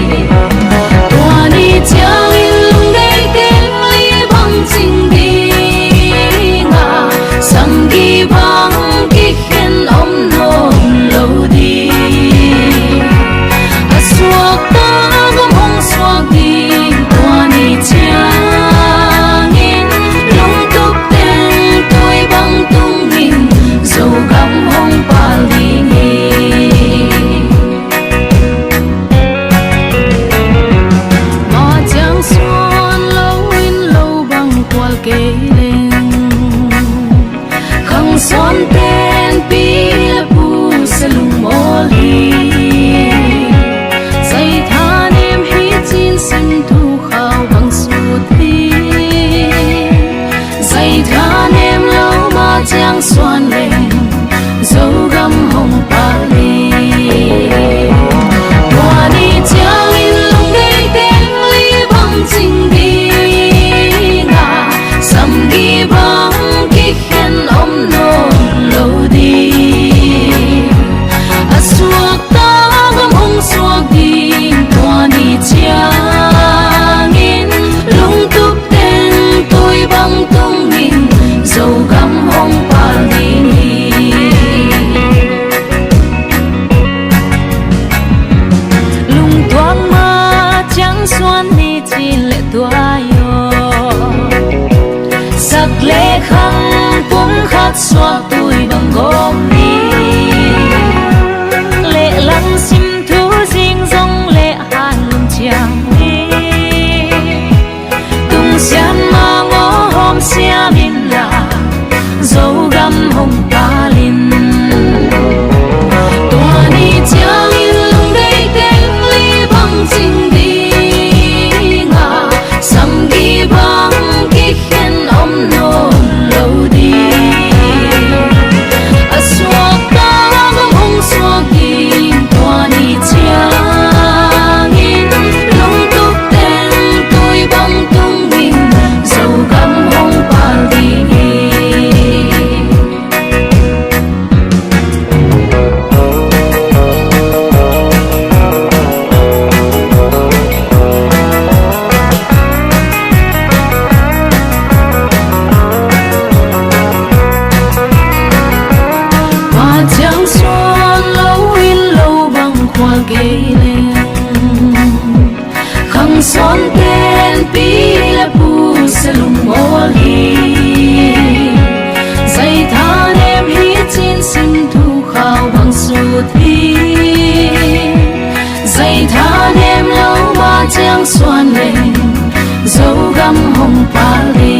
Tua ni ciangin lungdei teng li bang cing ding a, samgi bang kikhen om nawn lo ding. A suakta gam hong suak ding. Tua ni ciangin lungtup teng tui bang tungin Zogam hong pal ding hi. Mah ciang suan lo in lo bang kual kei leng, khang suan ten pi le pu sa lungmawl hi. Zai thanem hi cin sim thu khau bang sut hi. Zai thanem lo mah ciang suan leng Zogam hong pal hi. Tua ni ciangin lungdei teng li bang cing ding a, samgi bang kikhen om nawn lo ding. A suakta gam hong suak ding. Tua ni ciangin lungtup teng tui bang tungin Zogam hong pal ding hi. Lungtuak mah ciang suan ni ci le tua aw. Sak le khang pum khat suak tui bang gawm ni. Lehlam sim thu zing zong leh han lum ciang ni. Tung siam mah ngaw hawm siam in la, Zogam hong pal in. Tua ni ciangin lungdei teng li bang cing ding a, samgi bang kikhen om nawn lo ding. A suakta gam hong suak ding. Tua ni ciangin lungtup teng tui bang tungin Zogam hong pal ding hi. Mah ciang suan lo in lo bang kual kei leng, khang suan ten pi le pu sa lungmawl hi. Zai thanem hi cin sim thu khau bang sut hi. Zai thanem lo mah ciang suan leng Zogam hong pal hi.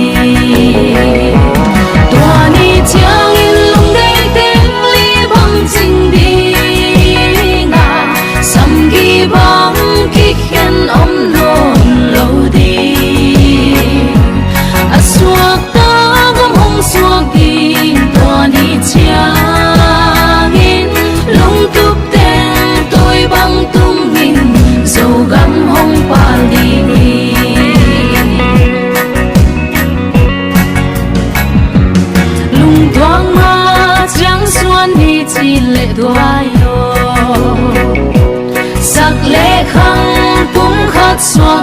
Tua ni ciangin lungdei teng li bang cing ding a, samgi bang kikhen om nawn lo ding. A suakta gam hong suak ding. Tua ni ciangin lungtup teng tui bang tungin Zogam hong pal ding hi. Lungtuak mah ciang suan ni ci le tua aw. Sak le khang pum khat suak